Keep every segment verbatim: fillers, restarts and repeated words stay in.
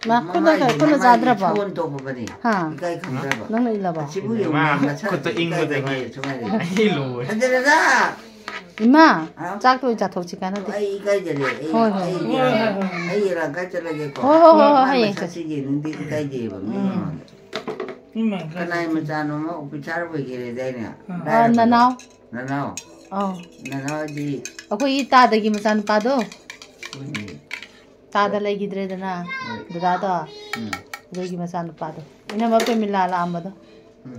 ꯃꯥ, ꯈꯨꯠꯅ ꯀꯩ, ꯈꯨꯠꯅ ꯆꯥꯗ꯭ꯔꯕꯣ? ꯃꯃꯥꯏ ꯐꯣꯟ ꯇꯧꯕꯅꯤ꯫ ꯍꯥ? ꯏꯀꯥꯏ ꯈꯪꯗ꯭ꯔꯕ? ꯅꯪꯅ ꯏꯜꯂꯕꯣ? ꯑꯁꯤꯕꯨ ꯌꯦꯡꯉꯨ, ꯃꯥ ꯃꯁꯛ ꯈꯨꯠꯇ ꯏꯪꯕꯗ ꯏꯀꯥꯏ ꯈꯪꯉꯦ꯫ ꯁꯨꯃꯥꯏꯅ꯫ ꯑꯩ ꯂꯣꯏꯔꯦ꯫ ꯍꯟꯖꯤꯜꯂꯒ! ꯏꯃꯥ, ꯍꯥ? ꯆꯥꯛꯇꯣ ꯑꯣꯏꯅ ꯆꯥꯊꯣꯛꯁꯤ, ꯀꯥꯟꯅꯗꯦ꯫ ꯑꯩ ꯏꯀꯥꯏꯖꯔꯦ꯫ ꯑꯩ, ꯍꯣꯏ, ꯍꯣꯏ꯫ ꯑꯩ, ꯍꯣꯏ, ꯍꯣꯏ, ꯍꯣꯏ꯫ ꯑꯩ ꯏꯔꯥꯡ ꯀꯥꯏ ꯆꯠꯂꯒꯦꯀꯣ꯫ ꯍꯣꯏ, ꯍꯣꯏ, ꯍꯣꯏ, ꯍꯣꯏ, ꯃꯥ ꯍꯌꯦꯡ ꯃꯁꯛꯁꯤ ꯆꯠꯁꯤ꯫ ꯌꯦꯡꯅꯤꯡꯗꯦ, ꯏꯀꯥꯏꯖꯩꯌꯦꯕ ꯃꯤ ꯎꯝ꯫ ꯃꯃꯥꯡꯗ꯫ ꯏꯃꯥ, ꯀꯅꯥꯏ ꯏꯀꯥꯏꯖꯩ꯫ ꯃꯆꯥꯅꯣꯃ ꯑꯣꯐꯤꯁꯥꯔ ꯑꯣꯏꯒꯦ ꯂꯩꯗꯥꯏꯅꯦ? ꯑꯥ, ꯂꯥꯏꯔꯕꯗꯣ꯫ ꯅꯅꯥꯎ꯫ ꯅꯅꯥꯎ꯫ ꯑꯧ꯫ ꯅꯅꯥꯎꯗꯤ ꯑꯩꯈꯣꯏꯒꯤ ꯇꯥꯗꯒꯤ ꯃꯆꯥꯅꯨꯄꯥꯗꯣ꯫ ꯎꯝ꯫ ꯇꯥꯗ ꯂꯩꯈꯤꯗ꯭ꯔꯦꯗꯅ, ꯍꯣꯏ꯫ ꯗꯗꯥꯗꯣ꯫ ꯎꯝ꯫ ꯑꯗꯨꯒꯤ ꯃꯆꯥꯅꯨꯄꯥꯗꯣ꯫ ꯏꯅꯝꯃ ꯄ꯭ꯔꯦꯃꯤꯂꯥ ꯂꯥꯛꯑꯝꯕꯗꯣ꯫ ꯎꯝ꯫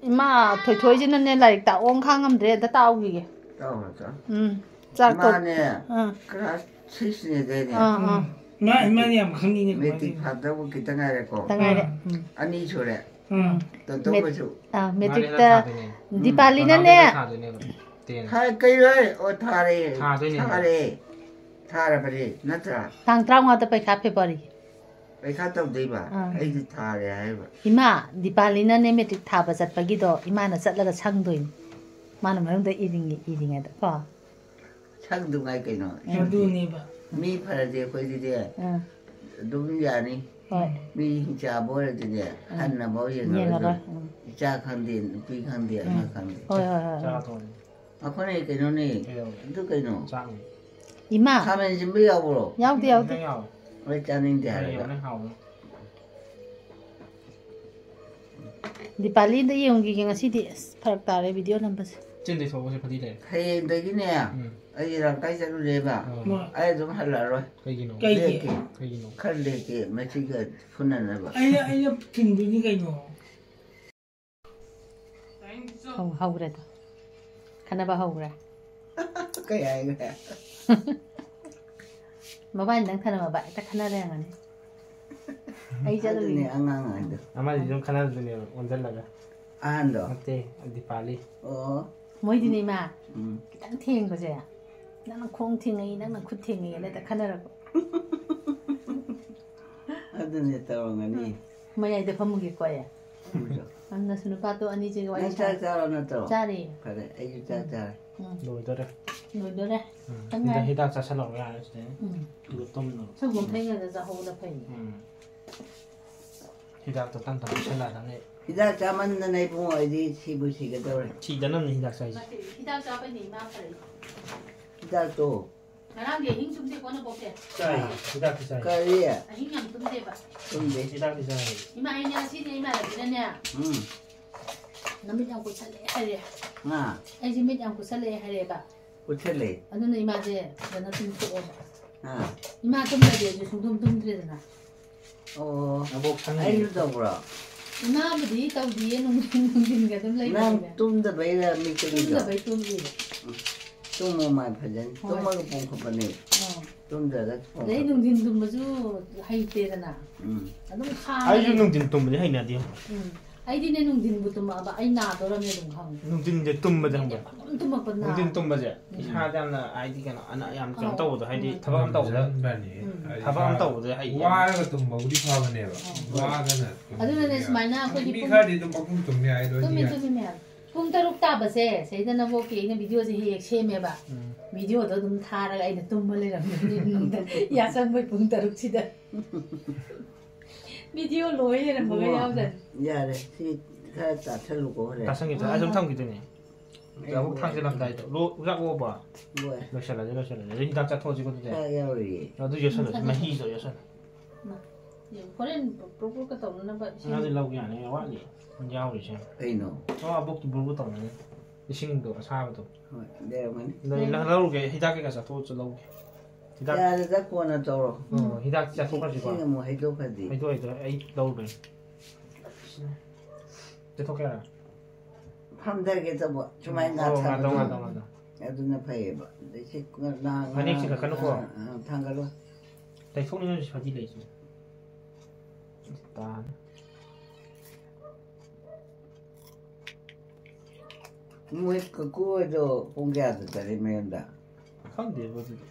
ꯏꯃꯥ ꯊꯣꯏꯊꯣꯏꯁꯤꯅꯅꯦ ꯂꯥꯏꯔꯤꯛ ꯇꯥꯛꯑꯣ ꯈꯥꯡ ꯉꯝꯗ꯭ꯔꯦ, ꯑꯝꯇ ꯇꯥꯛꯎꯈꯤꯒꯦ꯫ ꯇꯥꯛꯑꯣ, ꯇꯥꯛꯑꯣ꯫ ꯎꯝ꯫ ꯆꯥꯛ ꯇꯣꯛ-, ꯃꯥꯅꯦ, ꯑꯥ꯫ ꯀ꯭ꯂꯥꯁ ꯁꯤꯛꯁꯅꯦꯗꯥꯏꯅꯦ? ꯑꯥ, ꯑꯥ꯫ ꯎꯝ꯫ ꯃꯥ, ꯃꯥꯅ ꯌꯥꯝ ꯈꯪꯉꯤꯅꯦ ꯃꯦꯇ꯭ꯔꯤꯛ ꯀꯃꯥꯏꯅ ꯐꯥꯗꯧꯕ ꯈꯤꯇꯪ ꯉꯥꯏꯔꯦꯀꯣ꯫ ꯈꯤꯇꯪ ꯉꯥꯏꯔꯦ꯫ ꯑꯥ꯫ ꯎꯝ꯫ ꯑꯅꯤ ꯁꯨꯔꯦ꯫ ꯎꯝ꯫ ꯇꯣꯟꯇꯣꯟꯕꯁꯨ꯫ ꯃꯦꯠ-, ꯑꯥ, ꯃꯥꯅꯦ, ꯃꯦꯇ꯭ꯔꯤꯛꯇ ꯊꯥꯗꯣꯏꯅꯦ꯫ ꯎꯝ꯫ ꯗꯤꯄꯥꯂꯤꯅꯅꯦ꯫ ꯃꯅꯥꯎꯄꯥꯅ ꯊꯥꯗꯣꯏꯅꯦꯕ, ꯇꯦꯟ꯫ ꯊꯥ-, ꯀꯩꯅꯣ ꯍꯥꯏ-, ꯑꯣ, ꯊꯥꯔꯦ꯫ ꯊꯥꯗꯣꯏꯅꯦ꯫ ꯊꯥꯔꯦ꯫ ꯊꯥꯔꯕꯅꯦ, ꯅꯠꯇ꯭ꯔꯥ? ꯇꯥꯡ ꯇꯔꯥꯃꯉꯥꯗ ꯄꯩꯈꯥ, ꯐꯦꯕ꯭ꯔꯨꯋꯥꯔꯤ꯫ ꯄꯩꯈꯥ ꯇꯧꯗꯣꯏꯕ? ꯑꯥ꯫ ꯑꯩꯗꯤ ꯊꯥꯔꯦ ꯍꯥꯏꯕ꯫ ꯏꯃꯥ, ꯗꯤꯄꯥꯂꯤꯅꯅꯦ ꯃꯦꯇ꯭ꯔꯤꯛ ꯊꯥꯕ ꯆꯠꯄꯒꯤꯗꯣ ꯏꯃꯥꯅ ꯆꯠꯂꯒ ꯁꯪꯗꯣꯏꯅꯤ꯫ ꯃꯥꯅ ꯃꯅꯨꯡꯗ ꯏꯔꯤꯉꯩ-, ꯏꯔꯤꯉꯩꯗ ꯀꯣ꯫ ꯁꯪꯗꯨꯉꯥꯏ ꯀꯩꯅꯣ꯫ ꯑꯗꯨꯅꯦꯕ꯫ ꯃꯤ ꯐꯔꯗꯤ ꯑꯩꯈꯣꯏꯗꯤꯅꯦ, ꯑꯥ꯫ ꯑꯗꯨꯝ ꯌꯥꯅꯤ꯫ ꯍꯣꯏ꯫ ꯃꯤ ꯍꯤꯡꯆꯥꯕ ꯑꯣꯏꯔꯗꯤꯅꯦ, ꯑꯥ꯫ ꯍꯟꯅꯐꯥꯎ ꯌꯦꯡꯉꯔꯣꯏ꯫ ꯌꯦꯡꯉꯔꯣꯏ꯫ ꯎꯝ꯫ ꯏꯆꯥ ꯈꯪꯗꯦ, ꯅꯨꯄꯤ ꯈꯪꯗꯦ, ꯑꯃ ꯎꯝ꯫ ꯈꯪꯗꯦ꯫ ꯍꯣꯏ, ꯍꯣꯏ, ꯍꯣꯏ, ꯍꯣꯏ꯫ ꯆꯥ ꯊꯣꯡꯉꯤ꯫ ꯑꯩꯈꯣꯏꯅ ꯀꯩꯅꯣꯅꯦ꯫ ꯀꯩꯗꯧꯔꯦ? ꯑꯗꯨ ꯀꯩꯅꯣ? ꯆꯥꯛꯅꯤ꯫ ꯏꯃꯥ꯫ ꯈꯥꯃꯦꯟ ꯑꯁꯤꯟꯕ ꯌꯥꯎꯕ꯭ꯔꯣ? ꯌꯥꯎꯗꯦ, ꯌꯥꯎꯗꯦ꯫ ꯈꯤꯇꯪ ꯌꯥꯎꯋꯦ꯫ ꯍꯣꯏ, ꯆꯥꯅꯤꯡꯗꯦ ꯍꯣꯏ, ꯍꯥꯏꯔꯒ꯫ ꯌꯥꯎꯅꯦ, ꯍꯥꯎꯅꯦ꯫ ꯗꯤꯄꯥꯂꯤꯗ ꯌꯦꯡꯈꯤꯒꯦ ꯉꯁꯤꯗꯤ꯫ ꯑꯁ, ꯐꯔꯛ ꯇꯥꯔꯦ ꯚꯤꯗꯤꯑꯣ ꯅꯝꯕꯁꯦ꯫ ꯆꯤꯟꯗꯩ ꯊꯣꯛꯄꯁꯦ ꯐꯗꯤ ꯂꯩꯔꯦ꯫ ꯍꯌꯦꯡꯗꯒꯤꯅꯦ, ꯎꯝ꯫ ꯑꯩ ꯔꯥꯡꯀꯥꯏ ꯆꯠꯂꯨꯔꯦꯕ꯫ ꯑꯣ꯫ ꯃꯥ꯫ ꯑꯩ ꯑꯗꯨꯝ ꯍꯜꯂꯛꯑꯔꯣꯏ꯫ ꯀꯩꯒꯤꯅꯣ? ꯀꯩꯒꯤ? ꯂꯦꯛꯀꯦ꯫ ꯀꯩꯒꯤꯅꯣ? ꯈꯔ ꯂꯦꯛꯀꯦ, ꯃꯁꯤꯒ ꯐꯨꯅꯅꯕ꯫ ꯑꯩꯅ, ꯑꯩꯅ ꯊꯤꯡꯗꯣꯏꯅꯤ ꯀꯩꯅꯣ꯫ ꯍꯧ-, ꯍꯧꯈ꯭ꯔꯦꯗꯣ꯫ ꯈꯠꯅꯕ ꯍꯧꯈ꯭ꯔꯦ꯫ ꯀꯩ ꯍꯥꯏꯈ꯭ꯔꯦ? ꯃꯕꯥꯅꯤꯗꯪ ꯊꯅꯝꯃꯕ ꯍꯦꯛꯇ ꯈꯠꯅ ꯂꯩꯔꯝꯃꯅꯤ꯫ ꯑꯩ ꯆꯠꯂꯨꯈꯤꯒꯦ꯫ ꯑꯗꯨꯅꯦ ꯑꯉꯥꯡ ꯍꯥꯏꯗꯣ꯫ ꯑꯃꯗꯤ ꯑꯗꯨꯝ ꯈꯠꯅꯗꯣꯏꯅꯦꯕ, ꯑꯣꯟꯁꯤꯜꯂꯒ꯫ ꯑꯍꯟꯗꯣ? ꯅꯠꯇꯦ, ꯗꯤꯄꯥꯂꯤ꯫ ꯑꯣ꯫ ꯃꯣꯏꯗꯤꯅꯦ, ꯏꯃꯥ, ꯎꯝ꯫ ꯈꯤꯇꯪ ꯊꯦꯡꯕꯁꯦ, "ꯅꯪꯅ ꯈꯣꯡ ꯊꯦꯡꯉꯛꯏ, ꯅꯪꯅ ꯈꯨꯠ ꯊꯦꯡꯉꯛꯏ" ꯍꯦꯛꯇ ꯈꯠꯅꯔꯛꯄ꯫ ꯑꯗꯨꯅꯦ ꯇꯧꯔꯝꯒꯅꯤ꯫ ꯎꯝ꯫ ꯃꯌꯥꯏꯗ ꯐꯝꯃꯨꯒꯦꯀꯣ ꯑꯩ꯫ ꯐꯝꯃꯨꯆꯣ꯫ ꯅꯪ ꯅꯁꯨ ꯅꯨꯄꯥꯗꯣ ꯑꯅꯤꯁꯦ ꯋꯥꯔꯤ ꯅꯪ ꯆꯥꯛ ꯁꯥ-, ꯆꯥꯔꯕ ꯅꯠꯇ꯭ꯔꯣ? ꯆꯥꯔꯦ꯫ ꯐꯔꯦ, ꯑꯩꯁꯨ ꯆꯥꯛ ꯎꯝ꯫ ꯆꯥꯔꯦ꯫ ꯎꯝ꯫ ꯂꯣꯏꯗꯣꯔꯦ꯫ ꯂꯣꯏꯗꯣꯔꯦ꯫ ꯎꯝ꯫ ꯈꯪꯉꯦ꯫ ꯍꯤꯗꯥꯛ ꯍꯤꯗꯥꯛ ꯆꯥꯁꯤꯜꯍꯧꯔꯣ ꯌꯥꯔꯦ ꯁꯤꯗꯩ꯫ ꯎꯝ꯫ ꯑꯗꯨꯒ ꯇꯨꯝꯅꯕ꯫ ꯁꯪꯒꯣꯝ ꯐꯩꯉꯩꯗ ꯆꯥꯍꯧꯕꯅ ꯐꯩ꯫ ꯎꯝ꯫ ꯍꯤꯗꯥꯛꯇꯣ ꯇꯞ ꯇꯞꯅ ꯆꯥꯁꯤꯜꯂꯛꯑꯗꯕꯅꯤ꯫ ꯍꯤꯗꯥꯛ ꯆꯥꯃꯟꯗꯅ ꯏꯕꯨꯡꯉꯣ ꯑꯩꯗꯤ ꯁꯤꯕꯨ ꯁꯤꯒꯗꯧꯔꯦ꯫ ꯁꯤꯗꯅꯕꯅꯤ ꯍꯤꯗꯥꯛ ꯆꯥꯏꯁꯦ꯫ ꯅꯠꯇꯦ, ꯍꯤꯗꯥꯛ ꯆꯥꯕꯩꯅꯦ ꯏꯃꯥ ꯐꯔꯛꯏꯁꯦ꯫ ꯍꯤꯗꯥꯛꯇꯣ ꯉꯔꯥꯡꯗꯤ ꯑꯍꯤꯡ ꯇꯨꯝꯗꯦꯀꯣ ꯅꯕꯣꯛꯁꯦ꯫ ꯆꯥꯏ꯫ ꯍꯤꯗꯥꯛꯇꯤ ꯆꯥꯏ꯫ ꯀꯔꯤ? ꯑꯍꯤꯡ ꯌꯥꯝ ꯇꯨꯝꯗꯦꯕ꯫ ꯇꯨꯝꯗꯦ꯫ ꯍꯤꯗꯥꯛꯇꯤ ꯆꯥꯏ꯫ ꯏꯃꯥ ꯑꯩꯅ ꯉꯁꯤꯗꯤ ꯏꯃꯥꯟꯅꯕꯤꯅꯅꯦ, ꯎꯝ꯫ "ꯅꯃꯤꯠ ꯌꯥꯝ ꯀꯨꯠꯁꯜꯂꯛꯑꯦ" ꯍꯥꯏꯔꯦ꯫ ꯉꯥ꯫ "ꯑꯩꯁꯦ ꯃꯤꯠ ꯌꯥꯝ ꯀꯨꯠꯁꯜꯂꯛꯑꯦ" ꯍꯥꯏꯔꯦꯕ꯫ ꯀꯨꯠꯁꯜꯂꯦ꯫ ꯑꯗꯨꯅ ꯏꯃꯥꯁꯦ ꯐꯖꯅ ꯇꯨꯝꯊꯣꯛꯑꯣꯕ꯫ ꯑꯥ꯫ ꯏꯃꯥ ꯇꯨꯝꯗ꯭ꯔꯗꯤ ꯑꯩꯁꯨ ꯁꯨꯡꯇꯨꯝ ꯇꯨꯝꯗ꯭ꯔꯦꯗꯅ꯫ ꯑꯣ꯫ ꯅꯕꯣꯛ ꯈꯪꯉꯤ꯫ ꯑꯩꯁꯨ ꯇꯧꯕ꯭ꯔꯣ? ꯏꯃꯥꯕꯨꯗꯤ ꯇꯧꯗꯤꯌꯦ, ꯅꯨꯡꯊꯤꯟ ꯅꯨꯡꯊꯤꯟꯒ ꯑꯗꯨꯝ ꯅꯪ ꯂꯩꯕꯅꯤꯅ꯫ ꯇꯨꯝꯗꯕꯩꯔ ꯃꯤꯠ ꯀꯔꯤꯗꯣ? ꯇꯨꯝꯗꯕꯩ ꯇꯨꯝꯗ꯭ꯔꯤꯕ꯫ ꯇꯨꯝꯃꯣ ꯃꯥꯏ ꯐꯖꯅ꯫ ꯍꯣꯏ꯫ ꯇꯨꯝꯃꯒ ꯄꯣꯡꯈꯠꯄꯅꯦ꯫ ꯑꯥ꯫ ꯇꯨꯝꯗ꯭ꯔꯒ ꯑꯗꯩ ꯄꯣꯡꯈꯠꯄ꯫ ꯅꯨꯡꯊꯤꯟ ꯇꯨꯝꯕꯁꯨ ꯍꯩꯇꯦꯗꯅ꯫ ꯎꯝ꯫ ꯑꯗꯨꯝ ꯑꯩꯁꯨ ꯈꯥꯡꯉꯦ꯫ ꯅꯨꯡꯊꯤꯟ ꯇꯨꯝꯕꯗꯤ ꯍꯩꯅꯗꯦ꯫ ꯎꯝ꯫ ꯑꯩꯗꯤꯅꯦ ꯅꯨꯡꯊꯤꯟꯕꯨ ꯇꯨꯝꯃꯛꯑꯕ ꯑꯩ ꯅꯥꯗꯣꯔꯝꯅꯦ ꯑꯗꯨꯝ ꯈꯪꯉꯦ꯫ ꯅꯨꯡꯊꯤꯟꯁꯦ ꯇꯨꯝꯕꯗ ꯈꯪꯕ꯭ꯔꯥ? ꯑꯗꯨꯝ ꯇꯨꯝꯃꯛꯄ ꯅꯥ-, ꯅꯨꯡꯊꯤꯟ ꯇꯨꯝꯕꯁꯦ ꯎꯝ꯫ ꯏꯁꯥꯗ ꯌꯥꯝꯅ ꯍꯥꯏꯗꯤ ꯀꯩꯅꯣ ꯑꯅ-, ꯌꯥꯝ ꯀꯩꯅꯣ ꯑꯧ꯫ ꯇꯧꯕꯗꯣ ꯍꯥꯏꯗꯤ ꯎꯝ꯫ ꯊꯕꯛ ꯑꯃ ꯇꯧꯕꯗ ꯎꯝ꯫ ꯍꯥꯏꯗꯤ ꯊꯕꯛ ꯑꯃ ꯏꯁꯥ- ꯇꯧꯕꯗ ꯍꯩꯌꯦ꯫ ꯋꯥꯔꯒ ꯇꯨꯝꯕꯕꯨꯗꯤ ꯐꯕꯅꯦꯕ꯫ ꯑꯧ꯫ ꯋꯥꯗꯅ ꯑꯗꯨꯅꯅꯦ ꯁꯨꯃꯥꯏꯅ ꯑꯩꯈꯣꯏꯗꯤ ꯃꯤ ꯄꯨꯡ ꯈꯔꯗꯤ ꯑꯗꯨꯝ ꯄꯪꯇꯨꯝ ꯇꯨꯝ ꯌꯥꯏ ꯑꯗꯣ ꯇꯨꯝꯃꯤ ꯑꯩꯗꯤ ꯇꯨꯝꯃꯤ ꯃꯌꯥꯝ꯫ ꯄꯨꯡ ꯇꯔꯨꯛ ꯇꯥꯕꯁꯦ ꯁꯤꯗꯩꯗ ꯅꯕꯣꯛꯀꯤ ꯑꯩꯅ ꯚꯤꯗꯤꯑꯣꯁꯦ ꯍꯦꯛ ꯍꯦꯛ ꯁꯦꯝꯃꯦꯕ꯫ ꯎꯝ꯫ ꯚꯤꯗꯤꯑꯣꯗꯣ ꯑꯗꯨꯝ ꯊꯥꯔꯒ ꯑꯩꯅ ꯇꯨꯝꯕ ꯂꯩꯔꯝꯃꯦ ꯅꯨꯡꯗ-, ꯌꯥꯆꯪꯕꯩ ꯄꯨꯡ ꯇꯔꯨꯛꯁꯤꯗ꯫ ꯚꯤꯗꯤꯑꯣ ꯂꯣꯏ ꯂꯩꯔꯝꯕꯒ ꯌꯥꯎꯖꯥꯠꯅꯤ꯫ ꯌꯥꯔꯦ꯫ ꯁꯤ ꯈꯔ ꯆꯥꯁꯜꯂꯨꯀꯣ ꯍꯣꯔꯦꯟ꯫ ꯇꯥꯁꯟꯈꯤꯗ꯭ꯔꯦ꯫ ꯑꯩ ꯁꯨꯝ ꯊꯝꯈꯤꯗꯣꯏꯅꯦ꯫ ꯂꯧꯕꯨꯛ ꯊꯥꯡꯖꯤꯜꯂꯝꯗꯥꯏꯗꯣ꯫ ꯂꯣ-, ꯆꯥꯛ ꯑꯣꯛꯑꯕꯣ? ꯍꯣꯏ꯫ ꯂꯣꯏꯁꯤꯜꯂꯁꯦ, ꯂꯣꯏꯁꯤꯜꯂꯁꯦ꯫ ꯑꯗꯨ ꯍꯤꯗꯥꯛ ꯆꯥꯊꯣꯛꯑꯁꯤꯀꯣ ꯑꯗꯨꯗꯤ꯫ ꯆꯥꯛ ꯌꯥꯎꯔꯤꯌꯦ꯫ ꯑꯗꯨ ꯌꯣꯠꯁꯜꯂꯁꯤ꯫ ꯆꯥꯊꯣꯛ- ꯃꯍꯤꯗꯣ ꯌꯣꯠꯁꯜꯂꯣ꯫ ꯃꯥ, ꯌꯦꯡꯉꯨ꯫ ꯍꯣꯔꯦꯟ ꯄ꯭ꯔꯣꯛ ꯄ꯭ꯔꯣꯛꯀ ꯇꯧꯅꯅꯕ ꯏꯁꯤꯡ ꯉꯥꯗꯤ ꯂꯧꯒꯦ ꯌꯥꯅꯤ, ꯋꯥꯠꯂꯤ꯫ ꯌꯥꯎꯔꯤꯁꯦ꯫ ꯀꯩꯅꯣ? ꯑꯣ, ꯑꯕꯣꯛꯀꯤ ꯕꯨꯔꯕꯨ ꯇꯧꯅꯅꯤ꯫ ꯏꯁꯤꯡꯗꯣ ꯑꯁꯥꯕꯗꯣ꯫ ꯍꯣꯏ, ꯂꯩꯔꯝꯒꯅꯤ꯫ ꯂꯩ-, ꯂꯧꯔꯨꯒꯦ, ꯍꯤꯗꯥꯛ ꯀꯩꯀꯥ ꯆꯥꯊꯣꯛꯑꯁꯨ ꯂꯧꯒꯦ꯫ ꯍꯤꯗꯥꯛ ꯌꯥꯔꯦꯗ, ꯀꯣꯟꯅ ꯇꯧꯔꯣ꯫ ꯎꯝ, ꯍꯤꯗꯥꯛ ꯆꯥꯊꯣꯛꯈ꯭ꯔꯁꯤꯀꯣ꯫ ꯏꯁꯤꯡ ꯑꯃꯨꯛ ꯍꯩꯗꯣꯛꯈ꯭ꯔꯗꯤ꯫ ꯍꯩꯗꯣꯛ, ꯍꯩꯗꯣꯛ, ꯑꯩ ꯂꯧꯔꯨꯒꯦ꯫ ꯆꯠꯊꯣꯛꯀꯦꯔꯥ? ꯐꯝꯊꯒꯦ ꯇꯧꯕ꯫ ꯁꯨꯃꯥꯏꯅ ꯑꯣ, ꯉꯥꯊꯕꯗꯣ꯫ ꯉꯥꯊꯧ, ꯉꯥꯊꯧ, ꯉꯥꯊꯧ꯫ ꯑꯗꯨꯅ ꯐꯩꯌꯦꯕ꯫ ꯑꯗꯩ ꯁꯤ ꯉ-, ꯉ-, ꯐꯅꯦꯛ ꯆꯤꯡꯈꯠꯀꯅꯨꯀꯣ꯫ ꯑ, ꯑ, ꯊꯥꯡꯒꯠꯂꯣ꯫ ꯇꯩꯊꯣꯛꯅꯤꯡꯉꯥꯏꯁꯨ ꯐꯗꯤ ꯂꯩꯁꯨ꯫ ꯇꯥꯅꯤ꯫ ꯃꯣꯏ ꯀꯀꯨ ꯍꯣꯏꯗꯣ ꯄꯨꯡ ꯀꯌꯥꯗ ꯆꯠꯂꯤ ꯃꯌꯨꯝꯗ? ꯈꯪꯗꯦꯕ ꯑꯗꯨꯗꯤ꯫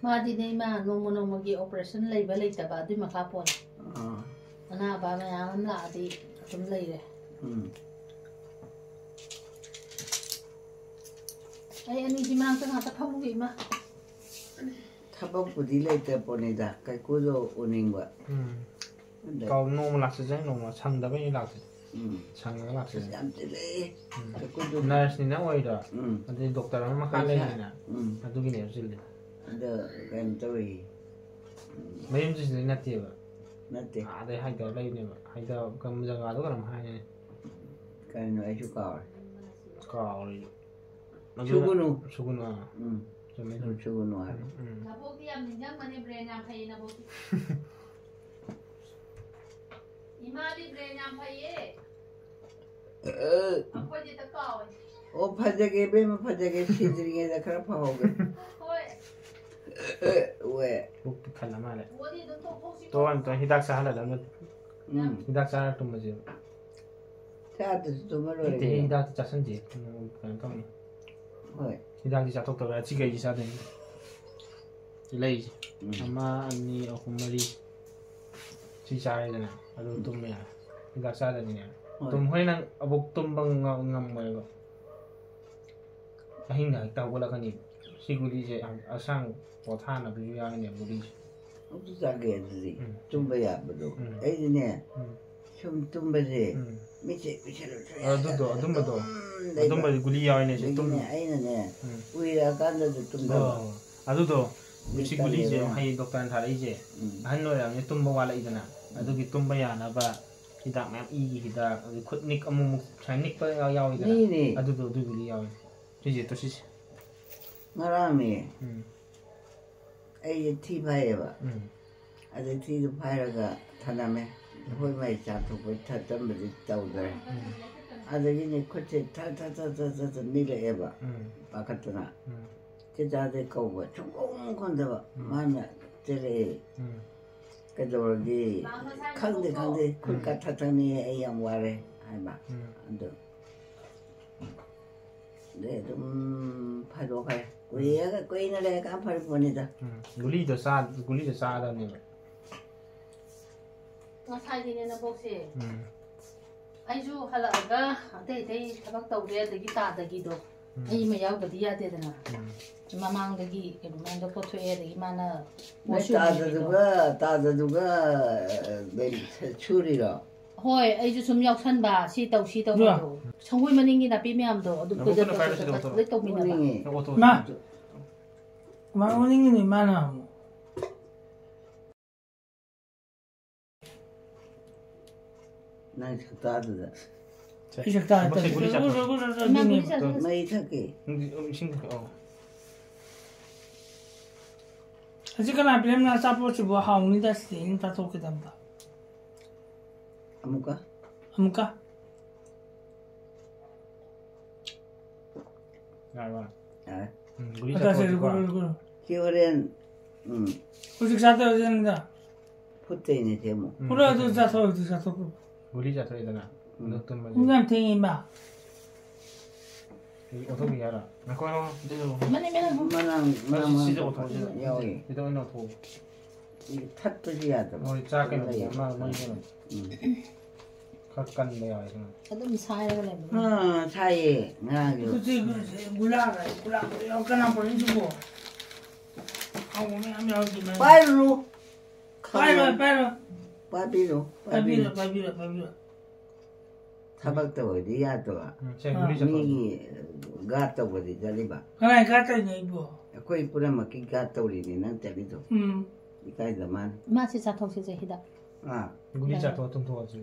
ꯃꯥꯗꯤꯅꯦ ꯏꯃꯥ, ꯅꯣꯡꯃ ꯅꯣꯡꯃꯒꯤ ꯑꯣꯄꯔꯦꯁꯟ ꯂꯩꯕ ꯂꯩꯇꯕ ꯑꯗꯨꯏ ꯃꯈꯥ ꯄꯣꯜꯂꯦ꯫ ꯑꯥ꯫ ꯑꯅꯥꯕ ꯃꯌꯥꯝ ꯑꯃ ꯂꯥꯛꯑꯗꯤ ꯑꯗꯨꯝ ꯂꯩꯔꯦ꯫ ꯎꯝ꯫ ꯑꯩ ꯑꯅꯤꯁꯤ ꯃꯅꯥꯛꯇ ꯉꯥꯛꯇ ꯐꯝꯃꯨꯒꯦ, ꯏꯃꯥ꯫ ꯊꯕꯛꯄꯨꯗꯤ ꯂꯩꯇ꯭ꯔ ꯄꯣꯠꯅꯤꯗ, ꯀꯩꯀꯨꯗꯣ ꯎꯅꯤꯡꯕ꯫ ꯎꯝ꯫ ꯑꯗ ꯀꯥꯎ-, ꯅꯣꯡꯃ ꯂꯥꯛꯆꯁꯦ, ꯅꯣꯡꯃ ꯁꯪꯗꯕꯩ ꯂꯥꯛꯇꯦ꯫ ꯎꯝ꯫ ꯁꯪꯉꯒ ꯂꯥꯛꯆꯁꯦ꯫ ꯑꯁ, ꯌꯥꯝ ꯆꯤꯜꯂꯦ꯫ ꯎꯝ꯫ ꯀꯩꯀꯨꯗꯣ ꯅꯔꯁꯅꯤꯅ ꯑꯣꯏꯗ, ꯎꯝ꯫ ꯑꯗꯩ ꯗꯣꯛꯇꯔ ꯑꯃ ꯃꯈꯥ ꯄꯩꯁꯥ ꯂꯩꯔꯤꯅꯤꯅ꯫ ꯎꯝ꯫ ꯑꯗꯨꯒꯤꯅꯦꯕ ꯆꯤꯜꯂꯤ꯫ ꯑꯗꯣ ꯀꯩꯅꯣ ꯇꯧꯔꯤ꯫ ꯎꯝ꯫ ꯃꯌꯨꯝꯁꯤꯗꯩ ꯅꯠꯇꯦꯕ꯫ ꯅꯠꯇꯦ꯫ ꯑꯥꯗꯩ ꯍꯥꯏꯗꯔ ꯂꯩꯕꯅꯦꯕ꯫ ꯍꯥꯏꯗ-, ꯀꯝ-, ꯖꯒꯥꯗꯣ ꯀꯩꯅꯣꯝ ꯍꯥꯏꯅꯦ꯫ ꯀꯩꯅꯣ, ꯑꯩꯁꯨ ꯀꯥꯎꯔꯦ꯫ ꯀꯥꯎꯔꯦ꯫ ꯑꯗꯨꯅ ꯁꯨꯒꯨꯅꯨ꯫ ꯁꯨꯒꯨꯅꯨ, ꯑꯥ꯫ ꯎꯝ꯫ ꯆꯨꯝꯃꯦ, ꯆꯨꯝꯃꯦ꯫ ꯁꯨꯒꯨꯅꯨ ꯍꯥꯏꯕ꯫ ꯎꯝ, ꯎꯝ꯫ ꯅꯕꯣꯛꯇꯤ ꯌꯥꯝ ꯅꯤꯡꯁꯤꯡꯕꯅꯦ, brain ꯌꯥꯝ ꯐꯩꯌꯦ ꯅꯕꯣꯛꯇꯤ꯫ ꯏꯃꯥꯗꯤ brain ꯌꯥꯝ ꯐꯩꯌꯦ꯫ ꯑ꯫ ꯑꯩꯈꯣꯏꯗꯤ ꯍꯦꯛꯇ ꯀꯥꯎꯋꯦ꯫ ꯑꯣ, ꯐꯖꯒꯦ ꯏꯕꯦꯝꯃ, ꯐꯖꯒꯦ꯫ ꯁꯤꯗ꯭ꯔꯤꯉꯩꯗ ꯈꯔ ꯐꯍꯧꯒꯦ꯫ ꯍꯣꯏ꯫ ꯋꯦ꯫ ꯄꯨꯛ ꯄꯤꯛꯈꯠꯂ ꯃꯥꯜꯂꯦ꯫ ꯕꯣꯗꯤ ꯑꯗꯨꯝ ꯇꯣꯛꯊꯣꯛꯁꯤ꯫ ꯇꯣꯛꯑꯅꯤ, ꯇꯣꯛꯑꯅꯤ꯫ ꯍꯤꯗꯥꯛ ꯆꯥꯍꯜꯂꯗꯕꯅꯤ꯫ ꯎꯝ꯫ ꯍꯤꯗꯥꯛ ꯆꯥꯔ ꯇꯨꯝꯕꯁꯦ꯫ ꯆꯥꯗ꯭ꯔꯁꯨ ꯇꯨꯝꯃ ꯂꯣꯏꯔꯦ ꯅꯠꯇꯦꯍꯦ, ꯀꯩꯅꯣ꯫ ꯍꯤꯗꯥꯛꯇꯤ ꯆꯥꯁꯟꯗꯦ꯫ ꯀꯩꯅꯣ ꯇꯧꯅꯤ꯫ ꯍꯣꯏ꯫ ꯍꯤꯗꯥꯛꯇꯤ ꯆꯥꯊꯣꯛꯇꯕ, ꯑꯁꯤ ꯀꯩꯒꯤ ꯆꯥꯗꯣꯏꯅꯣ? ꯁꯤ ꯂꯩꯔꯤꯁꯦ꯫ ꯎꯝ꯫ ꯑꯃ, ꯑꯅꯤ, ꯑꯍꯨꯝ, ꯃꯔꯤ꯫ ꯁꯤ ꯆꯥꯔꯦꯗꯅ, ꯑꯗꯨ ꯎꯝ꯫ ꯇꯨꯝꯕ ꯌꯥꯔꯦ꯫ ꯍꯤꯗꯥꯛ ꯆꯥꯗꯕꯅꯤꯅꯦ꯫ ꯍꯣꯏ꯫ ꯇꯨꯝ-, ꯍꯣꯔꯦꯟ ꯅꯪ ꯑꯃꯨꯛ ꯇꯨꯝꯕ ꯉ-, ꯉꯝꯃꯣꯏꯕ꯫ ꯑꯍꯤꯡꯗ ꯍꯦꯛꯇ ꯍꯧꯒꯠꯂꯛꯀꯅꯤ꯫ ꯁꯤ ꯒꯨꯂꯤꯁꯦ ꯌꯥꯝ ꯑꯁꯥꯡ ꯄꯣꯊꯥꯅꯕꯁꯨ ꯌꯥꯎꯔꯤꯅꯦ ꯒꯨꯂꯤꯁꯦ꯫ ꯑꯃꯨꯛꯇ ꯆꯥꯒꯦ ꯑꯗꯨꯗꯤ꯫ ꯎꯝ꯫ ꯇꯨꯝꯕ ꯌꯥꯕꯗꯣ꯫ ꯎꯝ꯫ ꯑꯩꯗꯤꯅꯦ, ꯎꯝ꯫ ꯁꯨꯝ ꯇꯨꯝꯕꯁꯦ, ꯎꯝ꯫ ꯃꯤꯠꯁꯦ ꯎꯏꯁꯜꯂꯁꯨ ꯑꯗꯨꯗꯣ, ꯌꯥꯗꯕ ꯑꯗꯨꯝꯕꯗꯣ, ꯑꯗꯨꯝ ꯂꯩꯕ꯫ ꯑꯗꯨꯝꯕꯗꯤ ꯒꯨꯂꯤ ꯌꯥꯎꯔꯤꯅꯦ, ꯁꯤ ꯑꯗꯒꯤꯅꯦ, ꯇꯨꯝ-, ꯑꯩꯅꯅꯦ, ꯎꯝ꯫ ꯎꯏꯔꯛꯑꯀꯥꯟꯗꯁꯨ ꯇꯨꯝꯗꯕ꯫ ꯑꯣ, ꯑꯗꯨꯗꯣ, ꯁꯤ ꯒꯨꯂꯤꯁꯦ ꯇꯜꯂꯦꯕ ꯌꯥꯝ꯫ ꯍꯌꯦꯡ ꯗꯣꯛꯇꯔꯅ ꯊꯥꯔꯛꯏꯁꯦ, ꯎꯝ꯫ ꯑꯍꯟ ꯑꯣꯏꯔꯕꯅꯤꯅ ꯇꯨꯝꯕ ꯋꯥꯠꯂꯛꯏꯗꯅ, ꯎꯝ꯫ ꯑꯗꯨꯒꯤ ꯇꯨꯝꯕ ꯌꯥꯅꯕ ꯍꯤꯗꯥꯛ ꯃꯌꯥꯝ, ꯏꯒꯤ ꯍꯤꯗꯥꯛ, ꯑꯗꯩ ꯈꯨꯠ ꯅꯤꯛ ꯑꯃꯨꯛ ꯑꯃꯨꯛ ꯁꯨꯃꯥꯏꯅ ꯅꯤꯛꯄ ꯌꯥꯎ-, ꯌꯥꯎꯋꯤꯗꯅ, ꯃꯤꯅꯦ꯫ ꯑꯗꯨꯗꯣ, ꯑꯗꯨ ꯒꯨꯂꯤ ꯌꯥꯎꯔꯤꯅꯦ꯫ ꯁꯤꯁꯦ, ꯇꯣ, ꯁꯤꯁꯦ꯫ ꯉꯔꯥꯡꯅꯦ꯫ ꯎꯝ꯫ ꯑꯩꯁꯦ ꯊꯤ ꯐꯥꯏꯌꯦꯕ꯫ ꯎꯝ꯫ ꯑꯗꯩ ꯊꯤꯗꯨ ꯐꯥꯏꯔꯒ ꯊꯅꯝꯃꯦ꯫ ꯑꯩꯈꯣꯏ ꯃꯩ ꯆꯥ ꯊꯣꯛꯄꯩ ꯊ-, ꯆꯝꯕꯗꯤ ꯇꯧꯗ꯭ꯔꯦ꯫ ꯎꯝ꯫ ꯑꯗꯒꯤꯅꯦ ꯈꯨꯠꯁꯦ ꯊ-, ꯊ-, ꯊ-, ꯊ-, ꯊ-, ꯊ ꯅꯤꯛꯂꯛꯑꯦꯕ꯫ ꯎꯝ꯫ ꯄꯥꯈꯠꯇꯅ꯫ ꯎꯝ꯫ ꯆꯦꯆꯥꯗꯩ ꯀꯧꯕ ꯁꯨꯡꯈꯨꯝ ꯈꯨꯝꯗꯕ꯫ ꯎꯝ꯫ ꯃꯥꯅ ꯆꯦꯜꯂꯛꯑꯦ꯫ ꯎꯝ꯫ "ꯀꯩꯗꯧꯔꯒꯦ?" "ꯈꯪꯗꯦ, ꯈꯪꯗꯦ, ꯈꯨꯠ ꯎꯝ꯫ ꯀꯥ ꯊ-, ꯊ ꯅꯤꯛꯑꯦ, ꯑꯩ ꯌꯥꯝ ꯋꯥꯔꯦ" ꯍꯥꯏꯕ꯫ ꯎꯝ꯫ ꯑꯗꯨ ꯑꯗꯩ ꯑꯗꯨꯝ ꯐꯥꯗꯣꯛꯈ꯭ꯔꯦ꯫ ꯀꯨꯏꯔꯒ, ꯀꯨꯏꯅ ꯂꯩꯔꯀꯥꯟ ꯐꯔꯛꯄꯅꯤꯗ꯫ ꯎꯝ꯫ ꯒꯨꯂꯤꯗꯣ ꯆꯥ-, ꯒꯨꯂꯤꯗꯣ ꯆꯥꯒꯗꯕꯅꯦꯕ꯫ ꯉꯁꯥꯏꯗꯤꯅꯦ ꯅꯕꯣꯛꯁꯦ꯫ ꯎꯝ꯫ ꯑꯩꯁꯨ ꯍꯜꯂꯛꯑꯒ ꯑꯇꯩ ꯑꯇꯩ ꯊꯕꯛ ꯇꯧꯔꯦ, ꯑꯗꯒꯤ ꯇꯥꯗꯒꯤꯗꯣ꯫ ꯑꯩ ꯑꯃ ꯌꯥꯎꯗꯕꯗꯤ ꯌꯥꯗꯦꯗꯅ꯫ ꯎꯝ꯫ ꯃꯃꯥꯡꯗꯒꯤ ꯀꯩꯅꯣ ꯃꯌꯥꯝꯗꯣ ꯄꯣꯠꯊꯣꯛꯑꯦ, ꯑꯗꯒꯤ ꯃꯥꯅ ꯅꯣꯏ ꯄꯣꯠꯁꯨ ꯌꯣꯟꯕꯤꯔꯤꯗꯣ꯫ ꯇꯥꯗꯗꯨꯒ, ꯇꯥꯗꯗꯨꯒ, ꯑ, ꯁꯨꯔꯤꯔꯣ? ꯍꯣꯏ, ꯑꯩꯁꯨ ꯁꯨꯝ ꯌꯥꯎꯁꯟꯕ, ꯁꯤ ꯇꯧ, ꯁꯤ ꯇꯧ ꯌꯥ꯫ ꯍꯥꯏꯗꯣ꯫ ꯁꯪꯒꯣꯏ ꯃꯅꯤꯡꯒꯤ ꯅꯥꯄꯤ ꯃꯌꯥꯝꯗꯣ ꯑꯗꯨ ꯅꯕꯨꯛꯇꯨꯅ ꯀꯣꯏꯗꯠꯄ ꯄꯥꯏꯔꯣ, ꯁꯤꯗ ꯈꯣꯠꯇꯠꯄ ꯑꯣꯊꯣꯛꯑꯣ꯫ ꯂꯣꯏ ꯇꯧꯃꯤꯟꯅꯕ꯫ ꯄꯨꯅꯤꯡꯉꯦ꯫ ꯅꯪ ꯑꯣꯊꯣꯛꯑꯣ, ꯃꯥ꯫ ꯁꯤꯗ ꯑꯣꯊꯣꯛꯑꯣ꯫ ꯃꯥ ꯑꯣꯅꯤꯡꯉꯤꯅꯦ, ꯃꯥꯅ ꯑꯃꯨꯛ꯫ ꯅꯪ ꯁꯛꯇꯥꯗꯨꯗ꯫ ꯁꯦ꯫ ꯑꯩ ꯁꯛꯇꯥ ꯊꯕꯛꯁꯦ ꯇꯜꯂꯦ꯫ ꯒꯨꯂꯤ ꯆꯥꯊꯣꯛ꯫ ꯎꯔ, ꯎꯔ, ꯎꯔ, ꯏꯃꯥ, ꯑꯗꯨꯅꯦ꯫ ꯒꯨꯂꯤ ꯆꯥꯊꯣꯛ꯫ ꯃꯩ ꯊꯛꯀꯦ꯫ ꯅꯪꯗꯤ, ꯎꯝ, ꯏꯁꯤꯡ ꯊꯛꯀꯦ, ꯑꯧ꯫ ꯍꯧꯖꯤꯛ ꯀꯅꯥ ꯄꯤꯔꯝꯃꯤꯅꯣ ꯑꯆꯥꯄꯣꯠꯁꯤꯕꯨ? ꯍꯥꯎꯅꯤꯗ, ꯁꯤꯗꯤ ꯑꯩꯅ ꯆꯥꯊꯣꯛꯀꯦ ꯇꯝꯕ꯫ ꯑꯃꯨꯛꯀ? ꯑꯃꯨꯛꯀ? ꯌꯥꯔꯕ? ꯌꯥꯔꯦ꯫ ꯎꯝ, ꯒꯨꯂꯤ ꯑꯗ ꯆꯥꯊꯣꯛꯑꯁꯤꯀꯣ꯫ ꯁꯦ, ꯒꯨꯂꯤ, ꯒꯨꯂꯤ꯫ ꯁꯤ ꯍꯣꯔꯦꯟ, ꯎꯝ꯫ ꯍꯧꯖꯤꯛ ꯆꯥꯗꯧꯔꯁꯦ ꯅꯪꯗ꯫ ꯐꯨꯠꯇꯣꯏꯅꯦ ꯁꯤ ꯑꯃꯨꯛ꯫ ꯎꯝ, ꯄꯨꯔꯥ ꯑꯗꯨ ꯐꯨꯠꯇꯣꯏꯅꯦ꯫ ꯆꯥꯊꯣꯛꯑꯣ, ꯑꯗꯨ ꯆꯥꯊꯣꯛꯑꯣ꯫ ꯒꯨꯂꯤ ꯆꯥꯊꯣꯛꯑꯦꯗꯅ꯫ ꯎꯝ꯫ ꯑꯗꯨ ꯇꯨꯝꯃꯁꯦ꯫ ꯄꯨꯡ ꯌꯥꯝ ꯊꯦꯡꯉꯦ, ꯏꯃꯥ꯫ ꯑꯣꯊꯣꯛꯈꯤꯒꯦ ꯍꯥꯏꯔꯣ? ꯉꯥꯏꯈꯣ, ꯉꯥꯏꯈꯣ, ꯑꯝꯇ ꯌꯦꯡꯉꯣ꯫ ꯃꯅꯦ, ꯃꯅꯦ꯫ ꯃꯅꯥꯡ, ꯁꯤ, ꯃꯅꯥꯡ ꯁꯤꯗ ꯃꯅꯥꯡ ꯑꯣꯊꯣꯛꯑꯣ, ꯁꯤꯗ꯫ ꯌꯥꯎꯏ꯫ ꯁꯤꯗ ꯑꯣꯏꯅ ꯑꯣꯊꯣꯛꯑꯣ꯫ ꯁꯤ ꯊꯠꯄꯁꯨ ꯌꯥꯗꯕ꯫ ꯍꯣꯏ, ꯆꯥꯛ ꯀꯩꯅꯣ ꯂꯩ꯫ ꯃꯥ, ꯃꯥ ꯀꯩꯅꯣ꯫ ꯎꯝ꯫ ꯈꯔ ꯀꯟꯕ ꯌꯥꯎꯋꯦ ꯁꯤꯅ꯫ ꯑꯗꯨꯝ ꯁꯥꯏꯔꯒ ꯂꯩꯕꯅꯦ꯫ ꯑꯥ, ꯁꯥꯏꯌꯦ, ꯉꯔꯥꯡꯁꯨ꯫ ꯑꯗꯨꯗꯤ ꯒꯨꯂꯥꯒ, ꯒꯨꯂꯥꯒ ꯌꯥꯎ-, ꯀꯅꯥ ꯄꯣꯔꯛꯏꯁꯤꯕꯣ? ꯑꯍꯥꯎꯕ ꯃꯌꯥꯝ ꯌꯥꯎꯔꯤꯁꯤꯅ꯫ ꯄꯥꯏꯔꯨꯅꯨ꯫ ꯄꯥꯏꯔꯣꯏ, ꯄꯥꯏꯔꯣꯏ꯫ ꯄꯥꯏꯕꯤꯔꯣ, ꯄꯥꯏꯕꯤꯔꯣ, ꯄꯥꯏꯕꯤꯔꯣ꯫ ꯄꯥꯏꯕꯤꯔꯣ, ꯄꯥꯏꯕꯤꯔꯣ꯫ ꯊꯕꯛ ꯇꯧꯔꯗꯤ ꯌꯥꯗꯕ꯫ ꯎꯝ, ꯁꯦ, ꯑꯥ꯫ ꯒꯨꯂꯤ ꯆꯥꯊꯣꯛꯑꯁꯤ꯫ ꯃꯤꯒꯤ ꯒꯥꯔꯗ ꯇꯧꯕꯗꯤ ꯆꯠꯂꯤꯕ꯫ ꯀꯅꯥꯏ ꯒꯥꯔꯗ ꯇꯧꯔꯤꯅꯣ ꯑꯩꯕꯣ? ꯑꯩꯈꯣꯏ ꯄꯨꯝꯅꯃꯛꯀꯤ ꯒꯥꯔꯗ ꯇꯧꯔꯤꯅꯤ ꯅꯪ ꯆꯠꯂꯤꯗꯣ꯫ ꯎꯝ꯫ ꯏꯀꯥꯏꯗ ꯃꯥꯅꯤ꯫ ꯃꯥꯁꯤ ꯆꯥꯊꯣꯛꯁꯤꯁꯦ ꯍꯤꯗꯥꯛ꯫ ꯑꯥ꯫ ꯒꯨꯂꯤ ꯌꯥꯔꯦ꯫ ꯆꯥꯊꯣꯛꯑ ꯇꯨꯝꯊꯣꯛꯑꯁꯤ꯫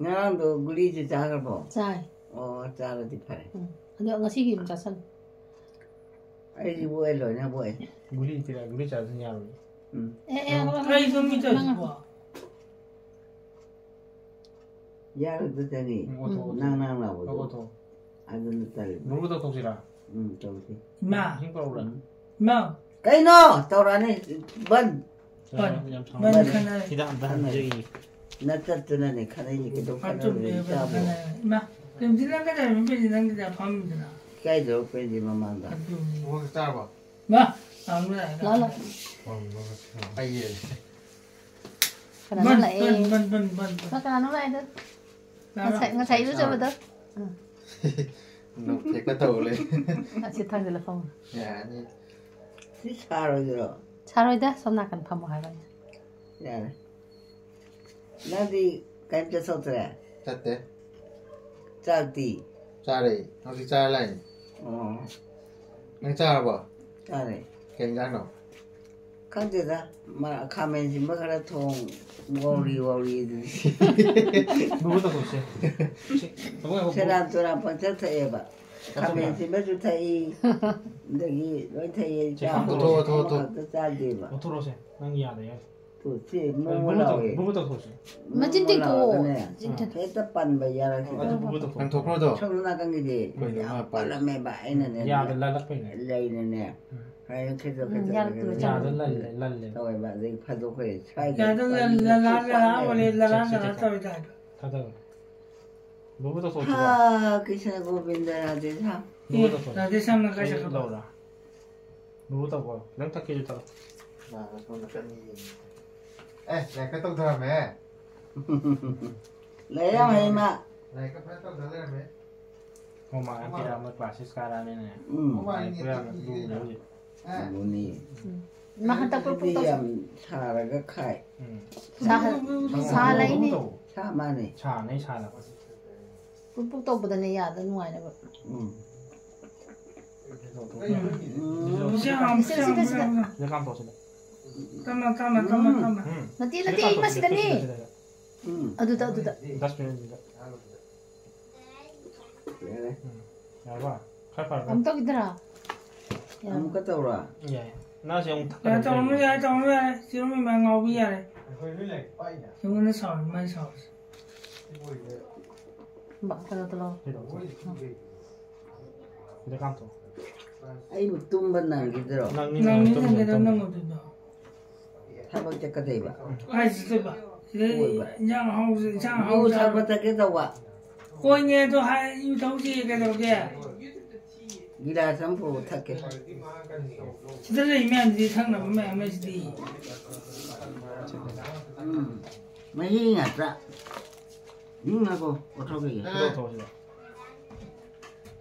ꯉꯔꯥꯡꯗꯣ ꯒꯨꯂꯤꯁꯦ ꯆꯥꯈ꯭ꯔꯕꯣ? ꯆꯥꯏ꯫ ꯑꯣ, ꯆꯥꯔꯗꯤ ꯐꯔꯦ꯫ ꯎꯝ꯫ ꯑꯗꯣ ꯉꯁꯤꯒꯤ ꯑꯗꯨꯝ ꯆꯥꯁꯜꯂꯨ꯫ ꯑꯩꯗꯤ ꯕꯣꯛꯑꯦ, ꯂꯣꯏꯅ ꯕꯣꯛꯑꯦ꯫ ꯒꯨꯂꯤ ꯄꯤꯔꯛꯑ, ꯒꯨꯂꯤ ꯆꯥꯗꯅ ꯌꯥꯔꯣꯏ꯫ ꯎꯝ꯫ ꯑꯦ, ꯑꯦ, ꯎꯝ꯫ ꯑꯩ ꯑꯗꯨꯝ ꯃꯤ ꯇꯧꯔꯤꯁꯤꯕꯣ? ꯌꯥꯔꯗꯨꯗꯅꯤ꯫ ꯎꯝ, ꯑꯣꯊꯣꯛꯑꯣ, ꯅꯪ ꯑꯣꯊꯣꯛꯑꯣ꯫ ꯅꯪ ꯂꯥꯎꯕꯗꯣ꯫ ꯑꯣꯊꯣꯛꯑꯣ꯫ ꯑꯗꯨꯅ ꯇꯜꯂꯤ꯫ ꯒꯨꯔꯨ ꯇꯧꯊꯣꯛꯁꯤꯔꯥ? ꯎꯝ, ꯇꯧꯁꯤ꯫ ꯏꯃꯥ꯫ ꯏꯁꯤꯡ ꯄꯨꯔꯛꯎꯔꯥ? ꯎꯝ꯫ ꯏꯃꯥ꯫ ꯀꯩꯅꯣ? ꯇꯧꯔꯛꯑꯅꯤ꯫ ꯕꯟ꯫ ꯕꯟ꯫ ꯌꯥꯝ ꯁꯥꯎꯅꯤꯡꯉꯦ꯫ ꯕꯟ ꯈꯟꯅꯔꯦ꯫ ꯍꯤꯗꯥꯛ ꯑꯝꯇ ꯈꯟꯅꯔꯦ꯫ ꯍꯟꯖꯒꯦ꯫ ꯅꯇꯠꯇꯨꯅꯅꯦ ꯈꯠꯅꯩꯁꯦ, ꯀꯩꯗꯧ ꯈꯠꯅꯔꯨꯔꯦ, ꯏꯆꯥꯕꯣ? ꯏꯃꯥ, ꯄ꯭ꯔꯦꯝꯖꯤꯠ, ꯅꯪ ꯀꯩꯗꯧꯔꯤꯅꯣ? ꯄ꯭ꯔꯦꯝꯖꯤꯠ, ꯅꯪꯒꯤꯗ ꯐꯝꯃꯤꯗꯨꯅ? ꯏꯀꯥꯏꯗ꯭ꯔꯣ, ꯄ꯭ꯔꯦꯝꯖꯤꯠ ꯃꯃꯥꯡꯗ? ꯑꯗꯨꯅꯤ꯫ ꯃꯣꯏ ꯆꯥꯔꯕꯣ? ꯃꯥ, ꯂꯥꯛꯑꯣ, ꯂꯥꯛꯑꯣ꯫ ꯑꯩ ꯌꯦꯡꯒꯦ꯫ ꯀꯅꯥꯅꯣ ꯕꯟ, ꯂꯥꯛꯑꯦ? ꯕꯟ, ꯕꯟ, ꯕꯟ, ꯕꯟ, ꯕꯟ꯫ ꯃꯥ ꯀꯅꯥꯅꯣ ꯂꯥꯛꯑꯦꯗꯣ? ꯂꯥꯛꯑꯣ꯫ ꯉꯁꯥꯏ, ꯉꯁꯥꯏ ꯏꯔꯨꯖꯕꯗꯣ? ꯑꯥ꯫ ꯅꯣꯛꯐꯦꯠꯀ ꯇꯧ ꯂꯩ꯫ ꯑꯁꯤ ꯊꯥꯡꯖꯤꯜꯂ ꯐꯝꯃꯣ꯫ ꯌꯥꯅꯤ꯫ ꯁꯤ ꯁꯥꯔꯣꯏꯗ꯭ꯔꯣ? ꯁꯥꯔꯣꯏꯗ, ꯁꯣꯝ ꯅꯥꯀꯟ ꯐꯝꯃꯣ ꯍꯥꯏꯕꯅꯤ꯫ ꯌꯥꯔꯦ꯫ ꯅꯪꯗꯤ ꯀꯩꯝ ꯆꯠꯊꯣꯛꯇ꯭ꯔꯦ? ꯆꯠꯇꯦ꯫ ꯆꯥꯛꯇꯤ? ꯆꯥꯔꯦ꯫ ꯍꯧꯖꯤꯛ ꯆꯥꯔ ꯂꯥꯛꯏꯅꯦ꯫ ꯑꯣ꯫ ꯅꯪ ꯆꯥꯔꯕꯣ? ꯆꯥꯔꯦ꯫ ꯀꯩ ꯏꯟꯖꯥꯡꯅꯣ? ꯈꯪꯗꯦꯗ, ꯃ-, ꯈꯥꯃꯦꯟ ꯁꯤꯟꯕ ꯈꯔ ꯊꯣꯡ, ꯋꯥꯎꯔꯤ ꯋꯥꯎꯔꯤ ꯑꯗꯨꯗꯤ꯫ ꯕꯨꯕꯨ ꯇꯧꯊꯣꯛꯁꯦ꯫ ꯁꯤ, ꯇꯥꯃꯣ ꯉꯥꯏꯈꯣ, ꯕꯨ-, ꯁꯦꯔꯥꯟ ꯇꯨꯔꯥꯟ ꯄꯪꯆꯥ ꯊꯛꯑꯦꯕ꯫ ꯆꯥꯊꯣꯛ ꯈꯥꯃꯦꯟ ꯌꯥꯔꯦ꯫ ꯁꯤꯟꯕꯁꯨ ꯊꯛꯏ, ꯑꯗꯒꯤ ꯂꯣꯏ ꯊꯛꯏ, ꯁꯦ, ꯆꯥꯛ ꯂꯧꯊꯣꯛꯑꯣ, ꯂꯧꯊꯣꯛꯑꯣ, ꯂꯧꯊꯣꯛꯑꯣ꯫ ꯑꯃꯈꯛꯇ ꯆꯥꯗꯦꯕ꯫ ꯂꯧꯊꯣꯔꯛꯑꯣꯁꯦ, ꯅꯪ ꯌꯥꯗꯦ ꯌꯥꯗꯦ꯫ ꯇꯨ, ꯁꯤ ꯃꯣꯃꯣ ꯕꯨꯕꯨ ꯇꯧ-, ꯂꯥꯎꯋꯦ꯫ ꯕꯨꯕꯨ ꯇꯧꯊꯣꯛꯁꯦ꯫ ꯃꯆꯤꯟ ꯃꯣꯃꯣ ꯇꯦꯡꯊꯣꯛꯑꯣ꯫ ꯂꯥꯎꯔꯒꯅꯦ, ꯆꯤꯟ ꯇꯦꯡꯊꯣꯛꯑꯣ꯫ ꯍꯦꯛꯇ ꯄꯟꯕ ꯌꯥꯔꯛꯈꯤꯗ꯭ꯔꯦ꯫ ꯑꯗꯨ ꯕꯨꯕꯨ ꯇꯧꯊꯣꯛ-, ꯅꯪ ꯊꯣꯛꯈ꯭ꯔꯣ ꯑꯗꯣ꯫ ꯁꯣꯝ ꯅꯥꯀꯟꯒꯤꯗꯤ ꯀꯩꯅꯣ ꯌꯥꯝ ꯃꯥ ꯄꯜ-, ꯄꯜꯂꯝꯃꯦꯕ, ꯑꯩꯅꯅꯦ, ꯌꯥꯗ ꯂꯥꯜꯂꯛꯄꯩꯅꯦ꯫ ꯂꯩꯅꯅꯦ꯫ ꯎꯝ꯫ ꯍꯥꯏ, ꯈꯤꯇꯪ, ꯎꯝ, ꯈꯤꯇꯪ, ꯌꯥꯔꯛꯇ꯭ꯔꯦ, ꯈꯤꯇꯪ ꯌꯥꯗ ꯂꯜꯂꯦ, ꯂꯜꯂꯦ꯫ ꯇꯧꯋꯦꯕ, ꯑꯗꯩ ꯐꯥꯗꯣꯛꯈ꯭ꯔꯦ꯫ ꯁ꯭ꯋꯥꯏꯗ ꯌꯥꯗ ꯂꯜ-, ꯄꯜꯂꯤꯗ ꯂꯜꯂꯥ, ꯁꯨꯡꯄꯥꯟ ꯂꯜꯂꯥ ꯂꯩꯔꯦ꯫ ꯑꯣꯏꯔꯦ, ꯂꯜꯂꯥ, ꯁꯦ, ꯁꯦ, ꯂꯜꯂꯥ ꯁꯦ꯫ ꯇꯧꯋꯦ ꯇꯥꯏꯗꯣ꯫ ꯊꯥꯗꯔꯣ꯫ ꯕꯨꯕꯨ ꯇꯧꯊꯣꯛꯁꯤꯔꯣ? ꯍꯥ, ꯀ꯭ꯔꯤꯁꯅ ꯒꯣꯕꯤꯟꯗ ꯔꯥꯙꯦ ꯁ꯭ꯌꯥꯝ꯫ ꯕꯨꯕꯨ ꯑꯦ, ꯇꯧꯊꯣꯛ-, ꯔꯥꯙꯦ ꯁ꯭ꯌꯥꯝꯅ ꯀꯥꯏ ꯑꯩ ꯆꯠꯈ꯭ꯔꯕ? ꯂꯧꯔꯥ? ꯕꯨꯕꯨ ꯇꯧꯈꯣ꯫ ꯈꯤꯇꯪ ꯊꯛꯀꯦꯁꯨ ꯊꯛꯑꯣ꯫ ꯃꯥ ꯁꯣꯝꯗ ꯀꯟꯅ ꯌꯦꯡꯉꯤ꯫ ꯑꯦ, ꯂꯥꯏꯔꯤꯛꯀ ꯇꯧꯊꯔꯝꯃꯦ꯫ ꯂꯥꯏꯔꯤꯛ ꯌꯥꯝ ꯍꯩ ꯃꯥ꯫ ꯂꯥꯏꯔꯤꯛꯀ ꯐꯖꯅ ꯇꯧꯊ ꯂꯩꯔꯝꯃꯦ꯫ ꯍꯣꯝꯋꯥꯛ ꯌꯥꯝ ꯄꯤꯔꯛꯑꯕ, ꯃꯣꯏ ꯀ꯭ꯂꯥꯁ ꯁꯤꯛꯁ ꯀꯥꯔꯛꯑꯕꯅꯤꯅ꯫ ꯎꯝ꯫ ꯂꯥꯏꯔꯤꯛꯄꯨ ꯌꯥꯝꯅ ꯂꯨꯔꯦ ꯍꯧꯖꯤꯛ꯫ ꯑꯦ꯫ ꯂꯨꯅꯤ꯫ ꯎꯝ꯫ ꯃꯥ ꯍꯟꯗꯛ ꯄꯨꯔ ꯑꯗꯨꯗꯤ ꯄꯨꯔ ꯇꯧꯁꯤ꯫ ꯌꯥꯝ ꯁꯥꯔꯒ ꯈꯥꯏ꯫ ꯎꯝ꯫ ꯁꯥ-, ꯁꯥ ꯂꯩꯅꯤ꯫ ꯁꯥ ꯃꯥꯅꯤ꯫ ꯁꯥꯅ ꯑꯩ ꯁꯥꯅꯕ꯫ ꯄꯨꯔ ꯄꯨꯔ ꯇꯧꯕꯗꯅꯦ ꯌꯥꯗ ꯅꯨꯡꯉꯥꯏꯅꯕ꯫ ꯎꯝ꯫ ꯎꯝ꯫ ꯁꯤꯗ, ꯁꯤꯗ, ꯁꯤꯗ, ꯁꯤꯗ꯫ ꯁꯤꯗ ꯀꯥꯝꯊꯣꯛꯑꯣ, ꯁꯤꯗ꯫ ꯇꯞꯅ, ꯇꯞꯅ, ꯇꯞꯅ, ꯎꯝ꯫ ꯇꯞꯅ꯫ ꯅꯠꯇꯦ, ꯁꯤꯗ ꯅꯠꯇꯦ, ꯀꯥꯝꯊꯣꯛꯑꯣ, ꯁꯤꯗ, ꯃꯁꯤꯗꯅꯦ꯫ ꯁꯤꯗ, ꯁꯤꯗ, ꯁꯤꯗ꯫ ꯎꯝ꯫ ꯑꯗꯨꯗ, ꯑꯗꯨꯗ꯫ Dustbin ꯑꯗꯨꯗ꯫ ꯌꯥꯔꯦ꯫ ꯎꯝ꯫ ꯌꯥꯔꯕ? ꯈꯔ ꯐꯔꯕ? ꯑꯃꯨꯛ ꯇꯧꯈꯤꯗ꯭ꯔꯥ? ꯌꯥꯔꯦ꯫ ꯑꯃꯨꯛꯀ ꯇꯧꯔꯣ? ꯌꯥꯏ꯫ ꯅꯪꯁꯦ ꯑꯃꯨꯛ ꯌꯥꯔꯦ, ꯊꯛꯀꯗꯕ ꯇꯧꯔꯅꯨ, ꯂꯩꯕ꯭ꯔꯣ? ꯌꯥꯔꯦ, ꯇꯧꯔꯅꯨ, ꯌꯥꯔꯦ꯫ ꯆꯤꯔꯨ ꯃꯤ ꯃꯌꯥꯝ ꯉꯥꯎꯕꯤ ꯌꯥꯔꯦ꯫ ꯑꯩꯉꯣꯟꯗ ꯁꯥꯎꯔꯤ, ꯃꯥꯏ ꯁꯥꯎꯔꯤ꯫ ꯕꯥ, ꯀꯩꯅꯣꯗꯣ ꯂꯧꯔꯣ꯫ ꯁꯤꯗ ꯀꯥꯝꯊꯣꯛꯑꯣ꯫ ꯑꯩꯕꯨ ꯇꯨꯝꯕ ꯅꯪꯈꯤꯗ꯭ꯔꯣ? ꯅꯪꯅꯤ, ꯅꯪꯅꯤ, ꯅꯪꯅꯤ, ꯇꯨꯝꯗꯣꯏꯅꯤ, ꯅꯪꯒꯗ꯭ꯔꯣ, ꯇꯨꯝꯗꯣꯏꯅꯤ꯫ ꯅꯪꯒꯗ꯭ꯔꯣ? ꯊꯕꯛ ꯆꯠꯀꯗꯣꯏꯕ꯫ ꯀꯥꯏ ꯆꯠꯇꯣꯏꯕ? ꯁꯤꯗ ꯑꯣꯏꯕ꯫ ꯏꯟꯖꯥꯡ ꯑꯍꯥꯎꯕꯁꯦ, ꯏꯟꯖꯥꯡ ꯌꯨ ꯑꯍꯥꯎꯕ ꯊꯛꯄ ꯆꯥꯕ꯫ ꯆꯠꯀꯦ ꯇꯧꯕ꯫ ꯍꯣꯏꯅꯦ, ꯑꯗꯣ ꯍꯥꯏ, ꯌꯨ ꯊꯛꯁꯤ ꯀꯩꯗꯧꯔꯒꯦ? ꯒꯤꯂꯥꯁ ꯑꯃ ꯄꯨꯔꯛꯑꯣ, ꯊꯛꯀꯦ꯫ ꯁꯤꯗ ꯂꯩ ꯃꯌꯥꯝꯁꯤꯗꯤ, ꯊꯛꯅꯕ ꯃꯌꯥꯝ ꯂꯩꯁꯤꯗꯤ꯫ ꯎꯝ, ꯃꯍꯤ ꯉꯥꯛꯇ꯫ ꯎꯝ, ꯉꯥꯏꯈꯣ, ꯄꯣꯊꯣꯛꯈꯤꯒꯦ꯫ ꯁꯤꯗ ꯇꯧꯊꯣꯛꯑꯣ, ꯁꯤꯗ꯫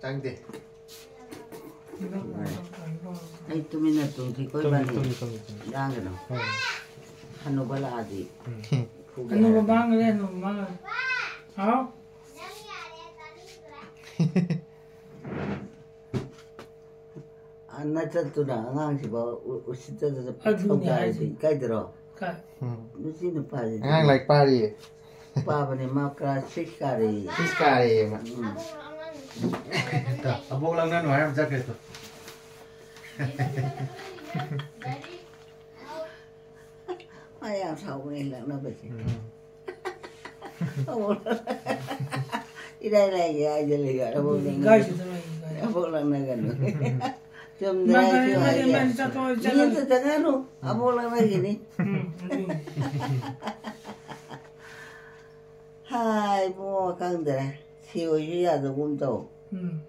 ꯆꯪꯗꯦ꯫ ꯑꯩ ꯇꯨꯃꯤꯟꯅ ꯇꯨꯝꯈꯤꯀꯣ ꯏꯕꯥꯅꯤ꯫ ꯂꯥꯡꯒꯅꯨ꯫ ꯍꯅꯨꯕ ꯂꯥꯛꯑꯗꯤ ꯐꯨꯒꯦ ꯍꯅꯨꯕ ꯍꯥꯏꯔꯛꯀꯅꯤ꯫ ꯃꯥꯡꯈ꯭ꯔꯦ, ꯍꯅꯨꯕ ꯃꯥꯡꯈ꯭ꯔꯦ꯫ ꯍꯥꯎ? ꯑ, ꯅꯆꯠꯇꯨꯅ ꯑꯉꯥꯡꯁꯤꯐꯥꯎ ꯎ-, ꯎꯁꯤꯠꯇꯗꯅ ꯑꯗꯨꯅꯦ ꯊꯧꯗꯥꯔꯗꯤ ꯍꯥꯏꯁꯦ꯫ ꯏꯀꯥꯏꯗꯔꯣ? ꯀꯥꯏ? ꯎꯝ꯫ ꯃꯁꯤ ꯅꯨꯄꯥꯁꯤꯗꯤ ꯑꯉꯥꯡ ꯂꯥꯏꯔꯤꯛ ꯄꯥꯔꯤꯌꯦ꯫ ꯄꯥꯕꯅꯦ, ꯃꯥ class six ꯀꯥꯔꯦꯌꯦ꯫ Six ꯀꯥꯔꯦꯌꯦ ꯃꯥ꯫ ꯎꯝ꯫ ꯑꯕꯣꯛ ꯂꯧꯅꯅꯨ ꯍꯥꯏꯔꯝ ꯆꯠꯈ꯭ꯔꯦ ꯇꯨ꯫ ꯃꯥ ꯌꯥꯝ ꯁꯥꯎꯕꯅꯦ ꯂꯛꯅꯕꯁꯦ꯫ ꯎꯝ꯫ ꯑꯕꯣꯛ ꯏꯔꯥꯏ ꯂꯥꯏꯒꯦ ꯍꯥꯏꯗ ꯂꯩꯕ ꯑꯕꯣꯛ ꯂꯛꯅ-, ꯏꯀꯥꯏꯁꯤꯗ ꯂꯩ, ꯏꯀꯥꯏ꯫ ꯑꯕꯣꯛ ꯂꯛꯅꯒꯅꯨ꯫ ꯆꯨꯝꯗ꯭ꯔꯥ ꯃꯥ ꯑꯩꯁꯨ ꯀꯔꯤ ꯃꯥ ꯍꯥꯏꯁꯦ? ꯃꯥ ꯆꯠꯊꯣꯛ-, ꯃꯤ ꯆꯠꯂꯣ꯫ ꯑꯝꯇ ꯆꯪꯍꯜꯂꯨ꯫ ꯑꯕꯣꯛ ꯂꯛꯅꯒꯤꯅꯤ꯫ ꯎꯝ, ꯑꯗꯨꯅꯤ꯫ ꯍꯥꯏ, ꯏꯕꯨꯡꯉꯣ, ꯈꯪꯗ꯭ꯔꯦ꯫ ꯁꯤ ꯑꯣꯏꯁꯨ ꯌꯥꯗꯒꯨꯝ ꯇꯧ꯫ ꯎꯝ꯫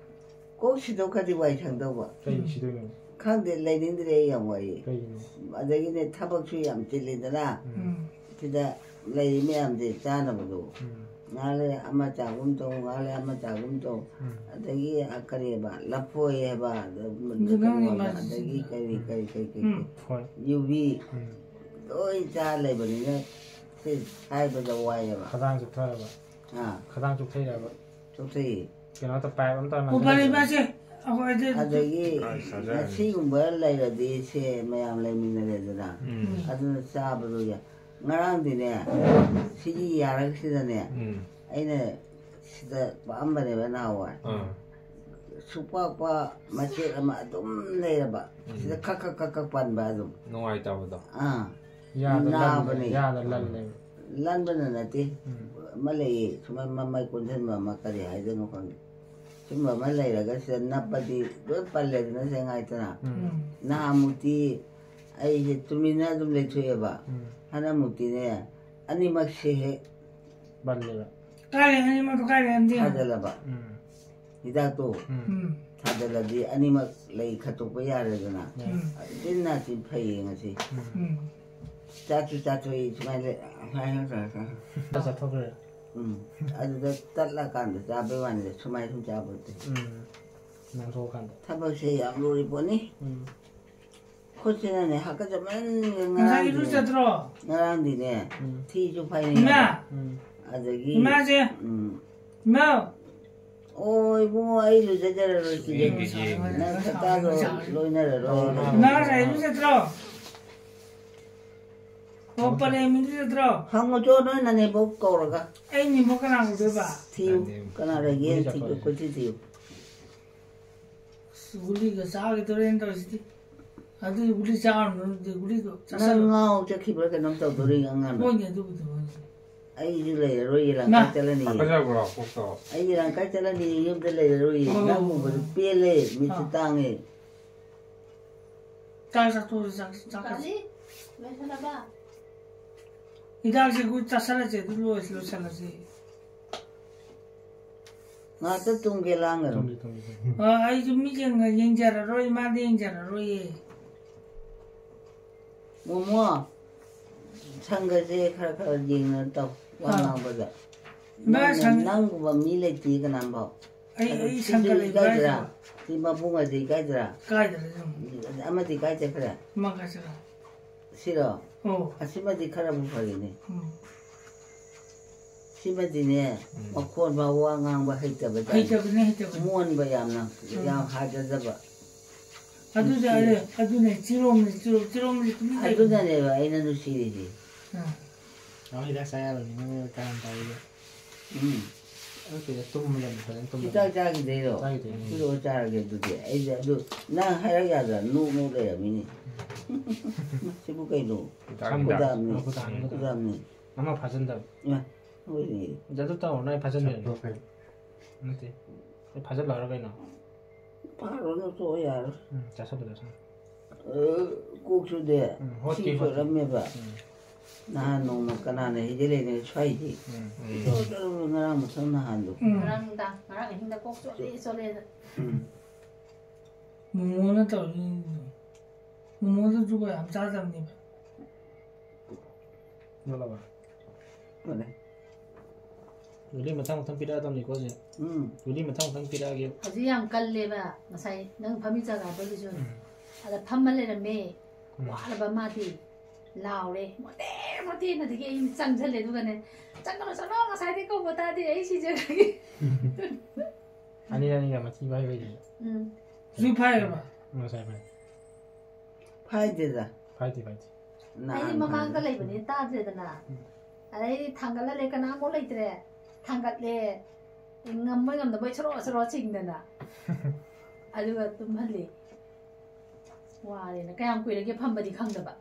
ꯀꯣꯛ ꯁꯤꯗꯣꯛꯈ꯭ꯔꯗꯤ ꯋꯥꯏ ꯁꯪꯗꯧꯕ꯫ ꯀꯩ ꯁꯤꯗꯣꯏꯅꯣ? ꯈꯪꯗꯦ, ꯂꯩꯅꯤꯡꯗ꯭ꯔꯦ ꯑꯩ ꯌꯥꯝ ꯋꯥꯏꯌꯦ꯫ ꯀꯩꯒꯤꯅꯣ? ꯑꯗꯒꯤꯅꯦ, ꯊꯕꯛꯁꯨ ꯌꯥꯝ ꯆꯤꯜꯂꯤꯗꯅ꯫ ꯎꯝ꯫ ꯎꯝ꯫ ꯁꯤꯗ ꯂꯩꯔꯤ ꯃꯌꯥꯝꯁꯦ ꯆꯥꯅꯕꯗꯣ꯫ ꯎꯝ꯫ ꯉꯥꯏꯍꯥꯛ ꯂꯩꯔ ꯑꯃ ꯆꯥꯒꯨꯝ ꯇꯧ, ꯉꯥꯏꯍꯥꯛ ꯂꯩꯔ ꯑꯃ ꯆꯥꯒꯨꯝ ꯇꯧ꯫ ꯎꯝ꯫ ꯑꯗꯒꯤ, ꯑ, ꯀꯔꯤꯑꯕ, ꯂꯐꯣꯏ ꯍꯥꯏꯕ, ꯑꯗ, ꯑꯗꯨ ꯅꯪꯒꯤ ꯀꯩꯅꯣ ꯍꯥꯏꯕ, ꯃꯥ-, ꯑꯗꯒꯤ ꯀꯔꯤ, ꯀꯔꯤ, ꯀꯔꯤ, ꯀꯔꯤ, ꯎꯝ꯫ ꯀꯔꯤ? ꯍꯣꯏ꯫ ꯌꯨꯕꯤ꯫ ꯎꯝ꯫ ꯂꯣꯏ ꯆꯥ ꯂꯩꯕꯅꯤꯅ ꯁꯤ ꯍꯥꯏꯕꯗ ꯋꯥꯏꯑꯦꯕ꯫ ꯈꯗꯥꯡ ꯆꯣꯛꯊꯔꯕ? ꯑꯥ꯫ ꯈꯗꯥꯡ ꯆꯣꯛꯊꯩꯔꯕ? ꯆꯣꯛꯊꯩꯌꯦ꯫ ꯀꯩꯅꯣ ꯇꯧ-, pipe ꯑꯝꯇ ꯎꯄꯥꯏ ꯂꯩꯕ ꯅꯝꯁꯤꯜꯂꯣ꯫ ꯁꯦ, ꯑꯩꯈꯣꯏ ꯑꯗꯨ ꯑꯗꯒꯤ ꯀꯥꯏ ꯆꯥꯖꯔꯅꯤ? ꯉꯁꯤꯒꯨꯝꯕ ꯂꯩꯔꯗꯤ ꯁꯦ ꯃꯌꯥꯝ ꯂꯩꯃꯤꯟꯅꯔꯦꯗꯅ꯫ ꯎꯝ꯫ ꯑꯗꯨꯅ ꯆꯥꯕꯗꯣ ꯌꯥ-, ꯉꯔꯥꯡꯗꯤꯅꯦ, ꯁꯤꯒꯤ ꯌꯥꯔꯒꯁꯤꯗꯅꯦ, ꯎꯝ꯫ ꯑꯩꯅ ꯁꯤꯗ ꯄꯥꯛꯑꯝꯕꯅꯦꯕ ꯅꯍꯥꯟꯋꯥꯏ꯫ ꯑꯥ꯫ ꯁꯨꯛꯄꯥꯛꯄ ꯃꯆꯦꯠ ꯑꯃ ꯑꯗꯨꯝ ꯂꯩꯔꯕ꯫ ꯎꯝ꯫ ꯁꯤꯗ ꯈꯛ ꯈꯛ ꯈꯛ ꯈꯛ ꯄꯟꯕ ꯑꯗꯨꯝ꯫ ꯅꯨꯡꯉꯥꯏꯇꯕꯗꯣ꯫ ꯑꯥ꯫ ꯌꯥꯗ ꯂꯜꯂꯦ, ꯅꯥꯕꯅꯦ꯫ ꯌꯥꯗ ꯂꯜꯂꯦ꯫ ꯂꯟꯕꯅ ꯅꯠꯇꯦ꯫ ꯎꯝ꯫ ꯑꯃ ꯂꯩꯌꯦ, ꯁꯨꯃꯥꯏ ꯃꯃꯩ ꯀꯣꯟꯁꯤꯟꯕ ꯑꯃ, ꯀꯔꯤ ꯍꯥꯏꯗꯣꯏꯅꯣ ꯈꯪꯗꯦ꯫ ꯁꯨꯝꯕ ꯑꯃ ꯂꯩꯔꯒ ꯁꯤꯗ ꯅꯞꯄꯗꯤ ꯂꯣꯏ ꯄꯜꯂꯦꯗꯅ, ꯁꯦꯡꯉꯥꯏꯗꯅ꯫ ꯎꯝ꯫ ꯎꯝ꯫ ꯅꯍꯥꯟꯃꯨꯛꯇꯤ ꯑꯩꯁꯦ ꯇꯨꯃꯤꯟꯅ ꯑꯗꯨꯝ ꯂꯩꯊꯣꯛꯑꯦꯕ꯫ ꯎꯝ꯫ ꯍꯟꯗꯛꯃꯨꯛꯇꯤꯅꯦ, ꯑꯅꯤꯃꯛꯁꯦ ꯍꯦꯛ ꯄꯜꯂꯦꯕ꯫ ꯀꯥꯏꯔꯦ, ꯑꯅꯤꯃꯛꯇꯣ ꯀꯥꯏꯔꯦ, ꯑꯝꯗꯤ꯫ ꯊꯥꯖꯜꯂꯕ꯫ ꯎꯝ꯫ ꯍꯤꯗꯥꯛꯇꯣ ꯎꯝ꯫ ꯎꯝ꯫ ꯊꯥꯖꯜꯂꯗꯤ ꯑꯅꯤꯃꯛ ꯂꯩ ꯈꯠꯇꯣꯛꯄ ꯌꯥꯔꯦꯗꯅ꯫ ꯎꯝ꯫ ꯎꯝ꯫ ꯇꯤꯟ ꯅꯥꯁꯤ ꯐꯩꯌꯦ ꯉꯁꯤ꯫ ꯎꯝ꯫ ꯎꯝ꯫ ꯆꯥꯁꯨ ꯆꯥꯊꯣꯛꯏ, ꯁꯨꯃꯥꯏꯅ ꯂꯩ-, ꯍꯥꯏ ꯍꯥꯏ ꯇꯧꯔꯒ꯫ ꯆꯥꯊꯣꯛꯈ꯭ꯔꯦ꯫ ꯎꯝ꯫ ꯑꯗꯨꯗ ꯇꯠꯂꯀꯥꯟꯗ ꯆꯥꯕꯩ ꯋꯥꯅꯤꯗ, ꯁꯨꯃꯥꯏ ꯁꯨꯝ ꯆꯥꯕ ꯅꯠꯇꯦ꯫ ꯎꯝ꯫ ꯅꯥꯟꯊꯣꯛꯑꯀꯥꯟꯗ꯫ ꯊꯕꯛꯁꯦ ꯌꯥꯝ ꯂꯨꯔꯤ ꯄꯣꯠꯅꯤ꯫ ꯎꯝ꯫ ꯈꯨꯠꯁꯤꯅꯅꯦ ꯍꯥꯀꯠꯆꯃꯟꯒ꯭ꯔꯦ ꯉꯁꯥꯏ ꯉꯔꯥꯡꯗꯤꯅꯦ꯫ ꯏꯔꯨꯖꯗ꯭ꯔꯣ? ꯉꯔꯥꯡꯗꯤꯅꯦ ꯎꯝ꯫ ꯊꯤꯁꯨ ꯐꯥꯏꯅꯤꯡꯉꯦ꯫ ꯏꯃꯥ! ꯎꯝ꯫ ꯑꯗꯒꯤ ꯏꯃꯥꯁꯦ! ꯎꯝ꯫ ꯏꯃꯥ! ꯑꯣ ꯏꯕꯨꯡꯉꯣ, ꯑꯩ ꯂꯨꯖꯖꯔꯔꯣꯏ ꯁꯤꯗꯤ꯫ ꯌꯦꯡꯒꯦ, ꯌꯦꯡꯒꯦ꯫ ꯅꯪ ꯁꯛꯇꯥꯗꯣ ꯂꯣꯏꯅꯔꯔꯣꯏ꯫ ꯏꯃꯥ ꯉꯁꯥꯏ ꯏꯔꯨꯖꯗ꯭ꯔꯣ? ꯑꯣ ꯄꯂꯦꯝ ꯏꯔꯨꯖꯗ꯭ꯔꯣ? ꯍꯪꯉꯨꯆꯣ ꯅꯣꯏ ꯅꯅꯦꯝꯕꯣꯛ ꯀꯧꯔꯒ꯫ ꯑꯩ ꯅꯦꯝꯕꯣꯛ ꯀꯅꯥ ꯀꯧꯗꯣꯏꯕ? ꯊꯤꯌꯨ꯫ ꯅꯅꯦꯝ-, ꯀꯅꯥ ꯂꯩꯒꯦ ꯒꯨꯂꯤ ꯊꯤꯌꯨ, ꯆꯥꯐꯝ꯫ ꯀꯣꯏꯊꯤ ꯊꯤꯌꯨ꯫ ꯑꯁ, ꯒꯨꯂꯤꯒ ꯆꯥꯒꯗꯧꯔꯦꯅ ꯇꯧꯔꯤꯁꯤꯗꯤ꯫ ꯑꯗꯨꯗꯤ ꯒꯨꯂꯤ ꯆꯥꯔꯨꯅꯨ, ꯑꯗꯨꯗꯤ ꯒꯨꯂꯤꯗꯣ ꯅꯪ ꯆꯥꯁꯜꯂꯨ꯫ ꯉꯥꯎ ꯆꯠꯈꯤꯕ꯭ꯔꯥ ꯀꯩꯅꯣꯝ ꯇꯧꯗꯣꯔꯤ ꯑꯉꯥꯡꯗꯣ꯫ ꯍꯣꯏꯅꯦ, ꯑꯗꯨꯕꯨꯗꯤ ꯍꯣꯏꯅꯦ꯫ ꯑꯩꯁꯨ ꯂꯩꯔꯔꯣꯏ, ꯏꯔꯥꯡ ꯃꯥ꯫ ꯀꯥꯏ ꯆꯠꯂꯅꯤ꯫ ꯍꯥꯀꯠꯆꯕ꯭ꯔꯣ ꯀꯣꯛꯇꯣ? ꯑꯩ ꯏꯔꯥꯡ ꯀꯥꯏ ꯆꯠꯂꯅꯤ, ꯌꯨꯝꯗ ꯂꯩꯔꯔꯣꯏ꯫ ꯍꯣꯏ, ꯍꯣꯏ, ꯅꯪꯒꯨꯝꯕꯗꯣ ꯍꯣꯏ꯫ ꯄꯦꯜꯂꯦ, ꯃꯤꯠꯁꯨ ꯑꯥ꯫ ꯇꯥꯡꯉꯦ꯫ ꯆꯥꯛ ꯆꯥꯊꯣꯛꯑꯁꯤ, ꯆꯥꯛ, ꯆꯥꯛ ꯆꯥꯁꯤ꯫ ꯀꯥꯂꯤ, ꯂꯣꯏꯁꯜꯂꯕ? ꯍꯤꯗꯥꯛꯁꯦ ꯑꯩꯈꯣꯏ ꯆꯥꯁꯜꯂꯁꯦ, ꯑꯗꯨ ꯂꯣꯏ-, ꯂꯣꯏꯁꯜꯂꯁꯤ꯫ ꯉꯥꯛꯇ ꯇꯨꯝꯒꯦ ꯂꯥꯡꯒꯅꯨ꯫ ꯇꯨꯝꯒꯦ, ꯇꯨꯝꯒꯦ, ꯇꯨꯝꯒꯦ꯫ ꯑ, ꯑꯩꯁꯨ ꯃꯤꯠ ꯌꯦꯡ-, ꯌꯦꯡꯖꯔꯔꯣꯏ, ꯃꯥꯗꯤ ꯌꯦꯡꯖꯔꯔꯣꯏꯌꯦ꯫ ꯃꯣꯃꯣ, ꯁꯪꯒꯁꯦ ꯈꯔ ꯈꯔ ꯌꯦꯡꯅ ꯇꯧ, ꯋꯥ ꯑꯥ꯫ ꯉꯥꯡꯕꯗ꯫ ꯏꯃꯥ, ꯅꯪꯅ-, ꯁꯪ-, ꯅꯪꯒꯨꯝꯕ ꯃꯤ ꯂꯩꯇꯦ ꯀꯅꯥꯝꯐꯥꯎ꯫ ꯑꯩ, ꯑꯗꯨ ꯑꯩ ꯁꯤꯁꯨ ꯁꯪꯒ ꯂꯩꯕ꯭ꯔꯥ ꯏꯀꯥꯏꯗ꯭ꯔꯥ? ꯍꯥꯏꯁꯤꯕꯣ? ꯁꯤ ꯃꯕꯨꯡ ꯑꯁꯤ ꯏꯀꯥꯏꯗ꯭ꯔꯥ? ꯀꯥꯏꯗ꯭ꯔꯥ ꯁꯤꯕꯣ? ꯑꯃꯗꯤ ꯀꯥꯏ ꯆꯠꯈ꯭ꯔꯦ? ꯑꯃ ꯀꯥꯏ ꯆꯠꯈ꯭ꯔꯦ? ꯁꯤꯔꯣ? ꯑꯣ꯫ ꯑꯁꯤꯃꯗꯤ ꯈꯔꯕꯨ ꯐꯔꯤꯅꯦ꯫ ꯎꯝ꯫ ꯁꯤꯃꯗꯤꯅꯦ, ꯎꯝ꯫ ꯃꯈꯣꯟ ꯐꯥꯎ ꯋꯥ ꯉꯥꯡꯕ ꯍꯩꯇꯕ ꯖꯥꯠꯅꯤ꯫ ꯍꯩꯇꯕꯅꯦ, ꯍꯩꯇꯕꯅꯦ꯫ ꯃꯣꯟꯕ ꯌꯥꯝꯅ, ꯎꯝ꯫ ꯌꯥꯝ ꯍꯥꯏꯖꯗꯕ꯫ ꯑꯗꯨꯗꯤ ꯅꯨꯡꯁꯤ꯫ ꯑꯗꯨ-, ꯑꯗꯨꯅꯦ, ꯆꯤꯔꯣꯝꯅꯤ, ꯆꯤꯔꯣꯝ-, ꯆꯤꯔꯣꯝꯅꯤ ꯇꯨꯃꯤꯟ ꯂꯩꯕꯅꯦ꯫ ꯑꯗꯨꯅꯅꯦꯕ ꯑꯩꯅ ꯅꯨꯡꯁꯤꯔꯤꯁꯦ꯫ ꯑꯥ꯫ ꯅꯪ ꯍꯤꯗꯥꯛ ꯆꯥ ꯌꯥꯔꯣꯏꯅꯦ, ꯅꯪ ꯀꯔꯝ ꯇꯧꯔꯤꯒꯦ? ꯎꯝ꯫ ꯅꯠꯇꯦꯗ, ꯇꯨꯝꯕ ꯌꯥꯝ ꯐꯖꯅ ꯇꯨꯝꯕ꯫ ꯍꯤꯗꯥꯛ ꯆꯥꯈꯤꯗꯩꯔꯣ? ꯆꯥꯈꯤꯗꯣꯏꯅꯦ꯫ ꯄꯤꯔꯛꯑꯣ ꯆꯥꯔꯒꯦ ꯑꯗꯨꯗꯤ꯫ ꯑꯩꯗꯤ ꯑꯗꯨ ꯅꯪ ꯍꯥꯏꯔꯛ ꯌꯥꯗ꯭ꯔꯥ? ꯅꯣꯛ ꯅꯣꯛ ꯂꯩꯔꯝꯃꯤꯅꯦ꯫ ꯁꯤꯕꯨ ꯀꯩꯅꯣ? ꯍꯤꯗꯥꯛ ꯈꯨꯗꯥꯝꯅꯤ꯫ ꯈꯨꯗꯥꯝꯅꯤ꯫ ꯈꯨꯗꯥꯝꯅꯤ꯫ ꯑꯃ ꯐꯥꯖꯤꯟꯗꯕ꯫ ꯏꯃꯥ, ꯍꯣꯏꯅꯦ꯫ ꯑꯗꯨ ꯇꯧꯔꯅꯨ, ꯑꯩ ꯐꯥꯖꯤꯟꯕꯤꯔꯒꯦ꯫ ꯅꯠꯇꯦ꯫ ꯑꯩ ꯐꯥꯖꯤꯜꯂꯛꯑꯔꯣꯏ ꯀꯩꯅꯣ꯫ ꯐꯥꯔꯨꯅꯨ, ꯇꯣꯛꯑꯣ ꯌꯥꯔꯦ꯫ ꯎꯝ, ꯆꯥꯁꯜꯂꯨ, ꯆꯥꯁꯜꯂꯨ꯫ ꯑ, ꯀꯣꯛꯁꯨꯅꯦ, ꯎꯝ, ꯍꯣꯠꯀꯦ, ꯁꯤ ꯍꯣꯠꯀꯦ꯫ ꯆꯣꯠꯂꯝꯃꯦꯕ꯫ ꯎꯝ꯫ ꯅꯍꯥꯟ ꯅꯣꯡꯃ ꯀꯅꯥꯅ ꯍꯩꯖꯤꯜꯂꯛꯏꯅꯣ ꯁ꯭ꯋꯥꯏꯗꯤ? ꯎꯝ꯫ ꯆꯣꯠ-, ꯆꯣꯠ-, ꯉꯔꯥꯡ ꯃꯊꯪ ꯅꯍꯥꯟꯗꯣ꯫ ꯎꯝ꯫ ꯉꯔꯥꯡ ꯅꯨꯡꯗꯥꯡ, ꯉꯔꯥꯡ ꯑꯍꯤꯡꯗ ꯀꯣꯛ ꯆꯣꯠꯂꯦ, ꯆꯣꯠꯂꯦꯅ꯫ ꯎꯝ꯫ ꯃꯣꯃꯣꯅ ꯇꯧꯔꯤꯅꯤꯗꯣ꯫ ꯃꯣꯃꯣꯗꯨꯁꯨ ꯌꯥꯝ ꯆꯥꯗꯕꯅꯦꯕ꯫ ꯌꯣꯠꯂꯕ? ꯌꯣꯠꯂꯦ꯫ ꯒꯨꯂꯤ ꯃꯊꯪ ꯃꯊꯪ ꯄꯤꯔꯛꯑꯗꯕꯅꯤꯀꯣ ꯁꯦ꯫ ꯎꯝ꯫ ꯒꯨꯂꯤ ꯃꯊꯪ ꯃꯊꯪ ꯄꯤꯔꯛꯑꯒꯦ꯫ ꯍꯧꯖꯤꯛ ꯌꯥꯝ ꯀꯜꯂꯦꯕ꯫ ꯉꯁꯥꯏ ꯅꯪ ꯐꯝꯃꯤ ꯖꯒꯥꯗꯨꯗꯁꯨ꯫ ꯎꯝ꯫ ꯑꯗ ꯐꯝꯃ ꯂꯩꯔꯝꯃꯦ꯫ ꯎꯝ꯫ ꯋꯥꯔꯕ ꯃꯥꯗꯤ꯫ ꯂꯥꯎꯔꯦ꯫ "ꯃꯣꯇꯦ, ꯃꯣꯇꯦ!" ꯑꯗꯒꯤ ꯑꯩ ꯆꯪꯁꯜꯂꯦ꯫ ꯑꯗꯨꯒꯅꯦ, "ꯆꯪꯒꯅꯨ, ꯆꯠꯂꯣ, ꯉꯁꯥꯏꯗꯩ ꯀꯧꯕ ꯇꯥꯗꯦ, ꯑꯩ ꯁꯤꯖꯈ꯭ꯔꯒꯦ꯫" ꯑꯅꯤꯔꯛ ꯑꯅꯤꯔꯛ ꯃꯊꯤ ꯐꯥꯏꯕꯩꯗꯨꯗ꯫ ꯎꯝ꯫ ꯍꯧꯖꯤꯛ ꯐꯥꯏꯔꯕ? ꯉꯁꯥꯏ ꯐꯥꯏ꯫ ꯐꯥꯏꯗꯦꯗ꯫ ꯐꯥꯏꯗꯦ, ꯐꯥꯏꯗꯦ꯫ ꯅꯍꯥꯟ ꯑꯩꯗꯤ ꯃꯃꯥꯡꯗ ꯐꯥꯏꯗꯦ꯫ ꯂꯩꯕꯅꯤꯅ ꯇꯥꯗ꯭ꯔꯦꯗꯅ꯫ ꯎꯝ꯫ ꯑꯗꯩꯗꯤ ꯊꯥꯡꯒꯠꯂ ꯂꯩ, ꯀꯅꯥꯝꯐꯥꯎ ꯂꯩꯇ꯭ꯔꯦ꯫ ꯊꯥꯡꯒꯠꯂꯦ꯫ ꯉꯝꯕꯣꯏ ꯉꯝꯗꯕꯣꯏ ꯁꯣꯔꯣ ꯁꯣꯔꯣ ꯆꯤꯡꯗꯅ꯫ ꯑꯗꯨꯒ ꯇꯨꯝꯍꯜꯂꯦ꯫ ꯋꯥꯔꯦꯅ꯫ ꯀꯌꯥꯝ ꯀꯨꯏꯔꯒꯦ ꯐꯝꯕꯗꯤ ꯈꯪꯗꯕ꯫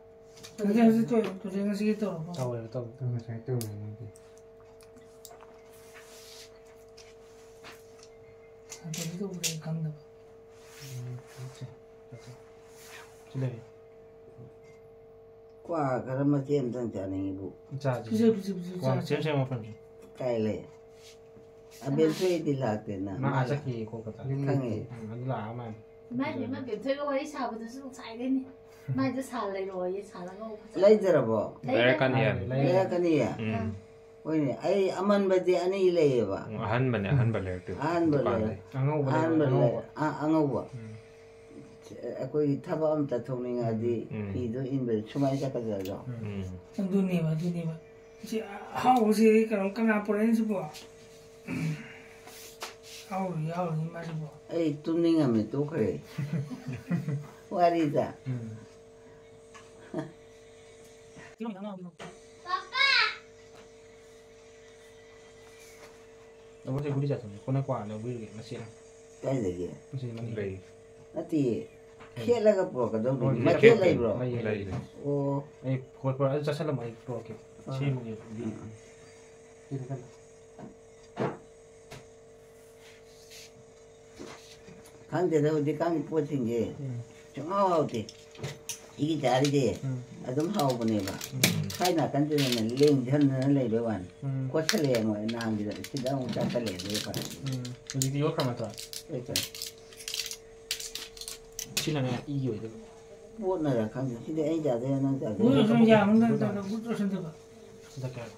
ꯍꯧꯖꯤꯛ, ꯍꯧꯖꯤꯛ ꯇꯧꯔꯣ꯫ ꯍꯧꯖꯤꯛ ꯉꯁꯤꯒꯤ ꯇꯧꯔꯕꯣ? ꯇꯧꯋꯦꯕ, ꯇꯧꯋꯦ꯫ ꯉꯁꯥꯏ ꯇꯧꯔꯦ ꯃꯣꯏꯗꯤ꯫ ꯍꯧꯖꯤꯛ ꯇꯧꯕꯗꯤ ꯑꯩ ꯈꯪꯗꯕ꯫ ꯎꯝ, ꯁꯤ, ꯁꯤ ꯂꯩ꯫ ꯀ꯭ꯋꯥ ꯈꯔ ꯃꯆꯦ ꯑꯝꯇꯪ ꯆꯥꯅꯤꯡꯉꯤꯕꯨ꯫ ꯆꯥꯁꯤ꯫ ꯄꯤꯖꯧ, ꯄꯤꯖꯧ, ꯄꯤꯖꯧ, ꯀ꯭ꯋꯥ ꯆꯥꯁꯤ꯫ ꯁꯦꯝ ꯁꯦꯝ ꯃꯐꯝꯁꯤ꯫ ꯀꯥꯏ ꯂꯩ? ꯑꯕꯦꯟꯊꯣꯏꯗꯤ ꯂꯥꯛꯇꯦꯅ꯫ ꯃꯥ ꯃꯥ ꯆꯠꯈꯤ ꯀꯣꯜꯀꯇꯥ꯫ ꯈꯪꯉꯦ꯫ ꯎꯝ, ꯑꯗꯨ ꯂꯥꯛꯑ ꯃꯥꯜꯂꯦ꯫ ꯏꯃꯥꯏ ꯄꯦꯝꯃ, ꯕꯦꯝꯊꯣꯏꯒ ꯋꯥꯔꯤ ꯁꯥꯕꯗꯁꯨ ꯉꯁꯥꯏꯗꯩꯅꯤ꯫ ꯃꯥꯏꯗꯣ ꯁꯥꯜ ꯂꯩꯔꯣꯌꯦ, ꯁꯥꯜ ꯑꯉꯧꯕ ꯐꯖꯕ꯫ ꯂꯩꯗ꯭ꯔꯕꯣ? ꯂꯩꯔꯦ꯫ ꯂꯩꯔꯛꯀꯅꯤ ꯍꯥꯏꯕꯅꯤ꯫ ꯂꯩꯔꯦ꯫ ꯂꯩꯔꯛꯀꯅꯤ꯫ ꯎꯝ꯫ ꯑꯥ꯫ ꯍꯣꯏꯅꯦ, ꯑꯩ ꯑꯃꯟꯕꯗꯤ ꯑꯅꯤ ꯂꯩꯌꯦꯕ꯫ ꯎꯝ, ꯑꯍꯟꯕꯅꯦ, ꯑꯍꯟꯕ ꯂꯩꯔꯛꯇꯣꯏꯕ꯫ ꯑꯍꯟꯕ ꯗꯨꯀꯥꯟꯗꯩ꯫ ꯂꯩꯔꯛ-, ꯑꯉꯧꯕ ꯂꯩꯔꯛ-, ꯑꯍꯟꯕ ꯑꯉꯧꯕ꯫ ꯂꯩꯔꯛ-, ꯑ-, ꯑꯉꯧꯕ꯫ ꯎꯝ꯫ ꯑꯩꯈꯣꯏꯒꯤ ꯊꯕꯛ ꯑꯃ ꯆꯠꯊꯣꯛꯅꯤꯡꯉꯗꯤ ꯎꯝ꯫ ꯐꯤꯗꯣ ꯏꯟꯕꯗ ꯁꯨꯃꯥꯏꯅ ꯆꯠꯀꯗ꯭ꯔꯣ? ꯎꯝ꯫ ꯑꯗꯨꯅꯦꯕ, ꯑꯗꯨꯅꯦꯕ꯫ ꯁꯤ ꯑꯍꯥꯎꯕꯁꯤ ꯀꯩꯅꯣ, ꯀꯅꯥ ꯄꯨꯔꯛꯏꯅꯣ ꯁꯤꯕꯣ? ꯑꯍꯥꯎꯕ ꯌꯥꯎꯔꯤꯅꯤ ꯃꯥꯁꯤꯕꯣ꯫ ꯑꯩ ꯇꯨꯝꯅꯤꯡꯉꯝꯃꯦ, ꯇꯣꯛꯈ꯭ꯔꯦ꯫ ꯋꯥꯔꯤꯗ꯫ ꯎꯝ꯫ ꯅꯕꯣꯛꯁꯦ ꯒꯨꯂꯤ ꯆꯥꯊꯣꯛꯑꯦ꯫ ꯀꯣꯟꯅ ꯀ꯭ꯋꯥ ꯂꯧꯕꯤꯔꯒꯦ, ꯃꯆꯦꯠ ꯑꯃ꯫ ꯀꯥꯏꯗꯒꯤ? ꯃꯆꯦꯠ ꯑꯃ꯫ ꯂꯩ꯫ ꯅꯠꯇꯦ, ꯈꯦꯠꯂꯒ ꯄꯨꯔꯛꯀꯗꯧꯅꯤ꯫ ꯑꯣ, ꯃꯆꯦꯠ ꯈꯦꯠꯄꯅꯤ꯫ ꯂꯩꯕ꯭ꯔꯣ? ꯂꯩ, ꯂꯩ, ꯂꯩ꯫ ꯑꯣ꯫ ꯑꯩ ꯍꯣꯏ, ꯄꯨꯔꯛꯑꯣ꯫ ꯑꯗꯨ ꯆꯥꯁꯜꯂꯝꯃꯣ, ꯑꯩ ꯄꯨꯔꯛꯀꯦ꯫ ꯑꯥ꯫ ꯁꯦꯝꯃꯒꯦ ꯑꯗꯨꯗꯤ꯫ ꯑꯥ, ꯑꯥ꯫ ꯁꯤꯗ ꯀꯟꯅ꯫ ꯈꯪꯗꯦꯗ, ꯍꯧꯖꯤꯛꯀꯥꯟꯒꯤ ꯄꯣꯠꯁꯤꯡꯁꯦ ꯎꯝ꯫ ꯁꯨꯡꯍꯥꯎ ꯍꯥꯎꯇꯦ꯫ ꯁꯤꯒꯤ ꯆꯥꯔꯤꯁꯦ ꯎꯝ꯫ ꯑꯗꯨꯝ ꯍꯥꯎꯕꯅꯦꯕ꯫ ꯎꯝ꯫ ꯁ꯭ꯋꯥꯏ ꯅꯥꯀꯟꯁꯤꯗꯅꯦ ꯂꯦꯡꯖꯟꯗꯅ ꯂꯩꯕꯩ ꯋꯥꯅꯤ꯫ ꯎꯝ꯫ ꯀꯣꯠꯁꯜꯂꯛꯑꯦ ꯃꯣꯏ, ꯅꯍꯥꯟꯒꯤꯗ ꯁꯤꯗ ꯑꯃꯨꯛ ꯆꯥꯁꯜꯂꯛꯑꯦ ꯑꯗꯨꯒ ꯐꯔꯦ꯫ ꯎꯝ꯫ ꯍꯧꯖꯤꯛꯇꯤ ꯌꯣꯠꯈ꯭ꯔ ꯅꯠꯇ꯭ꯔꯣ? ꯂꯣꯏ ꯐꯔꯦ꯫ ꯁꯤꯅꯅꯦ ꯏꯒꯤ ꯑꯣꯏꯗꯣꯏꯕ꯫ ꯄꯣꯠꯅꯔ ꯈꯪꯗꯦ꯫ ꯁꯤꯗꯤ ꯑꯩ ꯆꯥꯗꯣꯏꯔꯥ ꯅꯪ ꯆꯥꯗꯣꯏꯔꯥ? ꯒꯨꯠ ꯑꯣꯏꯁꯟ ꯌꯥꯕ ꯅꯠꯇ꯭ꯔꯒ ꯒꯨꯠ ꯑꯣꯏꯁꯟꯗꯕ꯫ ꯍꯟꯗꯛ ꯀꯌꯥ?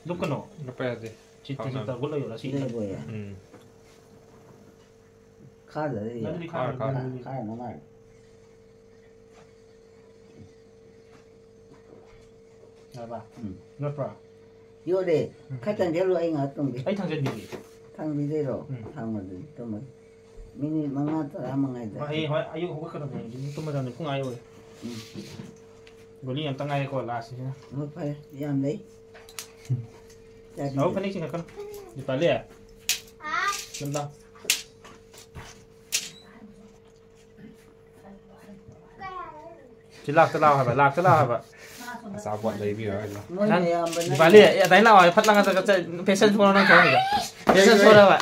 ꯂꯨꯞꯀꯅꯣ꯫ ꯂꯨꯞꯄ ꯌꯥꯗꯦ꯫ ꯁꯤꯠꯇ ꯁꯤꯠꯇ ꯒꯨꯠ ꯂꯩꯌꯣ ꯁꯤ꯫ ꯂꯩꯕꯣꯏꯌꯦ꯫ ꯎꯝ꯫ ꯈꯥꯗ꯭ꯔꯗꯤ ꯅꯪꯗꯤ ꯈꯥꯔ, ꯈꯥꯔ꯫ ꯈꯥꯔ꯫ ꯈꯥꯔ ꯃꯃꯥꯏ꯫ ꯌꯥꯔꯕ? ꯎꯝ꯫ ꯌꯣꯠꯄ꯭ꯔꯣ? ꯌꯣꯠꯂꯦ꯫ ꯎꯝ꯫ ꯈꯔ ꯆꯪꯁꯤꯜꯂꯨ, ꯑꯩ ꯉꯥꯏꯍꯥꯛ ꯇꯨꯝꯒꯦ꯫ ꯑꯩ ꯊꯥꯡꯖꯟꯕꯤꯒꯦ꯫ ꯊꯥꯡꯕꯤꯗꯣꯏꯔꯣ? ꯎꯝ꯫ ꯊꯥꯡꯕꯗꯨꯗꯤ ꯇꯨꯝꯃꯒꯦ꯫ ꯃꯤꯅꯤꯠ ꯃꯉꯥ ꯇꯔꯥ ꯃꯉꯥꯏꯗ꯫ ꯍꯣꯏ, ꯍꯌꯦꯡ ꯍꯣꯏ ꯑꯌꯨꯛ ꯍꯧꯒꯠꯀꯗꯕꯅꯦ꯫ ꯍꯧꯖꯤꯛ ꯇꯨꯝꯃꯗꯕꯅꯦ꯫ ꯄꯨꯡ ꯑꯥ ꯌꯧꯔꯦ꯫ ꯎꯝ꯫ ꯒꯨꯂꯤ ꯑꯝꯇ ꯉꯥꯏꯔꯦꯀꯣ ꯂꯥꯁꯁꯤꯅ꯫ ꯍꯣꯏ, ꯐꯔꯦ꯫ ꯌꯥꯝ ꯂꯩ꯫ ꯆꯥꯕꯤꯒꯦ꯫ ꯁꯥꯎ ꯐꯅꯦꯛ ꯆꯤꯡꯈꯠꯀꯅꯨ꯫ ꯗꯤꯄꯥꯂꯤ꯫ ꯍꯥꯎ꯫ ꯁꯨꯝ ꯂꯥꯎ꯫ ꯁꯤ ꯂꯥꯛꯇ ꯂꯥꯛꯑꯣ ꯍꯥꯏꯕ, ꯂꯥꯛꯇ ꯂꯥꯛꯑꯣ ꯍꯥꯏꯕ꯫ ꯑꯆꯥꯄꯣꯠ ꯂꯩꯕꯤꯔꯣ ꯍꯥꯏꯅ꯫ ꯃꯣꯏ ꯅꯪ ꯃꯌꯥꯝꯕꯅ ꯗꯤꯄꯥꯂꯤ, ꯑꯦ, ꯑꯗꯥꯏ ꯂꯥꯛꯑꯣ ꯍꯥꯏꯕ, ꯐꯠ ꯂꯪꯉ ꯆꯠ-, ꯆꯠ-, ꯐꯦꯁꯟ ꯁꯣ ꯅꯪ ꯊꯣꯛꯑꯝꯃꯤꯗꯣ꯫ ꯐꯦꯁꯟ ꯁꯣ ꯍꯥꯏꯕ꯫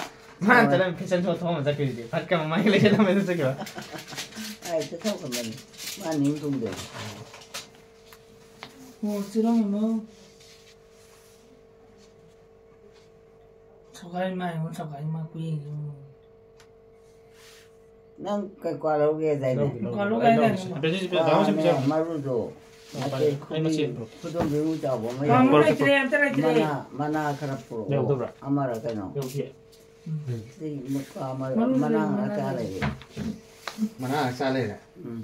ꯃꯥꯅ ꯍꯣꯏ꯫ ꯆꯠꯂꯝꯃꯤ ꯐꯦꯁꯟ ꯁꯣ ꯊꯣꯛꯑꯝꯃ ꯆꯠꯈ꯭ꯔꯤꯗꯨꯗꯤ꯫ ꯐꯠ ꯀ ꯃꯃꯥꯏꯒ ꯂꯩꯁꯜꯂꯝꯃꯦ ꯑꯗꯨ ꯆꯠꯈꯤꯕ꯫ ꯑꯩ ꯆꯠꯊꯣꯛꯈ꯭ꯔꯕꯅꯤ꯫ ꯃꯥ ꯅꯤꯡ ꯊꯨꯡꯗꯦ꯫ ꯑꯣ, ꯆꯤꯔꯪ ꯑꯃ꯫ ꯁꯒꯥꯏ ꯃꯥ, ꯑꯩꯉꯣꯟꯗ ꯁꯒꯥꯏ ꯃꯥ ꯀꯨꯏ꯫ ꯅꯪ ꯀꯩ ꯀ꯭ꯋꯥ ꯂꯧꯒꯦ ꯍꯥꯏꯗꯥꯏꯅꯦ? ꯂꯧꯒꯦ, ꯂꯧꯒꯦ꯫ ꯀ꯭ꯋꯥ ꯂꯧꯒꯦ ꯍꯥꯏꯗꯥꯏꯅꯦ? ꯄꯦꯟꯁꯤꯜꯁꯤ ꯄꯤꯔꯛꯑꯣ, ꯗꯥ ꯍꯣꯏ ꯁꯤ ꯀ꯭ꯋꯥꯅꯦ, ꯄꯤꯔꯛꯑꯣ꯫ ꯃꯔꯨꯗꯣ꯫ ꯑꯣ, ꯐꯔꯦ꯫ ꯑꯩ ꯃꯆꯦꯠ ꯄꯨꯔꯛꯀꯦ꯫ ꯈꯨꯗꯣꯝ ꯕꯤꯔꯨ ꯆꯥꯎꯕ ꯑꯃ ꯀ꯭ꯋꯥ ꯌꯥꯎꯔꯦ꯫ ꯃꯔꯨ ꯂꯩꯇ꯭ꯔꯦ, ꯑꯝꯇ ꯂꯩꯇ꯭ꯔꯦ꯫ ꯃꯅꯥ, ꯃꯅꯥ ꯈꯔ ꯄꯨꯔꯛꯑꯣ꯫ ꯌꯧꯗꯕ꯭ꯔꯥ? ꯑꯃꯔ ꯀꯩꯅꯣ? ꯌꯧꯗꯦ꯫ ꯎꯝ꯫ ꯁꯤ ꯃꯨꯛꯀꯥ ꯑꯃ, ꯃꯔꯨ ꯃꯅꯥ ꯂꯩ, ꯃꯅꯥ ꯉꯥꯛꯇ ꯂꯩ꯫ ꯂꯩꯔꯦ꯫ ꯃꯅꯥ ꯉꯥꯛ ꯆꯥ ꯂꯩꯔꯦ꯫ ꯎꯝ꯫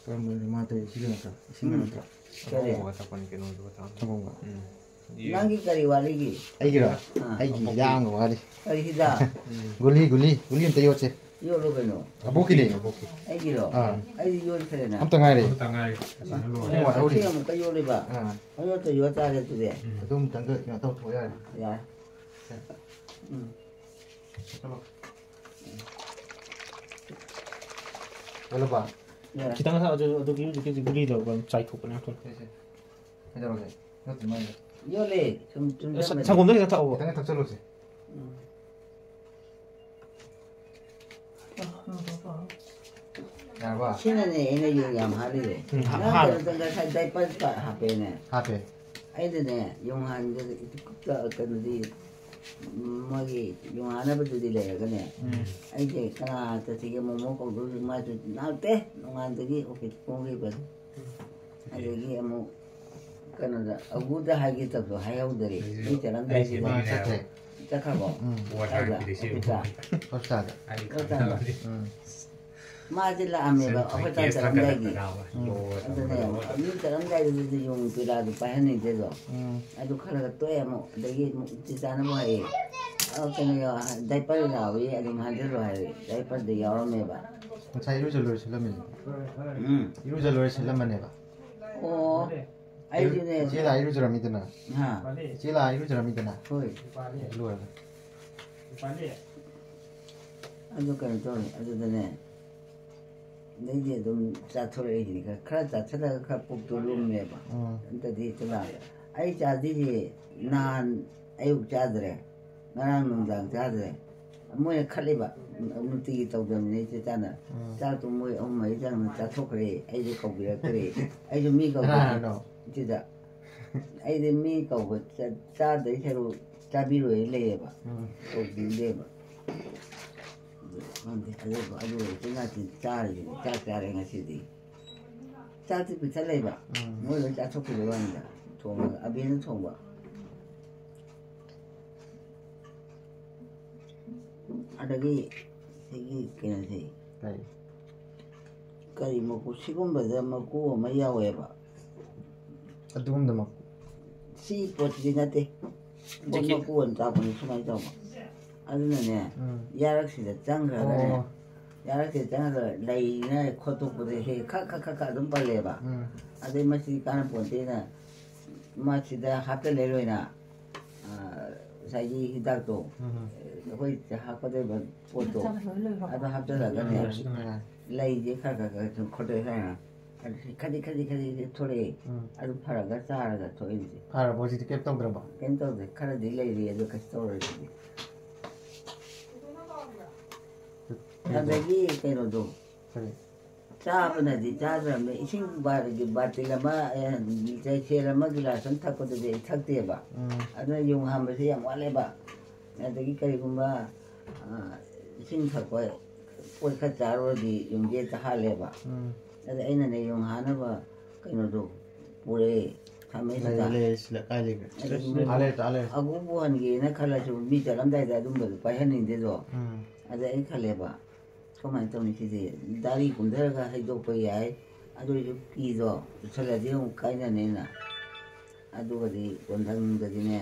ꯀꯔꯝꯕꯅꯣ ꯃꯥ ꯇꯧꯔꯤꯁꯤ? ꯀꯩꯅꯣ ꯇꯧ-, ꯏꯁꯤꯡ ꯀꯩꯅꯣ ꯎꯝ꯫ ꯇꯧ-, ꯀꯔꯤ? ꯑꯉꯧꯕꯒ ꯊꯛꯄꯅꯤ, ꯀꯩꯅꯣꯗꯨꯒ ꯊꯛꯄꯅꯤ꯫ ꯑꯉꯧꯕ꯫ ꯎꯝ꯫ ꯅꯪꯒꯤ ꯀꯔꯤ ꯋꯥꯠꯂꯤꯒꯦ? ꯑꯩꯒꯤꯔꯣ? ꯑꯥ꯫ ꯑꯩꯒꯤ ꯍꯤꯗꯥꯛ ꯑꯃ ꯋꯥꯠꯂꯤ꯫ ꯀꯔꯤ ꯍꯤꯗꯥꯛ? ꯎꯝ꯫ ꯒꯨꯂꯤ, ꯒꯨꯂꯤ, ꯒꯨꯂꯤ ꯑꯝꯇ ꯌꯣꯠꯁꯦ꯫ ꯌꯣꯠꯂꯨ ꯀꯩꯅꯣ꯫ ꯑꯕꯣꯛꯀꯤꯅꯦ꯫ ꯑꯕꯣꯛꯀꯤ꯫ ꯑꯩꯒꯤꯔꯣ? ꯑꯥ꯫ ꯑꯩꯗꯤ ꯌꯣꯠꯈ꯭ꯔꯦꯅ꯫ ꯑꯝꯇ ꯉꯥꯏꯔꯦ꯫ ꯑꯃꯇ ꯉꯥꯏꯔꯦ꯫ ꯑꯁꯤ ꯑꯃ ꯂꯣꯏꯔꯦ꯫ ꯑꯃ ꯋꯥꯠꯍꯧꯔꯤ꯫ ꯑꯁꯤ ꯑꯃꯨꯛꯀ ꯌꯣꯠꯂꯤꯕ? ꯑꯥ꯫ ꯑꯣ, ꯌꯣꯠꯇ ꯌꯣꯠ ꯇꯥꯔꯦ ꯑꯗꯨꯗꯤ꯫ ꯎꯝ꯫ ꯑꯗꯨ ꯑꯃꯇꯪꯒ ꯀꯩꯅꯣ ꯇꯧꯊꯣꯛ ꯌꯥꯔꯦ꯫ ꯌꯥꯔꯦ꯫ ꯁꯦ꯫ ꯎꯝ꯫ ꯆꯠꯂꯣ꯫ ꯆꯠꯂꯕ? ꯌꯥꯔꯦ꯫ ꯈꯤꯇꯪ ꯊꯛꯑꯣ, ꯑꯗꯨ, ꯑꯗꯨꯒꯤ ꯍꯧꯖꯤꯛꯀꯤ ꯒꯨꯂꯤꯗꯣ ꯆꯥꯏꯊꯣꯛꯄꯅꯦ꯫ ꯁꯦ, ꯁꯦ꯫ ꯀꯩꯗꯧꯔꯒꯦ? ꯅꯠꯇꯦ, ꯃꯥꯏꯗ꯫ ꯌꯣꯠꯂꯦ꯫ ꯁꯨꯝ, ꯁꯨꯝ ꯁ-, ꯆꯝꯕꯅꯦ꯫ ꯁꯪꯒꯣꯝꯗꯣ ꯈꯤꯇꯪ ꯊꯛꯑꯣ꯫ ꯈꯤꯇꯪ ꯊꯛꯆꯜꯂꯣꯁꯦ꯫ ꯎꯝ꯫ ꯌꯥꯔꯕ? ꯁꯤꯅꯅꯦ ꯑꯩꯅ ꯌꯣꯠ ꯌꯥꯝ ꯍꯥꯜꯂꯤꯗꯣ꯫ ꯎꯝ, ꯍꯥ-, ꯅꯪ ꯍꯥꯜꯂꯣ꯫ ꯀꯩꯅꯣ ꯇꯧꯗ ꯉꯁꯥꯏ diaper ꯄ-, ꯍꯥꯞꯄꯦꯅꯦ꯫ ꯍꯥꯞꯄꯦ꯫ ꯑꯩꯅꯅꯦ, ꯌꯣꯡꯍꯥꯟꯒ ꯀ-, ꯀꯩꯅꯣꯗꯤ, ꯃꯣꯏꯒꯤ ꯌꯣꯡꯍꯥꯟꯅꯕꯗꯨꯗꯤ ꯂꯩꯔꯒꯅꯦ, ꯎꯝ꯫ ꯑꯩꯁꯦ ꯀꯅꯥ ꯆꯠꯁꯤꯒꯦ, ꯃꯣꯃꯣ ꯀꯧꯗꯧꯁꯤ, ꯃꯥꯁꯨ ꯂꯥꯛꯇꯦ, ꯅꯣꯡꯉꯥꯟꯕꯗꯒꯤ office ꯀꯨꯝꯈꯤꯕꯅꯤ꯫ ꯑꯗꯒꯤ ꯑꯃꯨꯛ ꯀꯩꯅꯣꯗ ꯑꯒꯨꯗ ꯍꯥꯏꯒꯦ ꯇꯧꯕꯗꯣ ꯍꯥꯏꯍꯧꯗꯔꯦ꯫ ꯑꯩꯁꯨ ꯃꯤ ꯆꯠꯂꯝꯗꯥꯏꯁꯤꯗ꯫ ꯑꯩꯁꯨ ꯃꯥ ꯆꯠꯈ꯭ꯔꯦ꯫ ꯆꯠꯈ꯭ꯔꯕꯣ? ꯎꯝ꯫ ꯀꯥꯏꯗ? ꯋꯥꯔꯗ ꯑꯗꯨꯗ? ꯍꯣꯁꯄꯤꯇꯥꯜ꯫ ꯍꯣꯁꯄꯤꯇꯥꯜꯗ꯫ ꯑꯩ ꯈꯪꯗꯕꯅꯤ꯫ ꯎꯝ꯫ ꯃꯥꯁꯦ ꯂꯥꯛꯑꯝꯃꯦꯕ, ꯑꯩꯈꯣꯏ ꯆꯥꯛ ꯆꯥꯔꯝꯗꯥꯏꯒꯤ꯫ ꯎꯝ꯫ ꯑꯗꯨꯅꯦ, ꯃꯤ ꯆꯥꯔꯝꯗꯥꯏꯗꯨꯗꯗꯤ ꯌꯣꯡ ꯄꯤꯂꯥꯗꯨ ꯄꯥꯏꯍꯟꯅꯤꯡꯗꯦꯗꯣ꯫ ꯎꯝ꯫ ꯑꯗꯨ ꯈꯔ ꯈꯔ ꯇꯣꯛꯑꯦ ꯑꯃꯨꯛ꯫ ꯑꯗꯒꯤ ꯑꯃꯨꯛ ꯆꯦ ꯆꯥꯅꯕ ꯍꯥꯏꯌꯦ꯫ ꯑ, ꯀꯩꯅꯣ ꯌꯥꯎ-, ꯗꯥꯏꯄꯔ ꯌꯥꯎꯏ, ꯑꯗꯨꯝ ꯍꯥꯏꯖꯜꯂꯣ ꯍꯥꯏꯔꯦ꯫ ꯗꯥꯏꯄꯔꯗ ꯌꯥꯎꯔꯝꯃꯦꯕ꯫ ꯉꯁꯥꯏ ꯏꯔꯨꯖ ꯂꯣꯏꯔ ꯁꯦꯠꯂꯝꯃꯤꯅꯦ꯫ ꯎꯝ꯫ ꯏꯔꯨꯖ ꯂꯣꯏꯔ ꯁꯦꯠꯂꯝꯃꯅꯦꯕ꯫ ꯑꯣ, ꯑꯩꯁꯨꯅꯦ꯫ ꯏꯆꯦ ꯂꯥꯛꯑ ꯏꯔꯨꯖꯔꯝꯃꯤꯗꯅ꯫ ꯍꯥ? ꯏꯆꯦ ꯂꯥꯛꯑ ꯏꯔꯨꯖꯔꯝꯃꯤꯗꯅ꯫ ꯍꯣꯏ꯫ ꯑꯗꯨ ꯂꯣꯏꯔꯒ꯫ ꯑꯗꯨ ꯀꯩꯅꯣ ꯇꯧꯔꯦ, ꯑꯗꯨꯗꯅꯦ, ꯑꯗꯩꯗꯤ ꯑꯗꯨꯝ ꯆꯥꯊꯣꯔꯛꯏꯁꯤꯅꯤ꯫ ꯈꯔ, ꯈꯔ ꯆꯥꯊꯠꯂꯒ ꯈꯔ ꯄꯨꯛꯇꯣ ꯂꯨꯝꯃꯦꯕ꯫ ꯎꯝ꯫ ꯅꯠꯇ꯭ꯔꯗꯤ ꯍꯦꯛꯇ ꯂꯥꯛꯑꯦ꯫ ꯑꯩ ꯆꯥꯗꯣꯏꯁꯦ ꯅꯍꯥꯟ ꯑꯌꯨꯛ ꯆꯥꯗ꯭ꯔꯦ, ꯉꯔꯥꯡ ꯅꯨꯡꯗꯥꯡ ꯆꯥꯗ꯭ꯔꯦ꯫ ꯃꯣꯏꯅ ꯈꯠꯂꯤꯕ, ꯅꯨꯡꯇꯤꯒꯤ ꯇꯧꯗꯕꯅꯤꯅ ꯑꯩꯁꯦ ꯆꯥꯅ꯫ ꯎꯝ꯫ ꯆꯥꯛꯇꯣ ꯃꯣꯏ ꯑꯍꯨꯝ ꯃꯔꯤ ꯆꯪꯅ ꯆꯥꯊꯣꯛꯈ꯭ꯔꯦ, ꯑꯩꯁꯦ ꯀꯧꯕꯤꯔꯛꯇ꯭ꯔꯦ꯫ ꯑꯩꯁꯨ ꯃꯤ ꯀꯧꯗ꯭ꯔꯦ꯫ ꯀꯅꯥꯅꯣ? ꯁꯤꯗ꯫ ꯑꯩꯗꯤ ꯃꯤ ꯀꯧꯕ ꯆ-, ꯆꯥꯗꯣꯏ ꯁꯔꯨꯛ ꯆꯥꯕꯤꯔꯣꯏ ꯂꯩꯌꯦꯕ꯫ ꯎꯝ꯫ ꯀꯧꯕꯤꯗꯦꯕ꯫ ꯑꯗꯨ ꯈꯪꯗꯦ, ꯑꯗꯨ, ꯑꯗꯨ ꯎꯆꯤꯟ ꯅꯥꯆꯤꯟ ꯆꯥꯔꯤꯁꯤꯗꯤ꯫ ꯆꯥꯛ ꯆꯥꯔꯦ ꯉꯁꯤꯗꯤ꯫ ꯆꯥꯛꯇꯤ ꯄꯤꯛꯊꯠ ꯂꯩꯕ꯫ ꯎꯝ꯫ ꯃꯣꯏ ꯂꯣꯏ ꯆꯥꯊꯣꯛꯈꯤꯕꯩ ꯋꯥꯅꯤꯗ꯫ ꯊꯣꯡꯉꯒ ꯑꯕꯦꯅ ꯊꯣꯡꯕ꯫ ꯑꯗꯒꯤ ꯁꯤꯒꯤ ꯀꯩꯅꯣꯁꯦ꯫ ꯀꯔꯤ? ꯀꯔꯤ ꯃꯀꯨ? ꯁꯤꯒꯨꯝꯕꯗ ꯃꯀꯨ ꯑꯃ ꯌꯥꯎꯋꯦꯕ꯫ ꯑꯗꯨꯒꯨꯝꯕꯗ ꯃꯀꯨ? ꯁꯤ ꯄꯣꯠꯁꯤꯗꯤ ꯅꯠꯇꯦ꯫ ꯄꯣꯠ ꯖꯦꯀꯦꯠ꯫ ꯃꯀꯨ ꯑꯣꯏꯅ ꯆꯥꯎꯕꯅꯤ ꯁꯨꯃꯥꯏꯅ ꯇꯧꯕ꯫ ꯑꯗꯨꯅꯅꯦ, ꯎꯝ꯫ ꯌꯥꯔꯛꯁꯤꯗ ꯆꯪꯈ꯭ꯔꯒꯅꯦ, ꯑꯣ꯫ ꯌꯥꯔꯛꯁꯤꯗ ꯆꯪꯉꯒ ꯂꯩꯅ ꯈꯣꯠꯇꯣꯛꯄꯗ ꯍꯦꯛ ꯈꯛ ꯈꯛ ꯈꯛ ꯈꯛ ꯑꯗꯨꯝ ꯄꯜꯂꯦꯕ꯫ ꯎꯝ꯫ ꯑꯗꯩ ꯃꯁꯤ ꯀꯥꯟꯅꯄꯣꯟꯇꯦꯅ ꯃꯁꯤꯗ ꯍꯥꯞꯆꯜꯂꯦ ꯂꯣꯏꯅ꯫ ꯑ, ꯉꯁꯥꯏꯒꯤ ꯍꯤꯗꯥꯛꯇꯣ, ꯎꯝ꯫ ꯑꯩꯈꯣꯏ ꯍꯥꯞꯀꯗꯧꯔꯤꯕ ꯄꯣꯠꯇꯣ, ꯍꯥꯞꯆꯜꯂꯦ ꯂꯣꯏ ꯂꯣꯏꯔꯦ꯫ ꯑꯗꯣ ꯍꯥꯞꯆꯜꯂꯒꯅꯦ, ꯎꯝ꯫ ꯂꯩꯁꯦ ꯈꯔ ꯈꯔ ꯈꯔ ꯁꯨꯝ ꯈꯣꯠꯇꯣꯛꯑꯦ ꯁꯨꯃꯥꯏꯅ꯫ ꯑꯗꯨ ꯈꯗꯤ ꯈꯗꯤ ꯈꯗꯤ ꯊꯣꯛꯂꯛꯑꯦ꯫ ꯎꯝ꯫ ꯑꯗꯨ ꯐꯔꯒ ꯆꯥꯔꯒ ꯊꯣꯛꯏꯁꯦ꯫ ꯐꯔꯕꯣ ꯍꯧꯖꯤꯛꯇꯤ? ꯀꯩꯝ ꯇꯧꯗ꯭ꯔꯕꯣ? ꯀꯩꯝ ꯇꯧꯗꯦ꯫ ꯈꯔꯗꯤ ꯂꯩꯔꯤ, ꯑꯗꯨ ꯀꯩꯁꯨ ꯇꯧꯔꯣꯏ ꯍꯧꯖꯤꯛꯇꯤ꯫ ꯑꯗꯒꯤ ꯀꯩꯅꯣꯗꯣ, ꯀꯔꯤ? ꯆꯥꯕꯅꯗꯤ ꯆꯥꯗ꯭ꯔꯕꯅꯦ꯫ ꯏꯁꯤꯡ ꯕꯥ-, ꯕꯥꯔꯇꯤꯟ ꯑꯃ, ꯑꯦ, ꯆꯩꯁꯦꯜ ꯑꯃ, ꯒꯤꯂꯥꯁ ꯑꯃ ꯊꯛꯄꯗꯨꯗꯤ ꯑꯩ ꯊꯛꯇꯦꯕ꯫ ꯎꯝ꯫ ꯑꯗꯨꯅ ꯌꯣꯡ ꯍꯥꯟꯕꯁꯦ ꯌꯥꯝ ꯋꯥꯠꯂꯦꯕ꯫ ꯑꯗꯒꯤ ꯀꯔꯤꯒꯨꯝꯕ, ꯑ, ꯏꯁꯤꯡ ꯊꯛꯄ ꯄꯣꯠ ꯈꯔ ꯆꯥꯔꯨꯔꯗꯤ ꯌꯣꯡꯁꯦ ꯍꯦꯛꯇ ꯍꯥꯜꯂꯦꯕ꯫ ꯎꯝ꯫ ꯑꯗ ꯑꯩꯅꯅꯦ ꯌꯣꯡ ꯍꯥꯟꯅꯕ ꯀꯩꯅꯣꯗꯣ ꯄꯨꯔꯛꯑꯦ꯫ ꯈꯥꯃꯦꯟꯁꯤꯗ꯫ ꯂꯩ, ꯂꯩ, ꯁꯤꯗ ꯀꯥꯏ ꯂꯩꯒꯦ? ꯑꯗꯒꯤ ꯑꯥ, ꯂꯩꯔꯦ, ꯑꯥ, ꯂꯩꯔꯦ꯫ ꯑꯒꯨꯕꯨ ꯍꯟꯒꯦꯅ ꯈꯜꯂꯁꯨ ꯃꯤ ꯆꯠꯂꯝꯗꯥꯏꯗ ꯑꯗꯨꯝꯕꯗꯣ ꯄꯥꯏꯍꯟꯅꯤꯡꯗꯦꯗꯣ꯫ ꯎꯝ꯫ ꯑꯗ ꯑꯩ ꯈꯜꯂꯦꯕ, "ꯀꯃꯥꯏꯅ ꯇꯧꯅꯤ ꯁꯤꯗꯤ? ꯗꯥꯔꯤ ꯀꯨꯝꯊꯔꯒ ꯍꯩꯗꯣꯛꯄ ꯌꯥꯏ, ꯑꯗꯨ ꯑꯣꯏꯔꯁꯨ ꯐꯤꯗꯣ ꯆꯨꯞꯁꯜꯂꯗꯤ ꯑꯃꯨꯛ ꯀꯥꯏꯅꯅꯦꯅ"꯫ ꯑꯗꯨꯒꯗꯤ ꯀꯣꯟꯊꯪꯗꯗꯤꯅꯦ,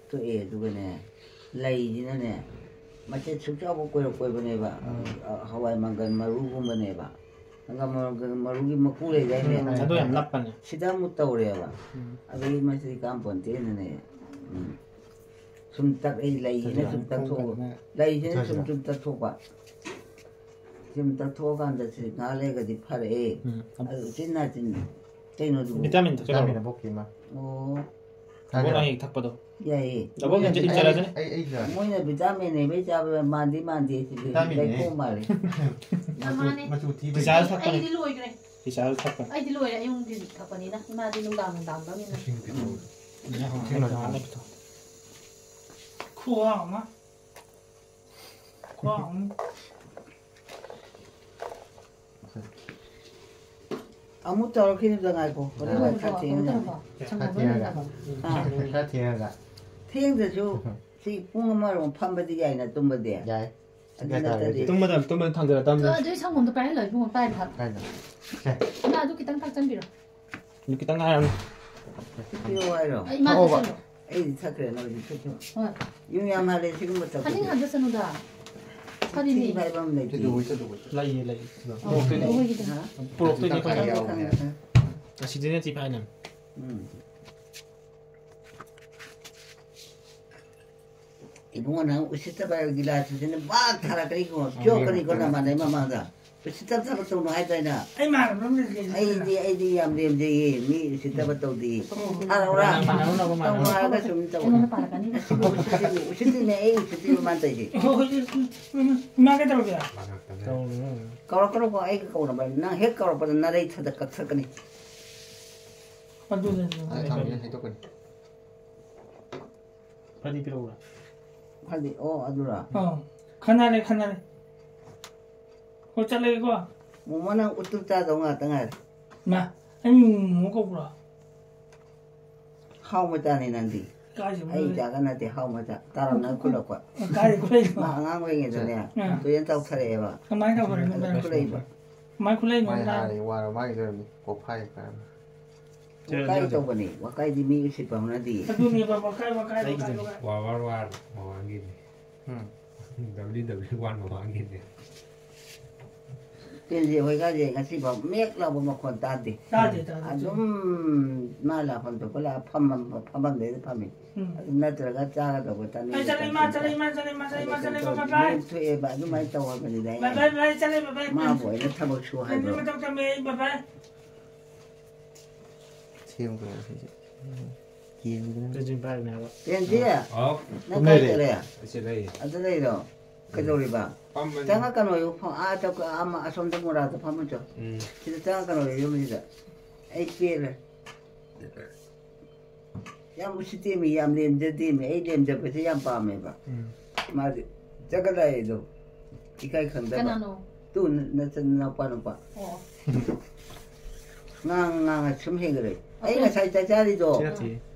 ꯇꯣꯛꯑꯦ꯫ ꯑꯗꯨꯒꯅꯦ, ꯂꯩꯁꯤꯅꯅꯦ, ꯃꯆꯦꯠ ꯁꯨꯛ ꯆꯥꯎꯕ ꯀꯣꯏꯔꯛ ꯀꯣꯏꯕꯅꯦꯕ꯫ ꯎꯝ꯫ ꯑ, ꯍꯋꯥꯏ ꯃꯪꯒꯟ ꯃꯔꯨꯒꯨꯝꯕꯅꯦꯕ꯫ ꯍꯪꯒꯥꯝ ꯃꯪꯒꯟ ꯃꯔꯨꯒꯤ ꯃꯀꯨ ꯂꯩꯗꯥꯏꯅꯦ? ꯎꯝ, ꯑꯗꯨ ꯌꯥꯝ ꯅꯞꯄꯅꯦ꯫ ꯁꯤꯗ ꯑꯃꯨꯛ ꯇꯧꯔꯦꯕ꯫ ꯎꯝ꯫ ꯑꯗꯒꯤ ꯃꯁꯤꯗꯤ ꯀꯥꯝꯄꯣꯟꯇꯦꯅꯅꯦ꯫ ꯎꯝ꯫ ꯁꯨꯝ ꯇꯛ-, ꯑꯩ ꯂꯩꯁꯤꯅ ꯁꯨꯝ ꯇꯛꯊꯣꯛꯑꯒ, ꯂꯩꯁꯤꯅ ꯁꯨꯝ ꯁꯨꯝ ꯇꯛꯊꯣꯛꯄ꯫ ꯁꯨꯝ ꯇꯛꯊꯣꯛꯑꯀꯥꯟꯗ ꯁꯤ ꯉꯥꯏꯍꯥꯛ ꯂꯩꯔꯒꯗꯤ ꯐꯔꯛꯑꯦ꯫ ꯎꯝ꯫ ꯑꯗꯨ ꯎꯆꯤꯟ ꯅꯥꯆꯤꯟ ꯀꯩꯅꯣꯗꯨꯕꯨ? ꯚꯤꯇꯥꯃꯤꯟ ꯊꯛꯀꯦ ꯇꯧꯔꯣ꯫ ꯚꯤꯇꯥꯃꯤꯟ ꯑꯕꯣꯛꯀꯤ ꯑꯃ꯫ ꯑꯣ꯫ ꯊꯛꯑꯒꯦ꯫ ꯏꯕꯣꯛꯅ ꯍꯦꯛ ꯊꯛꯄꯗꯣ꯫ ꯌꯥꯏꯌꯦ꯫ ꯑꯕꯣꯛ ꯃꯣꯏꯅ ꯍꯦꯛ ꯚꯤꯇꯥꯃꯤꯟ ꯏꯟꯖꯔꯁꯅꯤ꯫ ꯑꯩ, ꯑꯩ ꯏꯟꯖꯔꯒꯦ꯫ ꯃꯣꯏꯅ ꯚꯤꯇꯥꯃꯤꯟ ꯍꯦꯛ ꯆꯥꯕ ꯃꯥꯟꯗꯤ ꯃꯥꯟꯗꯦ ꯁꯤꯗꯤ꯫ ꯚꯤꯇꯥꯃꯤꯟꯅꯦ꯫ ꯂꯩꯈꯣꯝ ꯃꯥꯜꯂꯦ꯫ ꯃꯆꯨ, ꯃꯥꯅꯦ꯫ ꯃꯆꯨ ꯊꯤꯕꯩ꯫ ꯇꯤꯆꯥꯔꯁꯨ ꯊꯛꯄꯅꯦ꯫ ꯑꯩꯗꯤ ꯂꯣꯏꯈ꯭ꯔꯦ꯫ ꯇꯤꯆꯥꯔꯁꯨ ꯊꯛꯄꯅꯦ꯫ ꯑꯩꯗꯤ ꯂꯣꯏꯔꯦ꯫ ꯑꯌꯨꯛ ꯅꯨꯡꯊꯤꯜ ꯊꯛꯄꯅꯤꯅ꯫ ꯏꯃꯥꯗꯤ ꯅꯨꯡꯗꯥꯡ ꯅꯨꯡꯗꯥꯡ ꯊꯛꯅꯤꯅ꯫ ꯏꯁꯤꯡ ꯄꯤꯊꯛꯑꯣ꯫ ꯎꯝ꯫ ꯏꯁꯤꯡ ꯂꯣꯏꯊꯛꯑꯣ꯫ ꯈꯨꯍꯥꯎ ꯑꯃ꯫ ꯈꯨꯍꯥꯎ ꯑꯃ꯫ ꯑꯃꯨꯛ ꯇꯧꯔꯛꯈꯤꯅꯨꯗ, ꯉꯥꯏꯈꯣ꯫ ꯍꯣꯔꯦꯟ ꯋꯥꯏ ꯈꯔ ꯊꯦꯡꯅ꯫ ꯈꯔ ꯊꯦꯡꯉꯒ꯫ ꯑꯥ꯫ ꯈꯔ ꯊꯦꯡꯉꯒ꯫ ꯊꯦꯡꯗ꯭ꯔꯁꯨ ꯁꯤ ꯄꯨꯡ ꯑꯃꯔꯣꯝ ꯐꯝꯕꯗꯤ ꯌꯥꯏꯅ, ꯇꯨꯝꯕꯗꯤ꯫ ꯌꯥꯏ꯫ ꯑꯗꯨ ꯅꯠꯇ꯭ꯔꯗꯤ꯫ ꯇꯨꯝꯕꯗ, ꯇꯨꯝꯕꯗ ꯊꯥꯡꯖꯜꯂꯗꯝꯅꯤ꯫ ꯑꯗꯨ, ꯑꯗꯨꯒꯤ ꯁꯪꯒꯣꯝꯗꯣ ꯄꯥꯏꯍꯜꯂꯣ ꯏꯕꯨꯡꯉꯣ, ꯄꯥꯏꯔꯣ ꯍꯥꯏꯕ꯫ ꯀꯥꯏꯗ? ꯁꯦ꯫ ꯏꯃꯥ, ꯑꯗꯨ ꯈꯤꯇꯪ ꯊꯥꯛꯆꯟꯕꯤꯔꯣ꯫ ꯑꯗꯨ ꯈꯤꯇꯪ ꯉꯥꯏꯔꯝꯅꯤ꯫ ꯄꯤꯔꯛꯑꯣ ꯍꯥꯏꯔꯣ? ꯑꯩ ꯏꯃꯥ ꯊꯛꯑꯣꯕ꯫ ꯆꯠꯁꯅꯨ꯫ ꯑꯩꯗꯤ ꯊꯛꯈ꯭ꯔꯦ, ꯅꯣꯏꯗꯤ ꯊꯛꯈ꯭ꯔꯣ꯫ ꯍꯣꯏ꯫ ꯌꯨꯝ ꯌꯥꯝ ꯍꯥꯜꯂꯦ ꯁꯤꯒꯨꯝꯕ ꯊꯛꯄꯗꯤ꯫ ꯈꯅꯤꯡ ꯍꯥꯞꯆꯁꯅꯨꯗ꯫ ꯐꯔꯤꯅꯦ꯫ ꯊꯤ ꯐꯥꯏꯕ ꯑꯃ ꯂꯩꯇꯦ꯫ ꯂꯩꯌꯦ, ꯂꯩꯌꯦ꯫ ꯑꯧ, ꯄꯨꯔꯛꯇꯣꯏꯅꯦ꯫ ꯄꯨꯔꯛꯇꯣꯏꯅꯦ ꯑꯩꯈꯣꯏꯅ꯫ ꯈꯪꯉꯦ, ꯈꯪꯉꯦ, ꯈꯪꯉꯦ꯫ ꯑꯁꯤꯗꯅ ꯊꯤ ꯐꯥꯏꯅꯕꯅꯦ꯫ ꯎꯝ꯫ ꯏꯕꯨꯡꯉꯣ, ꯅꯪ ꯎꯁꯤꯠꯇꯕ ꯒꯤꯂꯥꯁꯁꯤꯅ ꯕꯥꯛ ꯊꯥꯔꯛꯀꯅꯤꯀꯣ, ꯆꯣꯛꯀꯅꯤꯀꯣ, ꯅꯃꯥꯟꯅꯕꯤ ꯃꯃꯥꯡꯗ꯫ ꯎꯁꯤꯠꯇꯕ ꯊꯕꯛ ꯇꯧꯅꯨ ꯍꯥꯏꯗ꯭ꯔꯥ ꯑꯩꯅ? ꯑꯩ ꯃꯥꯟꯅꯕ ꯑꯃ ꯂꯩꯇꯦ꯫ ꯑꯩꯗꯤ, ꯑꯩꯗꯤ ꯌꯥꯝ ꯂꯦꯝꯖꯩꯌꯦ, ꯃꯤ ꯎꯁꯤꯠꯇꯕ ꯇꯧꯗꯦ꯫ ꯑꯣ꯫ ꯊꯥꯔꯛꯎꯔꯥ? ꯃꯥꯟꯅꯔꯨꯅꯕ, ꯇꯧꯅꯨ ꯃꯥꯟꯅꯔꯨꯅꯕ꯫ ꯍꯥꯏꯔꯒ ꯁꯨꯝ ꯇꯧ꯫ ꯑꯩꯉꯣꯟꯗ ꯄꯥꯔꯛꯀꯅꯤ꯫ ꯑꯁꯤꯕꯨ ꯎꯁꯤꯠꯇ꯭ꯔꯤꯅꯦ, ꯎꯁꯤꯠꯇ꯭ꯔꯤꯅꯦ, ꯑꯩ ꯎꯁꯤꯠꯇ꯭ꯔꯤꯕ ꯃꯥꯅ ꯇꯧꯔꯤꯁꯦ꯫ ꯍꯣꯏ, ꯍꯣꯏ, ꯍꯣꯏ, ꯏꯃꯥ ꯀꯩꯗꯧꯔꯒꯦ? ꯇꯧꯔꯨꯅꯨ꯫ ꯀꯧꯔꯛꯀꯅꯨꯀꯣ, ꯑꯩꯒ ꯀꯧꯅꯕ꯫ ꯅꯪ ꯍꯦꯛ ꯀꯧꯔꯛꯄꯗ ꯅꯔꯩ ꯊꯗ ꯀꯛꯊꯠꯀꯅꯤ꯫ ꯑꯗꯨꯅꯦ, ꯑꯗꯨꯅꯦ꯫ ꯑꯩ ꯊꯝꯒꯦ, ꯍꯦꯛꯇꯣꯛꯀꯅꯤ꯫ ꯐꯗꯤ ꯄꯤꯔꯛꯎꯔꯥ? ꯐꯗꯤ, ꯑꯣ, ꯑꯗꯨꯔꯥ? ꯑꯥ, ꯈꯟꯅꯔꯦ, ꯈꯟꯅꯔꯦ꯫ ꯍꯣꯏ, ꯆꯠꯂꯒꯦꯀꯣ꯫ ꯃꯣꯃꯣ, ꯅꯪ ꯎꯇꯨꯞ ꯆꯥꯗꯧ ꯉꯥꯛꯇ ꯉꯥꯏꯔꯦ꯫ ꯃꯥ, ꯑꯩ ꯃꯨꯛ ꯃꯨꯛ ꯀꯧꯕ꯭ꯔꯣ? ꯍꯥꯎ ꯃꯆꯥꯅꯤ ꯅꯪꯗꯤ꯫ ꯀꯥꯏꯗ ꯑꯩ ꯃꯨꯛ ꯏꯆꯥꯒ ꯅꯠꯇꯦ, ꯍꯥꯎ ꯃꯆꯥ꯫ ꯇꯥꯔꯝꯅ ꯈꯨꯜꯂꯛꯄ꯫ ꯀꯥꯏꯗ ꯈꯨꯜꯂꯛꯏꯅꯣ? ꯃꯥ ꯑꯉꯥꯡ ꯑꯣꯏꯔꯤꯉꯩꯗꯅꯦ, ꯎꯝ꯫ ꯇꯨꯔꯦꯟ ꯆꯥꯎꯊꯔꯛꯑꯦꯕ꯫ ꯀꯃꯥꯏꯅ ꯇꯧꯈ꯭ꯔꯦ? ꯑꯗꯨꯗ ꯈꯨꯜꯂꯛꯏꯕ꯫ ꯀꯃꯥꯏ ꯈꯨꯜꯂꯛꯏꯅꯣ? ꯃꯥꯏ ꯅꯪ? ꯍꯥꯟꯅ ꯋꯥꯔ ꯃꯥꯒꯤ ꯂꯩꯔꯝꯅꯤ꯫ ꯀꯣꯛꯐꯥꯏ ꯀꯥꯏꯅ꯫ ꯋꯥꯀꯥꯏ ꯇꯧꯕꯅꯤ꯫ ꯋꯥꯀꯥꯏꯗꯤ ꯃꯤ ꯎꯁꯤꯠꯄ ꯍꯧꯅꯗꯦ꯫ ꯑꯗꯨꯅꯦꯕ, ꯋꯥꯀꯥꯏ, ꯋꯥꯀꯥꯏ, ꯋꯥꯀꯥꯏ, ꯋꯥꯀꯥꯏ꯫ ꯋꯥꯋꯥꯔ ꯋꯥꯔ ꯃꯃꯥꯡꯒꯤꯅꯤ꯫ ꯎꯝ꯫ ꯗꯕ꯭ꯂꯤꯎ ꯗꯕ꯭ꯂꯤꯎ ꯋꯥꯟ ꯃꯃꯥꯡꯒꯤꯅꯦ꯫ ꯄꯦꯟꯖꯤ ꯍꯣꯏꯒꯥꯁꯦ ꯉꯁꯤꯐꯥꯎ ꯃꯦꯛ ꯂꯥꯎꯕ ꯃꯈꯣꯟ ꯇꯥꯗꯦ꯫ ꯇꯥꯗꯦ, ꯇꯥꯗꯦ, ꯑꯗꯨꯝ ꯆꯨꯝꯃꯤ꯫ ꯃꯥ ꯂꯥꯛꯐꯝ ꯊꯣꯛꯄ ꯂꯥꯛꯑ ꯐꯝꯐꯝ, ꯐꯝꯐꯝꯗꯩꯗ ꯐꯝꯃꯤ꯫ ꯎꯝ꯫ ꯑꯗꯨ ꯅꯠꯇ꯭ꯔꯒ ꯆꯥꯒꯗꯧꯕ ꯆꯥꯅꯤꯡꯕ ꯑꯩ ꯆꯠꯂꯦ, ꯏꯃꯥ ꯆꯠꯅꯤꯡꯕ ꯆꯠꯂꯦ, ꯏꯃꯥ ꯆꯠꯂꯦ, ꯏꯃꯥ ꯆꯠꯂꯦ, ꯏꯃꯥ ꯑꯗ ꯆꯠꯂꯦ, ꯀꯩꯅꯣ ꯏꯃꯥ ꯇꯧ-, ꯕꯥꯏ ꯕꯥꯏ꯫ ꯃꯣꯏ ꯊꯣꯛꯑꯦꯕ, ꯑꯗꯨꯃꯥꯏꯅ ꯇꯧꯔꯕꯅꯤꯗ ꯕꯥꯏ ꯕꯥꯏ, ꯑꯩꯅ꯫ ꯕꯥꯏ ꯆꯠꯂꯦ, ꯕꯥꯏ ꯕꯥꯏ꯫ ꯃꯥꯕꯨ ꯑꯩꯅ ꯊꯕꯛ ꯁꯨ ꯅꯪꯗꯤ ꯍꯥꯏꯕ꯭ꯔꯣ? ꯃꯇꯧ ꯇꯝꯃꯦ, ꯑꯩ ꯕꯥꯏ ꯕꯥꯏ꯫ ꯁꯦꯝꯈ꯭ꯔꯦ ꯁꯤꯁꯦ꯫ ꯌꯦꯡꯕꯗ ꯅꯠꯇꯦ꯫ ꯄꯦꯟꯖꯤꯠ ꯄꯥꯏꯕꯅꯦ ꯍꯥꯏꯕ꯫ ꯄꯦꯟꯖꯤ, ꯍꯥꯎ꯫ ꯅꯪ ꯀꯥꯏ ꯂꯩꯔꯦ? ꯆꯠꯂꯦ? ꯑꯁꯤ ꯂꯩ꯫ ꯑꯗꯨ ꯂꯩꯔꯣ? ꯎꯝ꯫ ꯀꯩꯗꯧꯔꯤꯕ? ꯐꯝꯕꯅꯤ꯫ ꯆꯪꯉꯛꯀꯅꯣꯌꯨ, ꯐ-, ꯑꯥ ꯆꯠ-, ꯑꯥ ꯃ-, ꯑꯁꯣꯝꯗ ꯃꯣꯔꯥꯗ ꯐꯝꯃꯨ ꯆꯣ꯫ ꯎꯝ꯫ ꯁꯤꯗ ꯆꯪꯉꯛꯀꯅꯣꯌꯨ, ꯌꯨꯝꯁꯤꯗ꯫ ꯑꯩ ꯄꯦꯜꯂꯦ꯫ ꯌꯥꯝ ꯎꯁꯤꯠꯇꯦꯃꯤ, ꯌꯥꯝ ꯂꯦꯝꯖꯗꯦꯃꯤ꯫ ꯑꯩ ꯂꯦꯝꯖꯕꯁꯦ ꯌꯥꯝ ꯄꯥꯝꯃꯦꯕ꯫ ꯎꯝ꯫ ꯃꯥꯗꯤ ꯆꯠꯀꯗꯥꯏꯗꯣ ꯏꯀꯥꯏ ꯈꯪꯗꯕ꯫ ꯀꯅꯥꯅꯣ? ꯇꯨ ꯅ-, ꯅꯆꯟ ꯅꯅꯥꯎꯄꯥ ꯅꯨꯄꯥ꯫ ꯑꯣ꯫ ꯉꯥꯡ ꯉꯥꯡꯉ ꯁꯨꯝ ꯍꯦꯟꯒꯠꯂꯛꯏ꯫ ꯑꯩ ꯑꯣꯀꯦ꯫ ꯉꯁꯥꯏ ꯆꯥꯛ ꯆꯥꯔꯤꯗꯣ꯫ ꯁꯤ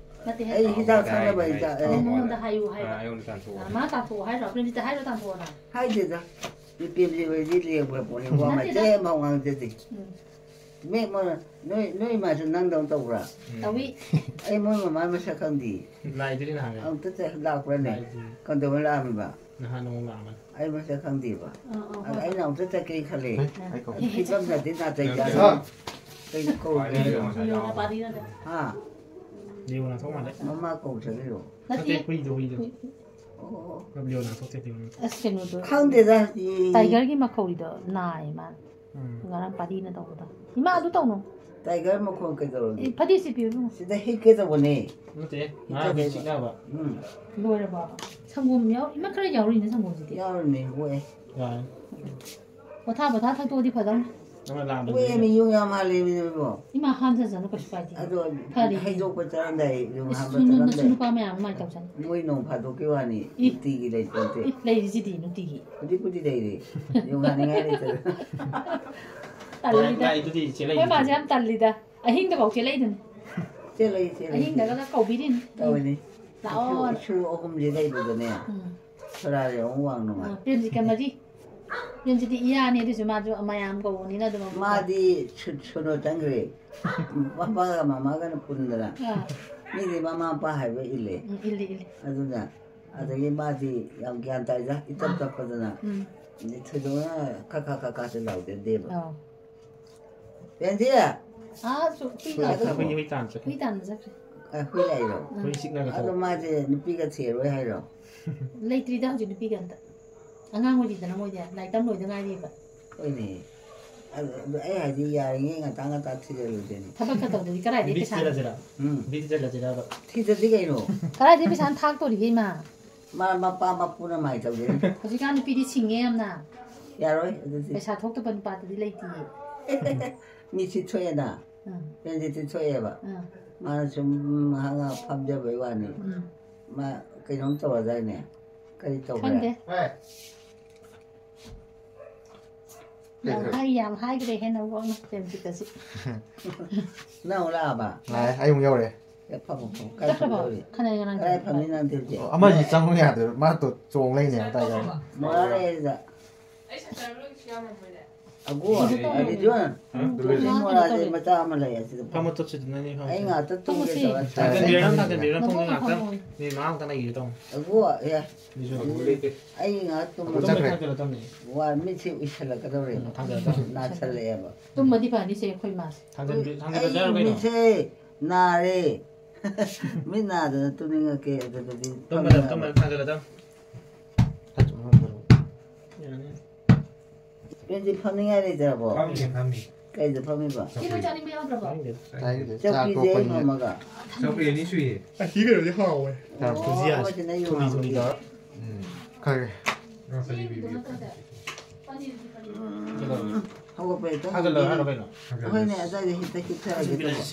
ꯅꯠꯇꯦ꯫ ꯑꯩ ꯍꯤꯗꯥꯛ ꯊꯛꯅꯕ ꯍꯤꯗꯥꯛ, ꯑꯩ ꯑꯣ, ꯃꯉꯣꯟꯗ ꯍꯥꯏꯌꯨ ꯍꯥꯏꯔꯣ? ꯑꯥ, ꯑꯩꯉꯣꯟꯗ ꯇꯥꯟꯊꯣꯛꯑꯣ꯫ ꯑꯥ, ꯃꯥ ꯇꯥꯟꯊꯣꯛꯑꯣ ꯍꯥꯏꯔꯣ? ꯄ꯭ꯔꯦꯝꯖꯤꯠꯇ ꯍꯥꯏꯔꯣ ꯇꯥꯟꯊꯣꯛꯑꯣꯅ? ꯍꯥꯏꯗꯦꯗ꯫ ꯅꯨꯄꯤ ꯑꯃꯁꯦ ꯑꯣꯏꯗꯤ ꯂꯦꯡꯕ꯭ꯔꯥ ꯄꯣꯠꯅꯤ, ꯋꯥ ꯅꯠꯇꯦꯗ꯫ ꯃꯆꯦꯠ ꯑꯃꯐꯥꯎ ꯉꯥꯡꯖꯗꯦ꯫ ꯎꯝ꯫ ꯃꯦꯛ ꯃꯣꯏꯅ ꯅꯣꯏ, ꯅꯣꯏ ꯏꯃꯥꯁꯨ ꯅꯪꯗꯧꯅ ꯇꯧꯕ꯭ꯔꯥ? ꯎꯝ꯫ ꯇꯧꯏ꯫ ꯑꯩ ꯃꯣꯏ ꯃꯃꯥ ꯃꯁꯛ ꯈꯪꯗꯦ꯫ ꯂꯥꯛꯏꯗꯨꯗꯤ ꯅꯍꯥꯟ꯫ ꯑꯃꯨꯛꯇ ꯆꯠ-, ꯂꯥꯛꯄ꯭ꯔꯥꯅꯦ? ꯂꯥꯛꯏꯗꯨꯗꯤ꯫ ꯀꯩꯗꯧꯕ ꯂꯥꯛꯑꯝꯃꯤꯕ? ꯅꯍꯥꯟ ꯅꯣꯡꯃ ꯂꯥꯛꯑꯝꯕꯅꯤ꯫ ꯑꯩ ꯃꯁꯛ ꯈꯪꯗꯦꯕ꯫ ꯑꯥ, ꯑꯥ, ꯑꯗ ꯍꯣꯏ꯫ ꯑꯩꯅ ꯑꯃꯨꯛꯇ ꯆꯠꯀꯦ ꯈꯜꯂꯦ꯫ ꯑꯦ, ꯑꯩ ꯀꯧ-, ꯑꯗꯨ ꯐꯤꯕꯝꯗꯗꯤ ꯅꯥꯇꯩ ꯆꯥꯗꯦ꯫ ꯀꯩ ꯀꯧꯔꯒꯦ? ꯂꯤꯑꯣꯅ ꯄꯥꯔꯤꯅꯣꯗ꯫ ꯍꯥ? ꯂꯤꯑꯣꯅ ꯊꯣꯛ ꯃꯥꯜꯂꯦ꯫ ꯃꯃꯥ ꯀꯧ ꯆꯠꯂꯤꯔꯣ? ꯅꯠꯇꯦ, ꯅꯠꯇꯦ꯫ ꯍꯨꯏꯗꯣ, ꯍꯨꯏꯗꯣ꯫ ꯍꯨꯏ꯫ ꯑꯣ꯫ ꯂꯤꯑꯣꯅ ꯊꯣꯛꯇꯦ, ꯂꯤꯑꯣꯅ ꯊꯣꯛꯇꯦ꯫ ꯑꯁ, ꯀꯩꯅꯣꯗꯣ꯫ ꯈꯪꯗꯦꯗ, ꯌꯦ-, ꯇꯥꯏꯒꯔꯒꯤ ꯃꯈꯧꯔꯤꯗꯣ ꯅꯥꯏ ꯃꯥꯅ꯫ ꯎꯝ꯫ ꯉꯔꯥꯡ ꯄꯥꯔꯤꯅ ꯇꯧꯕꯗꯣ꯫ ꯏꯃꯥ, ꯑꯗꯨ ꯇꯧꯅꯨ꯫ ꯇꯥꯏꯒꯔ ꯃꯈꯣꯟ ꯀꯩꯗꯧꯔꯒꯦ? ꯑꯦ, ꯐꯗꯤꯁꯤ ꯄꯤꯌꯨ ꯏꯕꯨꯡꯉꯣ꯫ ꯁꯤꯗ ꯍꯤꯠꯀꯦ ꯇꯧꯕꯅꯦ꯫ ꯅꯠꯇꯦ, ꯉꯔꯥꯡ ꯍꯤꯠ ꯆꯤꯛꯅꯕ꯫ ꯎꯝ꯫ ꯂꯣꯏꯔꯕꯣ? ꯁꯪꯒꯣꯝ ꯌꯥꯎ-, ꯏꯃꯥ, ꯈꯔ ꯌꯥꯎꯔꯤꯅꯦ ꯁꯪꯒꯣꯝꯁꯤꯗꯤ꯫ ꯌꯥꯎꯔꯤꯅꯦ, ꯍꯣꯏ꯫ ꯌꯥꯔꯦ꯫ ꯄꯣꯊꯥ, ꯄꯣꯊꯥ ꯊꯛꯇꯣꯛꯑꯗꯤ ꯐꯗꯧꯅꯤ꯫ ꯅꯪꯅ ꯂꯥꯝꯕꯗꯨꯗꯤ ꯍꯣꯏ, ꯃꯤ ꯌꯨꯝ ꯌꯥꯝ ꯍꯥꯜꯂꯦ, ꯃꯤ ꯅꯣꯏꯕꯣ꯫ ꯏꯃꯥ, ꯍꯥꯝꯖꯖꯅꯨ, ꯀꯩꯁꯨ ꯀꯥꯏꯗꯦ꯫ ꯑꯗꯣ ꯐꯔꯦ꯫ ꯍꯩꯗꯣꯛꯄ ꯆꯠꯂꯝꯗꯥꯏ, ꯌꯨꯝ ꯏꯁ, ꯍꯥꯟꯕ ꯁꯨꯝ ꯅꯨ-, ꯆꯠꯂꯝꯗꯥꯏ꯫ ꯅꯁꯨ ꯅꯨꯄꯥ ꯃꯌꯥꯝ ꯑꯗꯨꯃꯥꯏꯅ ꯇꯧꯁꯅꯨ꯫ ꯃꯣꯏ ꯅꯣꯡ ꯐꯥꯗꯣꯛꯀꯤ ꯋꯥꯅꯤ, ꯏ꯫ ꯅꯨꯡꯇꯤꯒꯤ ꯂꯩꯄꯣꯟꯇꯦ꯫ ꯏ, ꯂꯩꯔꯤꯁꯤꯗꯤ ꯅꯨꯡꯇꯤꯒꯤ꯫ ꯍꯧꯖꯤꯛꯄꯨꯗꯤ ꯂꯩꯔꯦ꯫ ꯌꯨꯝ ꯍꯥꯟꯅꯤꯡꯉꯥꯏ ꯂꯩꯇꯗꯅ꯫ ꯇꯜꯂꯤꯗ꯫ ꯂꯥꯏꯗꯨꯗꯤ ꯏꯆꯦ ꯂꯩꯔꯤꯁꯤꯗꯤ꯫ ꯑꯩꯈꯣꯏ ꯃꯥꯁꯦ ꯌꯥꯝ ꯇꯜꯂꯤꯗ꯫ ꯑꯍꯤꯡꯗ ꯀꯧ ꯆꯦꯜꯂꯛꯏꯗꯨꯅꯤ꯫ ꯆꯦꯜꯂꯛꯏ, ꯆꯦꯜꯂꯛꯏ꯫ ꯑꯍꯤꯡꯗꯒ ꯀꯧꯕꯤꯔꯤꯅꯤ꯫ ꯇꯧꯔꯤꯅꯤ꯫ ꯂꯥꯛꯑꯣ꯫ ꯏꯁꯨ, ꯏꯁꯨ ꯑꯍꯨꯝꯁꯦ ꯂꯩꯕꯗꯅꯦ꯫ ꯎꯝ꯫ ꯁꯣꯔꯥꯔꯦ ꯑꯍꯨꯝ ꯋꯥꯡ ꯅꯨꯡꯉꯥꯏ꯫ ꯑꯥ, ꯄ꯭ꯔꯦꯝꯖꯤꯠꯀ ꯃꯔꯤ꯫ ꯄ꯭ꯔꯦꯝꯖꯤꯠꯇꯤ ꯏꯌꯥꯅꯤ, ꯑꯗꯨꯁꯨ ꯃꯥꯁꯨ ꯃꯌꯥꯝ ꯀꯧꯕꯅꯤꯅ ꯑꯗꯨꯝ ꯑꯃꯨꯛ ꯃꯥꯗꯤ ꯁꯨ-, ꯁꯨꯅꯣ ꯆꯪꯈ꯭ꯔꯦ꯫ ꯃꯄꯥꯒ ꯃꯃꯥꯒꯅ ꯄꯨꯟꯗꯅ꯫ ꯑꯥ꯫ ꯃꯤꯗꯤ ꯃꯃꯥ ꯃꯄꯥ ꯍꯥꯏꯕ ꯏꯜꯂꯦ꯫ ꯎꯝ, ꯏꯜꯂꯤ, ꯏꯜꯂꯤ꯫ ꯑꯗꯨꯅ ꯑꯗꯒꯤ ꯃꯥꯗꯤ ꯌꯥꯝ ꯒ꯭ꯌꯥꯟ ꯇꯥꯏꯗ, ꯏꯇꯞ ꯇꯞꯄꯗꯅ꯫ ꯎꯝ꯫ ꯊꯣꯏꯗꯣꯛꯅ ꯈꯥ ꯈꯥ ꯈꯥ ꯈꯥꯁꯨ ꯂꯥꯎꯖꯗꯦꯕ꯫ ꯑꯧ꯫ ꯄꯦꯟꯖꯤ! ꯑꯥ, ꯁꯨ-, ꯍꯨꯏ ꯍꯨꯏ ꯂꯥꯛꯑꯦ꯫ ꯂꯥꯛꯑꯦ꯫ ꯑꯩꯈꯣꯏꯒꯤ ꯍꯨꯏ ꯇꯥꯟꯅ ꯆꯠꯈ꯭ꯔꯦ꯫ ꯍꯨꯏ ꯇꯥꯟꯅ ꯆꯠꯈ꯭ꯔꯦ꯫ ꯑ, ꯍꯨꯏ ꯂꯥꯛꯏꯔꯣ? ꯎꯝ꯫ ꯍꯨꯏ ꯆꯤꯛꯅꯒ ꯑꯗꯣ ꯊꯣꯛ- ꯃꯥꯁꯦ ꯅꯨꯄꯤꯒ ꯊꯤꯔꯔꯣꯏ ꯍꯥꯏꯔꯣ? ꯂꯩꯇ꯭ꯔꯤꯗ ꯍꯧꯖꯤꯛ ꯅꯨꯄꯤꯒ ꯑꯝꯇ꯫ ꯑꯉꯥꯡ ꯑꯣꯏꯔꯤꯗꯅ ꯃꯣꯏꯗꯤ, ꯂꯥꯏꯔꯤꯛ ꯇꯝ ꯂꯣꯏꯗ ꯉꯥꯏꯔꯤꯕ꯫ ꯍꯣꯏꯅꯦ꯫ ꯑꯗꯨ, ꯑꯗꯨ ꯑꯩ ꯍꯥꯏꯗꯤ ꯌꯥꯔꯤꯉꯩ ꯉꯟꯇꯥ ꯉꯟꯇꯥ ꯊꯤꯖꯤꯜꯂꯨꯗꯅꯦ꯫ ꯊꯕꯛꯀ ꯇꯧꯗ꯭ꯔꯗꯤ ꯀꯗꯥꯏꯗꯩ ꯅꯨꯄꯤ ꯄꯩꯁꯥ? ꯊꯤꯖꯤꯜꯂꯁꯤꯔꯥ? ꯎꯝ꯫ ꯅꯨꯄꯤ ꯊꯤꯖꯤꯜꯂꯁꯤꯔꯕ? ꯊꯤꯗ꯭ꯔꯗꯤ ꯀꯩꯅꯣ? ꯀꯗꯥꯏꯗꯩ ꯄꯩꯁꯥꯅ ꯊꯥꯛꯇꯣꯔꯤꯒꯦ, ꯏꯃꯥ? ꯃꯥ ꯃꯄꯥ ꯃꯄꯨꯅ ꯃꯥꯏ ꯇꯧꯖꯅꯤ꯫ ꯍꯧꯖꯤꯛꯀꯥꯟ ꯅꯨꯄꯤꯗꯤ ꯁꯤꯡꯉꯦ ꯌꯥꯝꯅ꯫ ꯌꯥꯔꯣꯏ, ꯑꯗꯨꯗꯤ꯫ ꯄꯩꯁꯥ ꯊꯣꯛꯇꯕ ꯅꯨꯄꯥꯗꯨꯗꯤ ꯂꯩꯇꯤꯌꯦ꯫ ꯃꯤꯠꯁꯤ ꯊꯣꯛꯑꯦꯅ꯫ ꯎꯝ꯫ ꯄꯦꯟꯖꯤꯠꯇꯤ ꯊꯣꯛꯑꯦꯕ꯫ ꯎꯝ꯫ ꯃꯥꯅ ꯁꯨꯝ ꯉꯥꯏꯍꯥꯛ ꯉꯥꯏꯍꯥꯛ ꯐꯝꯖꯕꯩ ꯋꯥꯅꯤ꯫ ꯎꯝ꯫ ꯃꯥ ꯀꯩꯅꯣꯝ ꯇꯧꯔꯗꯥꯏꯅꯦ? ꯀꯔꯤ ꯇꯧꯈ꯭ꯔꯦ? ꯈꯪꯗꯦ꯫ ꯌꯥꯝ ꯍꯥꯏ, ꯌꯥꯝ ꯍꯥꯏꯈ꯭ꯔꯦ ꯍꯦꯟꯅ ꯋꯥꯅ ꯄ꯭ꯔꯦꯝꯖꯤꯠꯀꯁꯤ꯫ ꯅꯪ ꯑꯃꯨꯛ ꯂꯥꯛꯑꯕ? ꯂꯥꯛꯑꯦ, ꯑꯩ ꯑꯃꯨꯛ ꯌꯧꯔꯛꯑꯦ꯫ ꯑꯦ, ꯐꯝꯃꯣ, ꯐꯝꯃꯣ꯫ ꯀꯥꯏ ꯆꯠꯈ꯭ꯔꯕꯣ? ꯐꯝꯗꯧꯔꯤ? ꯈꯅꯥꯏ ꯉꯔꯥꯡ ꯀꯗꯥꯏ ꯆꯠꯈ꯭ꯔꯕꯣ? ꯐꯝꯃꯤ ꯅꯪ ꯇꯧꯔꯤꯁꯦ? ꯑꯣ, ꯑꯃꯁꯤ ꯆꯪꯉꯨ ꯌꯥꯗ꯭ꯔꯦ, ꯃꯥ ꯇꯣ-, ꯆꯣꯡ ꯂꯩꯅꯦ ꯍꯥꯏꯇꯥꯔꯦ꯫ ꯃꯣꯔꯥ ꯂꯩꯔꯤꯗ꯫ ꯑꯩ ꯁꯇꯔ ꯂꯣꯏ ꯌꯥꯝꯃꯝꯃꯣꯏꯅꯦ꯫ ꯑꯒꯣ, ꯎꯝ꯫ ꯑꯗꯨꯗꯤ ꯌꯣ-, ꯎꯝ, ꯇꯨꯂꯤ ꯃꯣꯔꯥꯁꯦ ꯃꯆꯥ ꯑꯃ ꯂꯩ ꯑꯁꯤꯗ꯫ ꯐꯝꯃꯣ, ꯆꯠꯁꯤꯗꯅꯦ, ꯐꯝꯃꯣ꯫ ꯑꯩ ꯉꯥꯛꯇ ꯇꯨꯝꯒꯦ ꯐꯝꯃꯣꯁꯦ꯫ ꯇꯧꯔ ꯊꯥꯡꯖꯟꯕꯤꯔꯣ, ꯇꯥꯔꯦ꯫ ꯊꯥꯡꯖꯟꯕꯤꯔꯣ, ꯐꯝꯃꯣ, ꯐꯝꯃꯣ, ꯉꯥꯛꯇꯪ꯫ ꯐꯝꯃꯣ꯫ ꯃꯤꯅꯤꯠ ꯃꯉꯥꯃꯨꯛꯇꯪ ꯂꯩꯈꯤꯒꯦ ꯇꯧꯅꯦ꯫ ꯑꯒꯣ, ꯑꯦ꯫ ꯃꯤꯁꯨ ꯑꯗꯨꯝ ꯂꯩꯇꯦ꯫ ꯑꯩ ꯉꯥꯏꯍꯥꯛ ꯇꯨꯝꯃꯒꯦ꯫ ꯆꯠꯈ꯭ꯔꯦ꯫ ꯊꯥꯡꯖꯜꯂꯣ, ꯊꯥꯡꯖꯜꯂꯣ꯫ ꯋꯥ, ꯃꯤꯠꯁꯦ ꯎꯏꯁꯜꯂꯛꯀꯗꯧꯔꯦ꯫ ꯎꯝ, ꯊꯥꯡꯖꯜꯂꯣ, ꯊꯥꯡꯖꯜꯂꯣ꯫ ꯅꯥꯁꯜꯂꯛꯑꯦꯕ꯫ ꯇꯨꯝꯃꯗꯤ ꯐꯅꯤꯁꯦ ꯑꯩꯈꯣꯏ ꯃꯥꯁꯦ꯫ ꯊꯥꯡꯖꯜꯂꯣ, ꯊꯥꯡꯖꯜꯂꯣ, ꯑꯩ ꯌꯥꯔꯣꯏ ꯀꯩꯅꯣ? ꯃꯤꯠꯁꯦ ꯅꯥꯔꯦ꯫ ꯃꯤꯠ ꯅꯥꯗꯅ ꯇꯨꯝꯅꯤꯡꯉꯛꯀꯦ, ꯑꯗꯨꯗꯗꯤ ꯇꯨꯝꯃꯗꯝ, ꯐꯝꯅꯤꯡꯉꯛꯑꯕ꯫ ꯇꯨꯝꯃꯗꯝ, ꯊꯥꯡꯖꯜꯂꯗꯝ꯫ ꯌꯥꯅꯤ꯫ ꯄꯦꯟꯖꯤ ꯐꯝꯅꯤꯡꯉꯥꯏ ꯂꯩꯇ꯭ꯔꯕꯣ? ꯐꯝꯃꯤ, ꯐꯝꯃꯤ꯫ ꯀꯩꯗ ꯐꯝꯃꯤꯕ? ꯁꯤꯕꯨ ꯆꯥꯅꯤꯡꯕ ꯌꯥꯎꯗ꯭ꯔꯕꯣ? ꯇꯥꯏꯗꯦ꯫ ꯆꯥꯛ ꯆꯧꯀ꯭ꯔꯤꯁꯦ ꯑꯩ ꯇꯣꯛꯄꯅꯤꯅ꯫ ꯐꯝꯃꯒ꯫ ꯆꯧꯀ꯭ꯔꯤ ꯑꯅꯤ ꯁꯨꯏꯌꯦ꯫ ꯑꯁꯤ ꯀꯩꯅꯣꯗꯤ ꯍꯥꯎꯋꯦ꯫ ꯌꯥꯝ ꯑꯣ, ꯊꯨꯝꯖꯤ ꯌꯥꯛꯑꯦ꯫ ꯑꯃꯁꯤꯅ ꯑꯩ ꯊꯨꯝꯂꯤ ꯊꯨꯝꯂꯤ ꯍꯥꯎꯋꯦ꯫ ꯇꯧꯔ꯫ ꯎꯝ꯫ ꯈꯪꯉꯦ꯫ ꯉꯥ ꯆꯅꯤ ꯄꯤꯕꯤꯌꯨ꯫ ꯎꯝ꯫ ꯍꯧꯒꯠꯄ ꯍꯦꯛꯇ ꯊꯥꯖꯤꯜꯂꯣ ꯉꯝꯗꯦꯅꯦ꯫ ꯍꯥꯏꯔꯣ ꯀꯩꯅꯣ? ꯍꯣꯏꯅꯦ, ꯑꯗꯥꯏꯗ ꯍꯦꯛꯇ ꯍꯤꯞꯊꯔꯒꯦ ꯇꯧꯕ꯫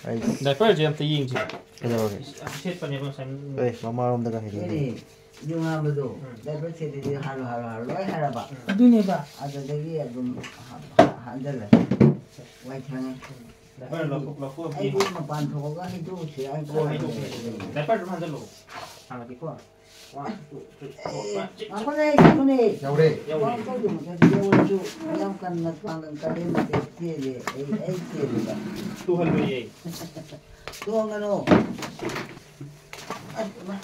ꯑꯩ ꯗꯥꯏꯄꯔꯁꯦ ꯑꯝꯇ ꯌꯦꯡꯁꯤ꯫ ꯀꯩꯗꯧꯔꯒꯦ? ꯌꯥꯝ ꯁꯦꯠꯄꯅꯦꯕ ꯉꯁꯥꯏ꯫ ꯑꯦ, ꯃꯃꯥꯔꯣꯝꯗꯒ ꯍꯦꯛ ꯌꯦꯡꯒꯦ꯫ ꯍꯣꯏꯅꯦ, ꯌꯨ ꯉꯥꯡꯕꯗꯣ, ꯎꯝ꯫ ꯗꯥꯏꯄꯔ ꯁꯦꯠꯂꯗꯤ ꯍꯥꯜꯂꯣ, ꯍꯥꯜꯂꯣ, ꯍꯥꯜꯂꯣ ꯂꯣꯏ ꯍꯥꯏꯔꯕ꯫ ꯎꯝ꯫ ꯑꯗꯨꯗꯒꯤ ꯑꯗꯨꯝ ꯍꯥ-, ꯍꯥ-, ꯍꯟꯖꯜꯂꯦ꯫ ꯋꯥꯏ ꯁꯪꯉꯦ꯫ ꯎꯝ꯫ ꯗꯥꯏꯄꯔ ꯂꯧꯊꯣꯛ, ꯂꯧꯊꯣꯛꯑꯝꯒꯦ꯫ ꯑꯩꯗꯤ ꯃꯄꯥꯟ ꯊꯣꯛꯑꯒ ꯍꯩꯗꯣꯛꯎꯁꯤꯔꯥ ꯍꯥꯏꯅ ꯍꯣꯏ, ꯍꯩꯗꯣꯛꯑꯝꯒꯦ꯫ ꯀꯣꯜꯂꯤꯕꯅꯤ꯫ ꯗꯥꯏꯄꯔ ꯑꯗꯨꯝ ꯍꯥꯟꯖꯜꯂꯣ꯫ ꯍꯥꯡꯉꯒꯦꯀꯣ꯫ One, two, three, four, five, six꯫ ꯉꯥꯏꯈꯣꯅꯦ, ꯉꯥꯏꯈꯣꯅꯦ꯫ ꯌꯧꯔꯦ꯫ ꯌꯧꯔꯦ꯫ ꯀꯃꯥꯏꯅ ꯇꯧꯗꯣꯏꯅꯣ? ꯌꯧꯔꯁꯨ ꯌꯥꯝ ꯀꯟꯅ ꯄꯥꯡꯒꯜ ꯀꯜꯂꯦ, ꯃꯇꯦꯛ ꯆꯦꯜꯂꯦ꯫ ꯑꯩ, ꯑꯩ ꯆꯦꯜꯂꯤꯕ꯫ ꯇꯨꯍꯜꯂꯣꯏꯌꯦ꯫ ꯇꯣꯡꯉꯅꯨ꯫ ꯑꯁ, ꯏꯃꯥ,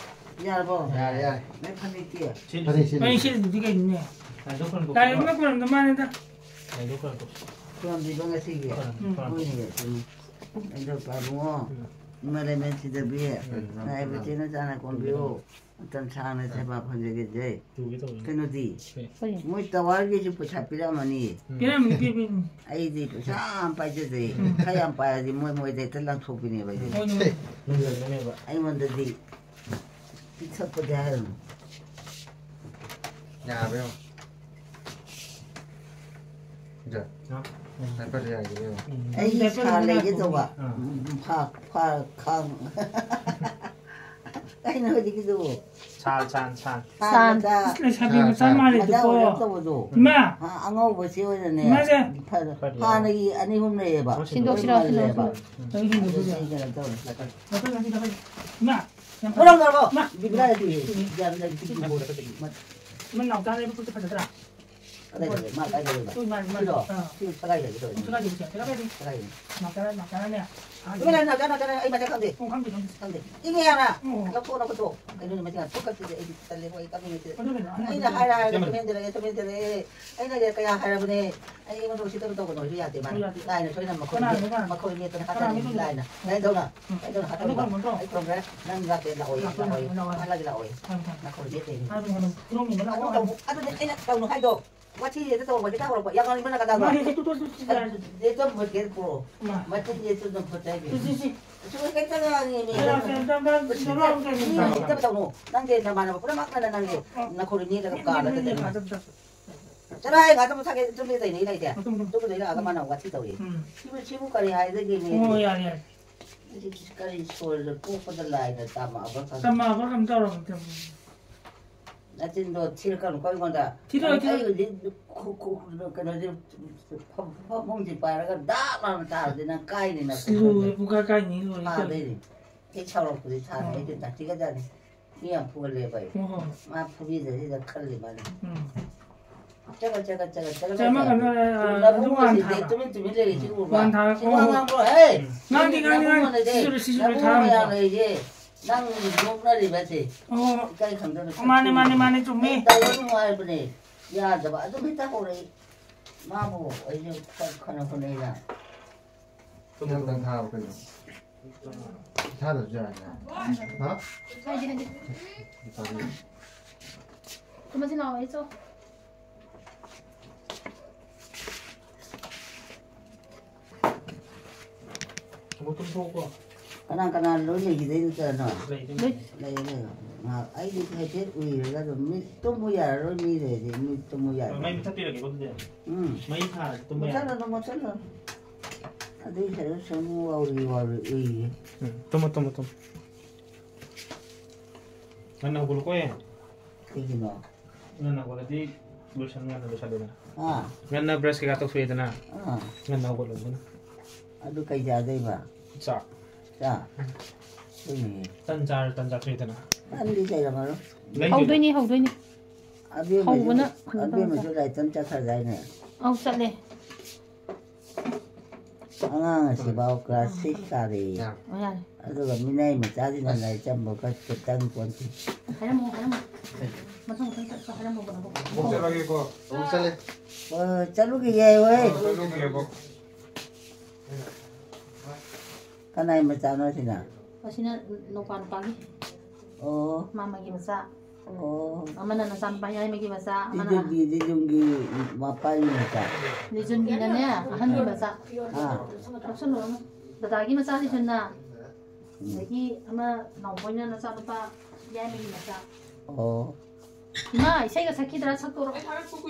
ꯌꯥꯔꯕꯣ? ꯌꯥꯔꯦ, ꯌꯥꯔꯦ꯫ ꯅꯪ ꯐꯅꯦꯛꯇꯤ? ꯁꯤꯜ-, ꯐꯅꯦꯛ ꯁꯤꯜ-, ꯑꯩ ꯁꯤꯜꯂꯤꯗꯨꯗꯤ ꯀꯩꯅꯣꯅꯦ? ꯂꯥꯏꯗꯣ ꯈꯣꯏꯔꯝꯊꯣꯛ-, ꯂꯥꯏꯔꯦꯝꯕꯅ ꯈꯣꯏꯔꯝꯗ ꯃꯥꯅꯤꯗ꯫ ꯂꯥꯏꯗꯣ ꯈꯣꯏꯔꯝꯊꯣꯛ-, ꯈꯣꯏꯔꯝꯕꯤꯕ ꯉꯁꯤꯒꯤ? ꯈꯣꯏꯔꯝ-, ꯎꯝ꯫ ꯈꯣꯏꯔꯝꯊꯣꯛ-, ꯍꯣꯏꯅꯦ, ꯆꯨꯝꯃꯤ꯫ ꯑꯩꯗꯣ ꯄꯥꯕꯨꯡꯉꯣ, ꯎꯝ꯫ ꯏꯃꯥ ꯂꯩꯃꯦꯟ ꯁꯤꯗꯕꯤ, ꯎꯝ꯫ ꯂꯥꯏꯕ ꯆꯦꯅ ꯆꯥꯅ ꯀꯣꯟꯕꯤꯌꯨ꯫ ꯃꯇꯝ ꯁꯥꯡꯅ ꯁꯦꯕꯥ ꯐꯪꯖꯈꯤꯁꯦ꯫ ꯇꯨꯒꯦ ꯇꯧꯕꯅꯤ꯫ ꯀꯩꯅꯣꯗꯤ, ꯀꯩ? ꯃꯣꯏ ꯇꯋꯥꯔꯒꯤꯁꯨ ꯄꯩꯁꯥ ꯄꯤꯔꯛꯑꯝꯃꯅꯤ꯫ ꯎꯝ꯫ ꯄꯤꯔꯝꯅꯤ, ꯄꯤꯔꯝꯅꯤ꯫ ꯑꯩꯗꯤ ꯄꯩꯁꯥ ꯌꯥꯝ ꯄꯥꯏꯖꯗꯦ꯫ ꯎꯝ꯫ ꯈꯔ ꯌꯥꯝ ꯄꯥꯏꯔꯗꯤ ꯃꯣꯏ ꯃꯣꯏꯗ ꯍꯦꯛꯇ ꯂꯪꯊꯣꯛꯄꯤꯅꯦꯕ ꯑꯩꯗꯤ꯫ ꯍꯣꯏꯅꯦ, ꯍꯣꯏꯅꯦ꯫ ꯂꯨꯖꯕꯅꯦꯕ꯫ ꯑꯩꯉꯣꯟꯗꯗꯤ ꯄꯤꯊꯛꯄꯗꯤ ꯍꯥꯏꯔꯨꯅꯨ꯫ ꯌꯥꯔꯕ ꯌꯦꯡꯉꯣ꯫ ꯖꯥ꯫ ꯍꯥ? ꯗꯥꯏꯄꯔꯗꯣ ꯌꯥꯏꯗꯕ ꯌꯦꯡꯉꯣ꯫ ꯎꯝ꯫ ꯑꯩ ꯗꯥꯏꯄꯔꯗꯣ ꯁꯥ ꯂꯩꯒꯦ ꯇꯧꯕ꯫ ꯑꯥ꯫ ꯎꯝ, ꯐꯥ-, ꯐꯥ-, ꯈꯥꯡ꯫ ꯀꯩꯅꯣ ꯍꯧꯖꯤꯛꯀꯤꯗꯨꯕꯨ? ꯁꯥꯜ, ꯁꯥꯜ, ꯁꯥꯜ꯫ ꯁꯥꯜ ꯁꯥꯜ꯫ ꯃꯆꯥ꯫ ꯏꯁ, ꯂꯩꯁꯥꯕꯤ ꯁꯥꯜ, ꯃꯆꯥ ꯁꯥꯜ꯫ ꯃꯥꯜꯂꯤꯗꯨꯕꯣ꯫ ꯃꯆꯥ ꯑꯣꯏꯔꯞ ꯇꯧꯕꯗꯣ꯫ ꯏꯃꯥ! ꯑ, ꯑꯉꯧꯕꯁꯤ ꯑꯣꯏꯅꯅꯦ꯫ ꯏꯃꯥꯁꯦ! ꯐ-, ꯐꯔꯦ꯫ ꯍꯥꯟꯅꯒꯤ ꯑꯅꯤ ꯑꯍꯨꯝ ꯂꯩꯌꯦꯕ꯫ ꯁꯤꯟꯗꯣꯛꯁꯤꯔꯣ, ꯂꯣꯏ ꯃꯥꯜꯂꯦꯕ꯫ ꯁꯤꯟꯗꯣꯛꯁꯤꯔꯣ꯫ ꯑꯗꯨꯗꯤ ꯑꯩ ꯀꯩꯅꯣ ꯇꯧꯔꯦ꯫ ꯏꯃꯥ! ꯌꯥꯝ ꯍꯣꯔꯝ ꯇꯧꯔꯕꯣ? ꯏꯃꯥ! ꯕꯤꯕꯨꯂꯥ ꯂꯩꯇꯦ꯫ ꯌꯥꯝ ꯂꯩꯇꯦ꯫ ꯏꯃꯥ ꯅꯥꯎꯆꯥ ꯂꯩꯕ ꯄꯣꯠꯁꯦ ꯐꯖꯗ꯭ꯔꯥ? ꯀꯗꯥꯏꯗ ꯂꯩ? ꯃꯥ ꯀꯗꯥꯏꯗ ꯂꯩꯕ? ꯇꯨ ꯏꯃꯥ, ꯏꯃꯥ꯫ ꯁꯤꯔꯣ? ꯑꯥ꯫ ꯁꯤ ꯁꯒꯥꯏꯗꯒꯤ ꯇꯧꯔꯤꯅꯤ꯫ ꯁꯒꯥꯏꯗꯒꯤ ꯁꯦ, ꯁꯒꯥꯏꯗꯒꯤ꯫ ꯁꯒꯥꯏꯗꯒꯤ꯫ ꯅꯥꯎꯆꯥꯅ, ꯅꯥꯎꯆꯥꯅꯅꯦ꯫ ꯇꯨꯃꯤꯟ ꯂꯩꯌꯨ, ꯅꯥꯎꯆꯥ, ꯅꯥꯎꯆꯥ, ꯑꯩ ꯃꯁꯛ ꯈꯪꯗꯦ꯫ ꯈꯪꯗꯦ, ꯈꯪꯗꯦ꯫ ꯈꯪꯗꯦ꯫ ꯏꯪꯉꯦ ꯌꯥꯝꯅ꯫ ꯑꯣ꯫ ꯂꯧꯊꯣꯛꯑꯣ, ꯂꯧꯊꯣꯛꯑꯣ꯫ ꯀꯩꯅꯣꯅꯦ, ꯃꯁꯤ ꯌꯥꯝ ꯊꯨꯞꯀꯠꯈꯤꯗꯦ, ꯑꯩꯗꯤ ꯇꯜꯂꯦꯕꯣ, ꯑꯩ ꯀꯞꯅꯤꯡꯉꯦ ꯁꯤꯗ꯫ ꯑꯗꯨ ꯀꯩꯅꯣ, ꯑꯩꯅ ꯑꯩꯅ ꯍꯥꯏꯔ ꯍꯥꯏꯔꯒ ꯇꯨꯃꯤꯟ ꯇꯨꯃꯤꯟ ꯂꯩꯔꯦ, ꯇꯨꯃꯤꯟ ꯂꯩꯔꯦ꯫ ꯑꯩꯅ ꯀꯌꯥ ꯍꯥꯏꯔꯕꯅꯦ? ꯑꯩ ꯑꯩꯉꯣꯟꯗ ꯎꯁꯤꯠꯇꯕ ꯇꯧꯒꯅꯨ, ꯑꯩꯁꯨ ꯌꯥꯗꯦ, ꯃꯥꯅ꯫ ꯍꯣꯏ, ꯌꯥꯗꯦ꯫ ꯂꯥꯏꯅ ꯁꯣꯏꯗꯅ ꯃꯈꯣꯏ ꯀꯅꯥꯅꯣ, ꯃꯤ-, ꯀꯅꯥꯅꯣ? ꯃꯈꯣꯏ ꯃꯤ ꯑꯇꯅ ꯀꯅꯥꯅꯣ? ꯍꯥꯠꯇꯣꯛꯀꯅꯤ, ꯂꯥꯏꯅ꯫ ꯂꯥꯏꯗꯧꯅ꯫ ꯎꯝ꯫ ꯂꯥꯏꯗꯧꯅ ꯑꯗꯨ ꯍꯥꯠꯇꯣꯛꯀꯅꯤ꯫ ꯈꯪꯕ ꯅꯠꯇ꯭ꯔꯣ? ꯑꯩ ꯈꯨꯔꯨꯝꯈ꯭ꯔꯦ꯫ ꯅꯪ ꯂꯥꯛꯀꯦ, ꯂꯥꯛꯑꯣꯏ, ꯂꯥꯛꯑꯣꯏ, ꯂꯥꯛꯑꯣꯏ, ꯂꯥꯛꯑꯣꯏ꯫ ꯍꯥꯠꯂꯒꯦ, ꯂꯥꯛꯑꯣꯏ꯫ ꯍꯥꯏꯕꯅꯦ, ꯍꯥꯏꯕꯅꯦ꯫ ꯅꯈꯣꯏ ꯃꯤ ꯑꯇꯩ ꯃꯤ꯫ ꯍꯥꯏꯕꯅꯦ, ꯍꯥꯏꯕꯅꯦ꯫ ꯈꯨꯔꯨꯝꯃꯤꯕ ꯑꯗꯨ ꯂꯥꯛꯑꯣ꯫ ꯇꯧꯕ-, ꯑꯗꯨꯗꯤ ꯑꯩꯅ ꯇꯧꯅꯨ ꯍꯥꯏꯗꯣ꯫ ꯋꯥꯊꯤ ꯍꯦꯛꯇ ꯇꯧꯔꯛꯄ ꯍꯦꯛꯇ ꯍꯧꯔꯛꯄ꯫ ꯌꯥꯝ ꯉꯥꯡꯅꯤꯡꯕ ꯅꯪ ꯀꯗꯥꯏꯗ? ꯃꯥꯅꯦ, ꯍꯦꯛꯇ ꯇꯣꯛ-, ꯇꯣꯛ-, ꯇꯣꯛ-, ꯇꯣꯛ-, ꯑꯗꯨꯗꯤ ꯑꯗꯨꯝ ꯍꯦꯛꯇ ꯄꯨꯔꯛꯑꯣ꯫ ꯃꯥ꯫ ꯃꯆꯤꯟꯁꯦ ꯑꯗꯨꯝ ꯐꯠꯇꯦ ꯍꯥꯏꯕꯤꯌꯨ꯫ ꯁꯤ, ꯁꯤ, ꯁꯤ꯫ ꯑꯁꯨꯛ ꯍꯦꯛꯇ ꯉꯥꯡꯉꯤ ꯃꯤ꯫ ꯁꯤ, ꯁꯤ, ꯁꯤ, ꯁꯤ, ꯁꯤ, ꯃꯤ ꯁꯤ, ꯍꯦꯛꯇ ꯇꯧꯅꯨ꯫ ꯅꯪꯁꯦ ꯅꯃꯥꯟꯅꯕ ꯄꯨꯝꯅꯃꯛꯅ ꯅꯪꯁꯦ ꯎꯝ꯫ ꯅꯈꯣꯔꯤ ꯅꯦꯠꯂꯒ ꯀꯥꯗ ꯆꯠꯇꯣꯏꯅꯤ꯫ ꯆꯠꯂꯣ ꯍꯦ, ꯉꯥꯛꯇ ꯄꯣꯊꯥꯒꯦ꯫ ꯆꯨꯝꯅ ꯇꯩꯅꯤ ꯂꯩꯇꯦ꯫ ꯎꯝ꯫ ꯆꯨꯝꯅ ꯂꯩꯔꯛꯑꯒ ꯃꯥꯅ ꯋꯥꯊꯤ ꯇꯧꯏ꯫ ꯎꯝ꯫ ꯁꯤꯕꯨ, ꯁꯤꯕꯨ ꯀꯔꯤ ꯍꯥꯏꯗꯒꯦꯅꯦ? ꯑꯣ, ꯌꯥꯔꯦ, ꯌꯥꯔꯦ꯫ ꯁꯤ ꯀꯔꯤ ꯁꯣꯏꯔ ꯄꯣꯛꯄꯗ ꯂꯥꯏꯅ ꯇꯝꯃꯛꯑꯕ ꯈꯪꯗꯦ꯫ ꯇꯝꯃꯛꯑꯕ ꯀꯩꯅꯣꯝ ꯇꯧꯔꯕꯅꯤ, ꯇꯝꯃꯛꯑꯕꯅꯤ꯫ ꯅꯆꯤꯟꯗꯣ ꯊꯤꯔꯛꯀꯅꯨꯀꯣ ꯑꯩꯉꯣꯟꯗ꯫ ꯊꯤꯔꯛꯑꯣꯏ, ꯊꯤꯔꯛꯑꯣꯏ꯫ ꯑꯩ ꯍꯧꯖꯤꯛ ꯈꯨ-, ꯈꯨ-, ꯀꯩꯅꯣꯁꯦ, ꯐ-, ꯐ-, ꯐꯃꯨꯡꯁꯦ ꯄꯥꯏꯔꯒ ꯗꯥꯛ ꯂꯥꯎꯅ ꯇꯥꯔꯗꯤ ꯅꯪ ꯀꯥꯏꯅꯤ ꯅꯪ꯫ ꯑꯁ, ꯂꯣꯏꯔꯦ, ꯄꯨꯡꯀꯥꯏ ꯀꯥꯏꯅꯤ, ꯂꯣꯏꯔꯦ꯫ ꯐꯥꯗꯣꯏꯅꯤ꯫ ꯍꯦꯛ ꯁꯥꯎꯔꯛꯄꯗꯤ ꯊꯥꯔꯦ, ꯑꯣ꯫ ꯑꯩꯗꯤ ꯇꯥꯊꯤꯒꯖꯥꯠꯅꯤ꯫ ꯃꯤ ꯌꯥꯝ ꯐꯨꯒꯜꯂꯦꯕ ꯑꯩ꯫ ꯍꯣꯏ, ꯍꯣꯏ꯫ ꯃꯥ ꯐꯨꯕꯤꯗ꯭ꯔꯗꯤ ꯈꯜꯂꯤ ꯃꯥꯅꯤ꯫ ꯎꯝ꯫ ꯆꯠꯂꯣ, ꯆꯠꯂꯣ, ꯆꯠꯂꯣ, ꯆꯠꯂꯣ, ꯆꯠꯂꯣ, ꯆꯠꯂꯣ꯫ ꯀꯩꯅꯣ, ꯑ, ꯅꯕꯨꯡ ꯑꯗꯨ ꯋꯥꯟ ꯃꯁꯤꯗꯤ ꯊꯥꯕ꯫ ꯇꯨꯃꯤꯟ ꯇꯨꯃꯤꯟ ꯂꯩꯔꯤꯁꯤ ꯎꯕ꯭ꯔꯥ? ꯋꯥꯟ ꯊꯥꯕ꯫ ꯁꯤ ꯋꯥ ꯑꯣ, ꯍꯣ꯫ ꯉꯥꯡꯕ꯭ꯔꯣ? ꯍꯦ! ꯎꯝ꯫ ꯉꯥꯡꯗꯦ, ꯉꯥꯡꯗꯦ, ꯅꯕꯨꯡ ꯉꯥꯡꯗꯦ꯫ ꯂꯩꯔꯦ꯫ ꯁꯤꯁꯨ ꯂꯩ, ꯁꯤꯁꯨ ꯂꯩ, ꯅꯕꯨꯡ ꯊꯥꯔꯝꯃꯣ꯫ ꯃꯌꯥꯝ ꯂꯩꯔꯤꯁꯦ꯫ ꯑꯣ꯫ ꯏꯀꯥꯏ ꯈꯪꯗꯕ ꯑꯣ, ꯃꯥꯅꯦ, ꯃꯥꯅꯦ, ꯃꯥꯅꯦ, ꯆꯨꯝꯃꯦ꯫ ꯇꯧꯒꯅꯨ ꯍꯥꯏꯕꯅꯦ꯫ ꯌꯥꯗꯕ꯫ ꯑꯗꯨꯝ ꯍꯦꯛꯇ ꯍꯧꯔꯛꯏ꯫ ꯃꯥꯕꯨ ꯑꯩꯁꯨ ꯈꯔ ꯈꯟꯅ ꯍꯣꯠꯅꯩꯅ꯫ ꯅꯪ ꯈꯛꯇꯪ ꯊꯥꯕ ꯀꯩꯅꯣ? ꯊꯥꯗꯕꯁꯨ ꯌꯥꯏꯅ꯫ ꯍꯥ? ꯍꯥꯏꯗꯤ, ꯍꯥꯏꯗꯤ꯫ ꯀꯃꯟꯁꯤ ꯂꯥꯛꯑꯣ, ꯑꯩ ꯆꯣ꯫ ꯑꯃꯨꯛ ꯇꯨꯝꯊꯣꯛꯎꯀꯣ꯫ ꯀꯅꯥ ꯀꯅꯥ ꯂꯣꯏ ꯂꯩꯈꯤꯗꯣꯏꯅꯣ ꯀꯩꯅꯣ? ꯂꯩ, ꯑꯗꯨꯝ ꯂꯩ꯫ ꯂꯩ, ꯂꯩ꯫ ꯉꯥꯏꯍꯥꯛ ꯑꯩꯗꯤ ꯍꯥꯏꯐꯦꯠ ꯎꯏꯔꯒ ꯑꯗꯨꯝ ꯃꯤꯠ ꯇꯨꯝꯃꯨ ꯌꯥꯔꯔꯣꯏ ꯃꯤ ꯂꯩꯔꯗꯤ ꯃꯤꯠ ꯇꯨꯝꯃꯨ ꯌꯥꯔꯔꯣꯏ꯫ ꯃꯩ ꯃꯨꯊꯠꯄꯤꯔꯒꯦꯀꯣ ꯑꯗꯨꯗꯤ꯫ ꯎꯝ꯫ ꯃꯩ ꯊꯥꯔꯗꯤ ꯇꯨꯝꯕ ꯌꯥꯔꯦ꯫ ꯃꯨꯊꯠꯂꯅꯨ, ꯃꯨꯊꯠꯂꯅꯨ꯫ ꯑꯗꯨꯏ ꯁꯔꯨꯛ ꯁꯨꯝ ꯋꯥꯎꯔꯤ ꯋꯥꯎꯔꯤ ꯎꯏꯌꯦ꯫ ꯎꯝ, ꯇꯨꯝꯃꯣ, ꯇꯨꯝꯃꯣ, ꯇꯨꯝꯃꯣ꯫ ꯉꯟꯅ ꯍꯧꯒꯠꯂꯨꯀꯣ, ꯑꯦ꯫ ꯀꯩꯒꯤꯅꯣ? ꯉꯟꯅ ꯍꯧꯒꯠꯂꯗꯤ ꯂꯣꯏꯁꯟ-, ꯉꯟꯅ ꯂꯣꯏꯁꯜꯂꯦꯗꯅ꯫ ꯑꯥ꯫ ꯉꯟꯅ ꯕ꯭ꯔꯁ ꯀꯩꯀꯥ ꯇꯧꯊꯣꯛꯑꯦꯗꯅ꯫ ꯑꯥ꯫ ꯉꯟꯅ ꯍꯧꯒꯠꯂꯣ ꯑꯗꯨꯅ꯫ ꯑꯗꯨ ꯀꯩ ꯆꯥꯗꯣꯏꯕ? ꯆꯥꯛ꯫ ꯆꯥꯛ? ꯍꯣꯏꯅꯦ꯫ ꯇꯟ ꯆꯥꯔ ꯇꯟ ꯆꯥꯊꯣꯛꯑꯦꯗꯅ꯫ ꯇꯟꯗꯤ ꯂꯩꯔꯝꯃꯔꯣꯏ꯫ ꯂꯩꯗꯣꯏꯅꯦ꯫ ꯍꯧꯗꯣꯏꯅꯤ, ꯍꯧꯗꯣꯏꯅꯤ꯫ ꯑꯕꯦꯝꯃꯁꯨ, ꯍꯧꯕꯅ ꯀꯩꯅꯣ ꯇꯧꯕ ꯑꯕꯦꯝꯃꯁꯨ ꯆꯥ-, ꯂꯥꯏꯔꯤꯛ ꯇꯝ ꯆꯠꯈ꯭ꯔꯗꯥꯏꯅꯦ? ꯑꯧ, ꯆꯠꯂꯦ꯫ ꯑꯉꯥꯡ ꯑꯁꯤꯐꯥꯎ class six ꯀꯥꯔꯦꯌꯦ꯫ ꯑꯥ꯫ ꯑꯣ, ꯌꯥꯔꯦ꯫ ꯑꯗꯨꯒ ꯃꯤꯅꯥꯏ ꯃꯆꯥꯁꯤꯅ ꯑꯁ꯫ ꯂꯥꯏꯔꯤꯛ ꯇꯝꯕ ꯈꯔ ꯈꯤꯇꯪ ꯄꯣꯟꯇꯦ꯫ ꯍꯥꯏꯔꯝꯃꯣ, ꯍꯥꯏꯔꯝꯃꯣ꯫ ꯃꯊꯪ, ꯃꯊꯪ ꯆꯠꯄ ꯍꯥꯏꯔꯝꯃꯣ, ꯀꯩꯅꯣ꯫ ꯑꯃꯨꯛ ꯆꯠꯂꯒꯦꯀꯣ꯫ ꯑꯃꯨꯛ ꯆꯠꯂꯦ꯫ ꯍꯣꯏ, ꯍꯣꯏ, ꯆꯠꯂꯨꯈꯤꯒꯦ, ꯍꯣꯏ꯫ ꯑꯣ, ꯆꯠꯂꯨꯈꯤꯒꯦꯀꯣ꯫ ꯀꯅꯥꯏ ꯃꯆꯥꯅꯣ ꯁꯤꯅ? ꯑꯁꯤꯅ ꯅꯨꯄꯥ ꯅꯨꯄꯥꯒꯤ꯫ ꯑꯣ꯫ ꯃꯥꯃꯒꯤ ꯃꯆꯥ꯫ ꯑꯣ꯫ ꯑꯃꯅ ꯅꯆꯥꯅꯨꯄꯥ ꯌꯥꯏꯃꯒꯤ ꯃꯆꯥ, ꯑꯃꯅ ꯂꯤꯖꯨꯟꯒꯤ, ꯂꯤꯖꯨꯟꯒꯤ ꯃꯄꯥꯒꯤ ꯃꯆꯥ꯫ ꯂꯤꯖꯨꯟꯒꯤꯅꯅꯦ, ꯑꯍꯟꯒꯤ ꯃꯆꯥ꯫ ꯑꯥ꯫ ꯂꯧꯁꯜꯂꯨꯔꯅꯨ꯫ ꯗꯗꯥꯒꯤ ꯃꯆꯥ ꯂꯤꯖꯨꯟꯅ, ꯎꯝ꯫ ꯑꯗꯒꯤ ꯑꯃ ꯅꯥꯎꯕꯣꯏꯅ ꯅꯆꯥꯅꯨꯄꯥ ꯌꯥꯏꯃꯒꯤ ꯃꯆꯥ꯫ ꯑꯣ꯫ ꯏꯃꯥ, ꯏꯁꯩꯒ ꯁꯛꯈꯤꯗ꯭ꯔꯥ? ꯁꯛꯇꯣꯔꯣ?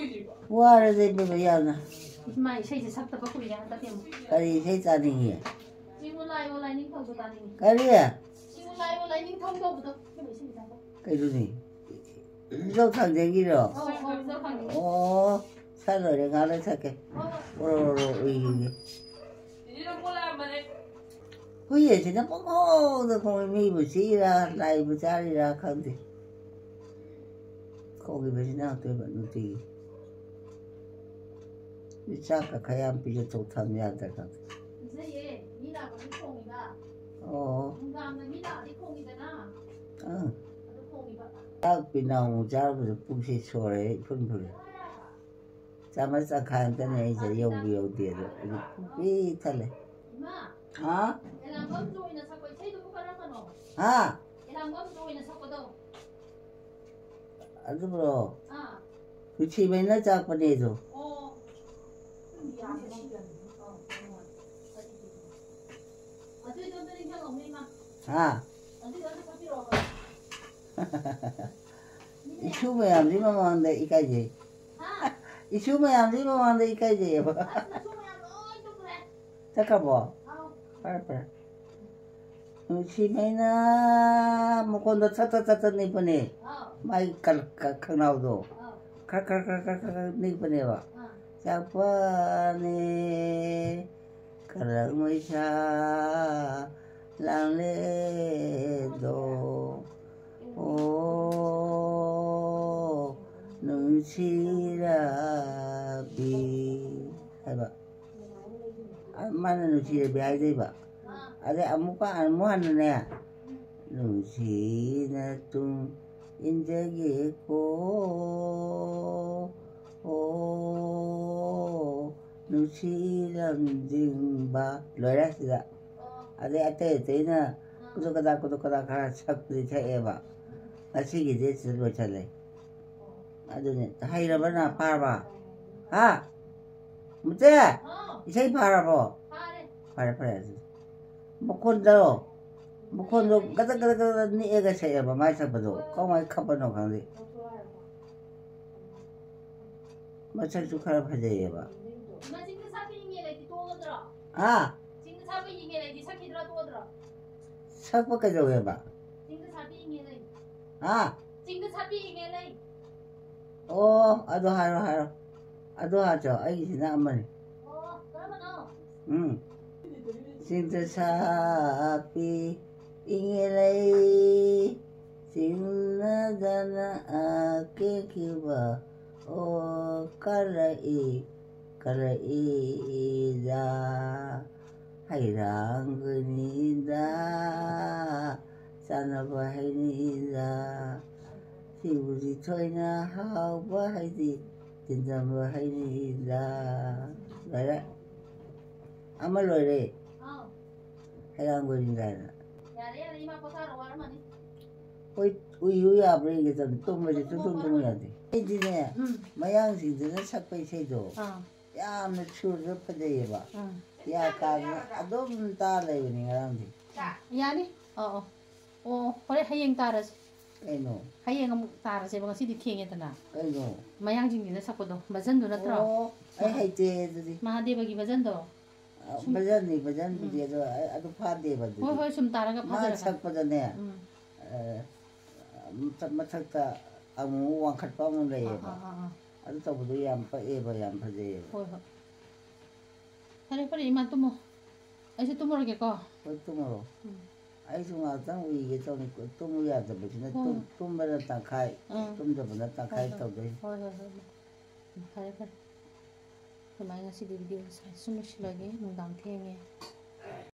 ꯋꯥꯔꯦꯗ ꯏꯕꯦꯝꯃ ꯌꯥꯝꯅ꯫ ꯏꯃꯥ, ꯏꯁꯩꯁꯦ ꯁꯛꯇꯕ ꯀꯨꯏꯔꯦ ꯍꯟꯗꯛꯇꯤ ꯑꯃꯨꯛ꯫ ꯀꯔꯤ ꯏꯁꯩ ꯇꯥꯅꯤꯡꯉꯤ? ꯆꯤꯡꯉꯨ ꯂꯥꯏꯌꯣ ꯂꯥꯏꯅꯤꯡꯊꯧꯗꯣ ꯇꯥꯅꯤꯡꯉꯤ꯫ ꯀꯔꯤ? ꯆꯤꯡꯉꯨ ꯂꯥꯏꯌꯣ ꯂꯥꯏꯅꯤꯡꯊꯧ ꯇꯧꯕꯗꯣ꯫ ꯏꯕꯦꯝꯃ, ꯏꯁꯩ ꯁꯛꯄ꯫ ꯀꯩꯅꯣꯅꯦ? ꯂꯧ ꯊꯥꯡꯖꯤꯡꯒꯤꯔꯣ? ꯑꯧ, ꯑꯧ, ꯂꯧ ꯊꯥꯡꯖꯤꯡꯒꯤ꯫ ꯑꯣ, ꯁꯥ ꯂꯣꯏꯔꯦ, ꯉꯥꯏꯍꯥꯛ ꯂꯩ ꯊꯛꯀꯦ꯫ ꯍꯣꯏ, ꯍꯣꯏ꯫ ꯑꯣꯔꯣ, ꯑꯣꯔꯣ, ꯎꯏꯒꯦ꯫ ꯆꯤꯆꯦ, ꯅꯪ ꯄꯣꯠ ꯂꯥꯛꯑꯝꯕꯅꯦ꯫ ꯍꯨꯏ ꯑꯁꯤꯅ ꯄꯪꯈꯣꯡꯗ ꯈꯣꯡꯉꯤ, ꯃꯤꯕꯨ ꯆꯤꯛꯏꯔꯥ, ꯂꯥꯏꯕꯨ ꯆꯥꯔꯤꯔꯥ ꯈꯪꯗꯦ꯫ ꯈꯣꯡꯉꯤꯕꯁꯤꯅ ꯉꯥꯛꯇꯣꯏꯕ ꯅꯨꯡꯇꯤꯒꯤ꯫ ꯆꯥꯛꯀ ꯈꯔ ꯌꯥꯝ ꯄꯤꯖꯊꯣꯛ ꯊꯝ ꯌꯥꯗ꯭ꯔꯥ ꯈꯪꯗꯦ꯫ ꯄꯤꯖꯩꯌꯦ, ꯃꯤ ꯂꯥꯛꯄꯒꯤ ꯈꯣꯡꯉꯤꯕ꯫ ꯑꯣ꯫ ꯅꯨꯡꯗꯥꯡꯗ ꯃꯤ ꯂꯥꯛꯑꯗꯤ ꯈꯣꯡꯉꯤꯗꯅ꯫ ꯑꯥ꯫ ꯑꯗꯨ ꯈꯣꯡꯉꯤꯕ꯫ ꯆꯥꯛ ꯄꯤꯅꯥꯎ ꯆꯥꯔꯨꯕꯗ ꯄꯨꯛꯁꯦ ꯁꯣꯔꯦ, ꯏꯐꯨꯟ ꯐꯨꯜꯂꯦ꯫ ꯆꯥꯃꯁ ꯇꯪꯈꯥꯏ ꯑꯝꯇꯅꯦ ꯑꯩꯁꯦ ꯌꯧꯕ ꯌꯧꯗꯦ ꯑꯗꯣ ꯑꯩꯗꯤ ꯄꯨꯛ ꯄꯤꯛ ꯊꯜꯂꯦ꯫ ꯏꯃꯥ! ꯍꯥ? ꯑꯦꯂꯥꯡꯕꯝ ꯖꯣꯏꯅ ꯁꯛꯄ ꯏꯁꯩꯗꯨꯕꯨ ꯀꯔꯝꯕꯅꯣ? ꯍꯥ? ꯑꯦꯂꯥꯡꯕꯝ ꯖꯣꯏꯅ ꯁꯛꯄꯗꯣ꯫ ꯑꯗꯨꯕꯨꯔꯣ? ꯑꯥ꯫ ꯅꯨꯡꯁꯤꯕꯩꯅ ꯆꯥꯛꯄꯅꯦ ꯑꯗꯣ꯫ ꯑꯣ꯫ ꯑꯗꯨꯏꯗꯣ ꯑꯝꯇ ꯅꯤꯡꯁꯤꯡꯉꯛꯑꯣꯅꯦ, ꯏꯃꯥ꯫ ꯍꯥ? ꯑꯗꯨꯏꯗꯣ ꯑꯝꯇ ꯁꯛꯄꯤꯔꯛꯑꯣꯕ꯫ ꯏꯁꯨ ꯃꯌꯥꯝꯁꯤ ꯃꯃꯥꯡꯗ ꯏꯀꯥꯏꯖꯩ꯫ ꯍꯥ? ꯏꯁꯨ ꯃꯌꯥꯝꯁꯤ ꯃꯃꯥꯡꯗ ꯏꯀꯥꯏꯖꯩꯌꯦꯕ꯫ ꯑꯁ, ꯅꯁꯨ ꯃꯌꯥꯝ ꯂꯣꯏ ꯇꯨꯝꯈ꯭ꯔꯦ꯫ ꯆꯠꯈ꯭ꯔꯕꯣ? ꯑꯧ꯫ ꯐꯔꯦ, ꯐꯔꯦ꯫ ꯅꯨꯡꯁꯤꯕꯩꯅ ꯃꯈꯣꯟꯗꯣ ꯊꯠ ꯊꯠ ꯊꯠ ꯊꯠ ꯅꯤꯛꯄꯅꯦ꯫ ꯑꯧ꯫ ꯃꯥꯏ ꯀ-, ꯀ-, ꯈꯪꯅꯥꯎꯗꯣ꯫ ꯑꯧ꯫ ꯈꯔ, ꯈꯔ, ꯈꯔ, ꯈꯔ, ꯈꯔ ꯅꯤꯛꯄꯅꯦꯕ꯫ ꯑꯥ꯫ ꯆꯥꯛꯄꯅꯦ ꯀꯂꯛ ꯃꯩꯁꯥ ꯂꯥꯡꯂꯦꯗꯣ꯫ ꯑꯣ, ꯅꯨꯡꯁꯤꯔꯕꯤ ꯍꯥꯏꯕ꯫ ꯑ, ꯃꯥꯅ ꯅꯨꯡꯁꯤꯔꯕꯤ ꯍꯥꯏꯗꯣꯏꯕ꯫ ꯑꯗꯩ ꯑꯃꯨꯛꯀ ꯑꯃꯨꯛ ꯍꯟꯅꯅꯦ, ꯅꯨꯡꯁꯤꯅ ꯇꯨꯡ ꯏꯟꯖꯒꯦꯀꯣ, ꯑꯣ, ꯅꯨꯡꯁꯤ ꯂꯝꯖꯤꯡꯕ꯫ ꯂꯣꯏꯔꯦ ꯁꯤꯗ꯫ ꯑꯗꯩ ꯑꯇꯩ ꯑꯇꯩꯅ ꯀꯨꯗꯨꯛ ꯀꯗꯥ, ꯀꯨꯗꯨꯛ ꯀꯗꯥ ꯈꯔ ꯁꯛꯄꯗꯤ ꯁꯛꯑꯦꯕ꯫ ꯉꯁꯤꯒꯤꯗꯤ ꯁꯤꯗ ꯂꯣꯏꯁꯜꯂꯦ꯫ ꯑꯗꯨꯅꯦ, ꯍꯩꯔꯕ ꯅ ꯐꯥꯔꯕ? ꯍꯥ? ꯃꯨꯆꯦ? ꯍꯥꯎ꯫ ꯏꯁꯩ ꯐꯥꯔꯕꯣ? ꯐꯥꯔꯦ꯫ ꯐꯔꯦ, ꯐꯔꯦ, ꯑꯗꯨꯗꯤ꯫ ꯃꯈꯣꯟꯗꯣ, ꯃꯈꯣꯟꯗꯣ ꯒꯗꯛ, ꯒꯗꯛ, ꯒꯗꯛ ꯅꯤꯛꯑꯒ ꯁꯛꯑꯦꯕ ꯃꯥꯏ ꯁꯛꯄꯗꯣ꯫ ꯀꯃꯥꯏꯅ ꯈꯞꯄꯅꯣ ꯈꯪꯗꯦ꯫ ꯃꯁꯛꯁꯨ ꯈꯔ ꯐꯖꯩꯌꯦꯕ꯫ ꯏꯃꯥ, ꯆꯤꯡꯗ ꯁꯥꯠꯄꯤ ꯏꯉꯦꯜ ꯂꯩꯗꯤ ꯇꯣꯛꯑꯗ꯭ꯔꯣ? ꯍꯥ? ꯆꯤꯡꯗ ꯁꯥꯠꯄꯤ ꯏꯉꯦꯜ ꯂꯩꯗꯤ ꯁꯛꯈꯤꯗ꯭ꯔꯥ ꯇꯣꯛꯑꯗ꯭ꯔꯣ? ꯁꯛꯄ ꯀꯩꯗꯧꯋꯦꯕ? ꯆꯤꯡꯗ ꯁꯥꯠꯄꯤ ꯏꯉꯦꯜ ꯂꯩ꯫ ꯍꯥ? ꯆꯤꯡꯗ ꯁꯥꯠꯄꯤ ꯏꯉꯦꯜ ꯂꯩ꯫ ꯑꯣ, ꯑꯗꯨ ꯍꯥꯏꯔꯣ, ꯍꯥꯏꯔꯣ꯫ ꯑꯗꯨ ꯍꯥꯏꯔꯣ, ꯑꯩꯒꯤꯁꯤꯅ ꯑꯃꯅꯤ꯫ ꯎꯝ꯫ ꯆꯤꯡꯗ ꯁꯥꯄꯤ ꯏꯪꯉꯦ ꯂꯩ, ꯆꯤꯡꯅꯗꯅ ꯀꯦꯛꯈꯤꯕ꯫ ꯑꯣ, ꯀꯂꯛꯏ, ꯀꯂꯛꯏꯗ, ꯍꯩꯔꯥꯡꯒꯅꯤꯗ, ꯆꯥꯅꯕ ꯍꯩꯅꯤꯗ꯫ ꯁꯤꯕꯨꯗꯤ ꯊꯣꯏꯅ ꯍꯥꯎꯕ ꯍꯩꯗꯤ, ꯇꯤꯟꯖꯝꯕ ꯍꯩꯅꯤꯗ꯫ ꯂꯣꯏꯔꯦ꯫ ꯑꯃ ꯂꯣꯏꯔꯦ꯫ ꯑꯥꯎ꯫ ꯍꯩꯔꯥꯡꯒꯣꯏꯔꯤꯡꯒꯥꯏꯅ꯫ ꯌꯥꯔꯦ, ꯌꯥꯔꯦ, ꯏꯃꯥ ꯄꯣꯊꯥꯔꯣ, ꯋꯥꯔꯝꯃꯅꯤ꯫ ꯍꯣꯏ, ꯎꯏꯌꯨ ꯌꯥꯕ꯭ꯔꯥ ꯌꯦꯡꯒꯦ ꯇꯧꯅꯤ, ꯇꯨꯝꯕꯁꯦ ꯁꯨꯡꯇꯨꯝ ꯇꯨꯝꯃꯨ ꯌꯥꯗꯦ꯫ ꯑꯩꯗꯤꯅꯦ, ꯎꯝ꯫ ꯃꯌꯥꯡꯁꯤꯡꯗꯨꯅ ꯁꯛꯄ ꯏꯁꯩꯗꯣ ꯑꯥ꯫ ꯌꯥꯝꯅ ꯁꯨꯔꯁꯨ ꯐꯖꯩꯌꯦꯕ꯫ ꯎꯝ꯫ ꯌꯥ ꯀꯥꯗꯅ ꯑꯗꯨꯝ ꯇꯥ ꯂꯩꯕꯅꯤ ꯉꯔꯥꯡꯗꯤ꯫ ꯌꯥꯅꯤ꯫ ꯑꯣ, ꯑꯣ꯫ ꯑꯣ, ꯍꯣꯔꯦꯟ ꯍꯌꯦꯡ ꯇꯥꯔꯁꯤ꯫ ꯀꯩꯅꯣ? ꯍꯌꯦꯡ ꯑꯃꯨꯛ ꯇꯥꯔꯁꯦꯕ, ꯉꯁꯤꯗꯤ ꯊꯦꯡꯉꯦꯗꯅ꯫ ꯀꯩꯅꯣ? ꯃꯌꯥꯡꯁꯤꯡꯁꯤꯅ ꯁꯛꯄꯗꯣ, ꯚꯖꯟꯗꯣ ꯅꯠꯇ꯭ꯔꯣ? ꯑꯣ, ꯑꯩ ꯍꯩꯇꯦ ꯑꯗꯨꯗꯤ꯫ ꯃꯍꯥꯗꯦꯕꯒꯤ ꯚꯖꯟꯗꯣ꯫ ꯑ, ꯁꯨꯝ ꯚꯖꯟꯅꯤ, ꯚꯖꯟꯕꯨꯗꯤ, ꯎꯝ꯫ ꯑꯗꯣ ꯑꯩ ꯑꯗꯨ ꯐꯥꯗꯦꯕ ꯑꯗꯨꯗꯤ꯫ ꯍꯣꯏ, ꯍꯣꯏ, ꯁꯨꯝ ꯇꯥꯔꯒ ꯃꯥ ꯐꯥꯖꯔꯒ꯫ ꯁꯛꯄꯗꯅꯦ, ꯎꯝ꯫ ꯑ, ꯃꯊꯛ-, ꯃꯊꯛꯇ ꯑꯃꯨꯛ ꯋꯥꯡꯈꯠꯄ ꯑꯃꯨꯛ ꯂꯩꯌꯦꯕ꯫ ꯑꯥ, ꯑꯥ, ꯑꯥ, ꯑꯥ꯫ ꯑꯗꯨ ꯇꯧꯕꯗꯣ ꯌꯥꯝ ꯄꯛꯑꯦꯕ, ꯌꯥꯝ ꯐꯖꯩꯌꯦꯕ꯫ ꯍꯣꯏ, ꯍꯣꯏ꯫ ꯐꯔꯦ, ꯐꯔꯦ, ꯏꯃꯥ, ꯇꯨꯝꯃꯣ꯫ ꯑꯩꯁꯨ ꯇꯨꯝꯃꯨꯔꯒꯦꯀꯣ꯫ ꯍꯣꯏ, ꯇꯨꯝꯃꯨꯔꯣ꯫ ꯎꯝ꯫ ꯑꯩꯁꯨ ꯉꯥꯏꯍꯥꯛꯇꯪ ꯎꯏꯒꯦ ꯇꯧꯅꯤ, ꯇꯨꯝꯃꯨ ꯌꯥꯗꯕꯁꯤꯅ, ꯍꯣꯏ꯫ ꯇꯨꯝ-, ꯇꯨꯝꯕꯅ ꯇꯪꯈꯥꯏ, ꯎꯝ꯫ ꯇꯨꯝꯗꯕꯅ ꯇꯪꯈꯥꯏ ꯍꯣꯏ, ꯍꯣꯏ꯫ ꯇꯧꯗꯣꯏꯅꯤ꯫ ꯍꯣꯏ, ꯍꯣꯏ, ꯍꯣꯏ, ꯏꯃꯥ꯫ ꯎꯝ, ꯐꯔꯦ, ꯐꯔꯦ꯫ ꯑꯗꯨꯃꯥꯏꯅ ꯉꯁꯤꯗꯤ video ꯁꯦ ꯁꯨꯝ ꯂꯣꯏꯁꯤꯜꯂꯒꯦ꯫ ꯅꯨꯡꯗꯥꯡ ꯊꯦꯡꯉꯦ꯫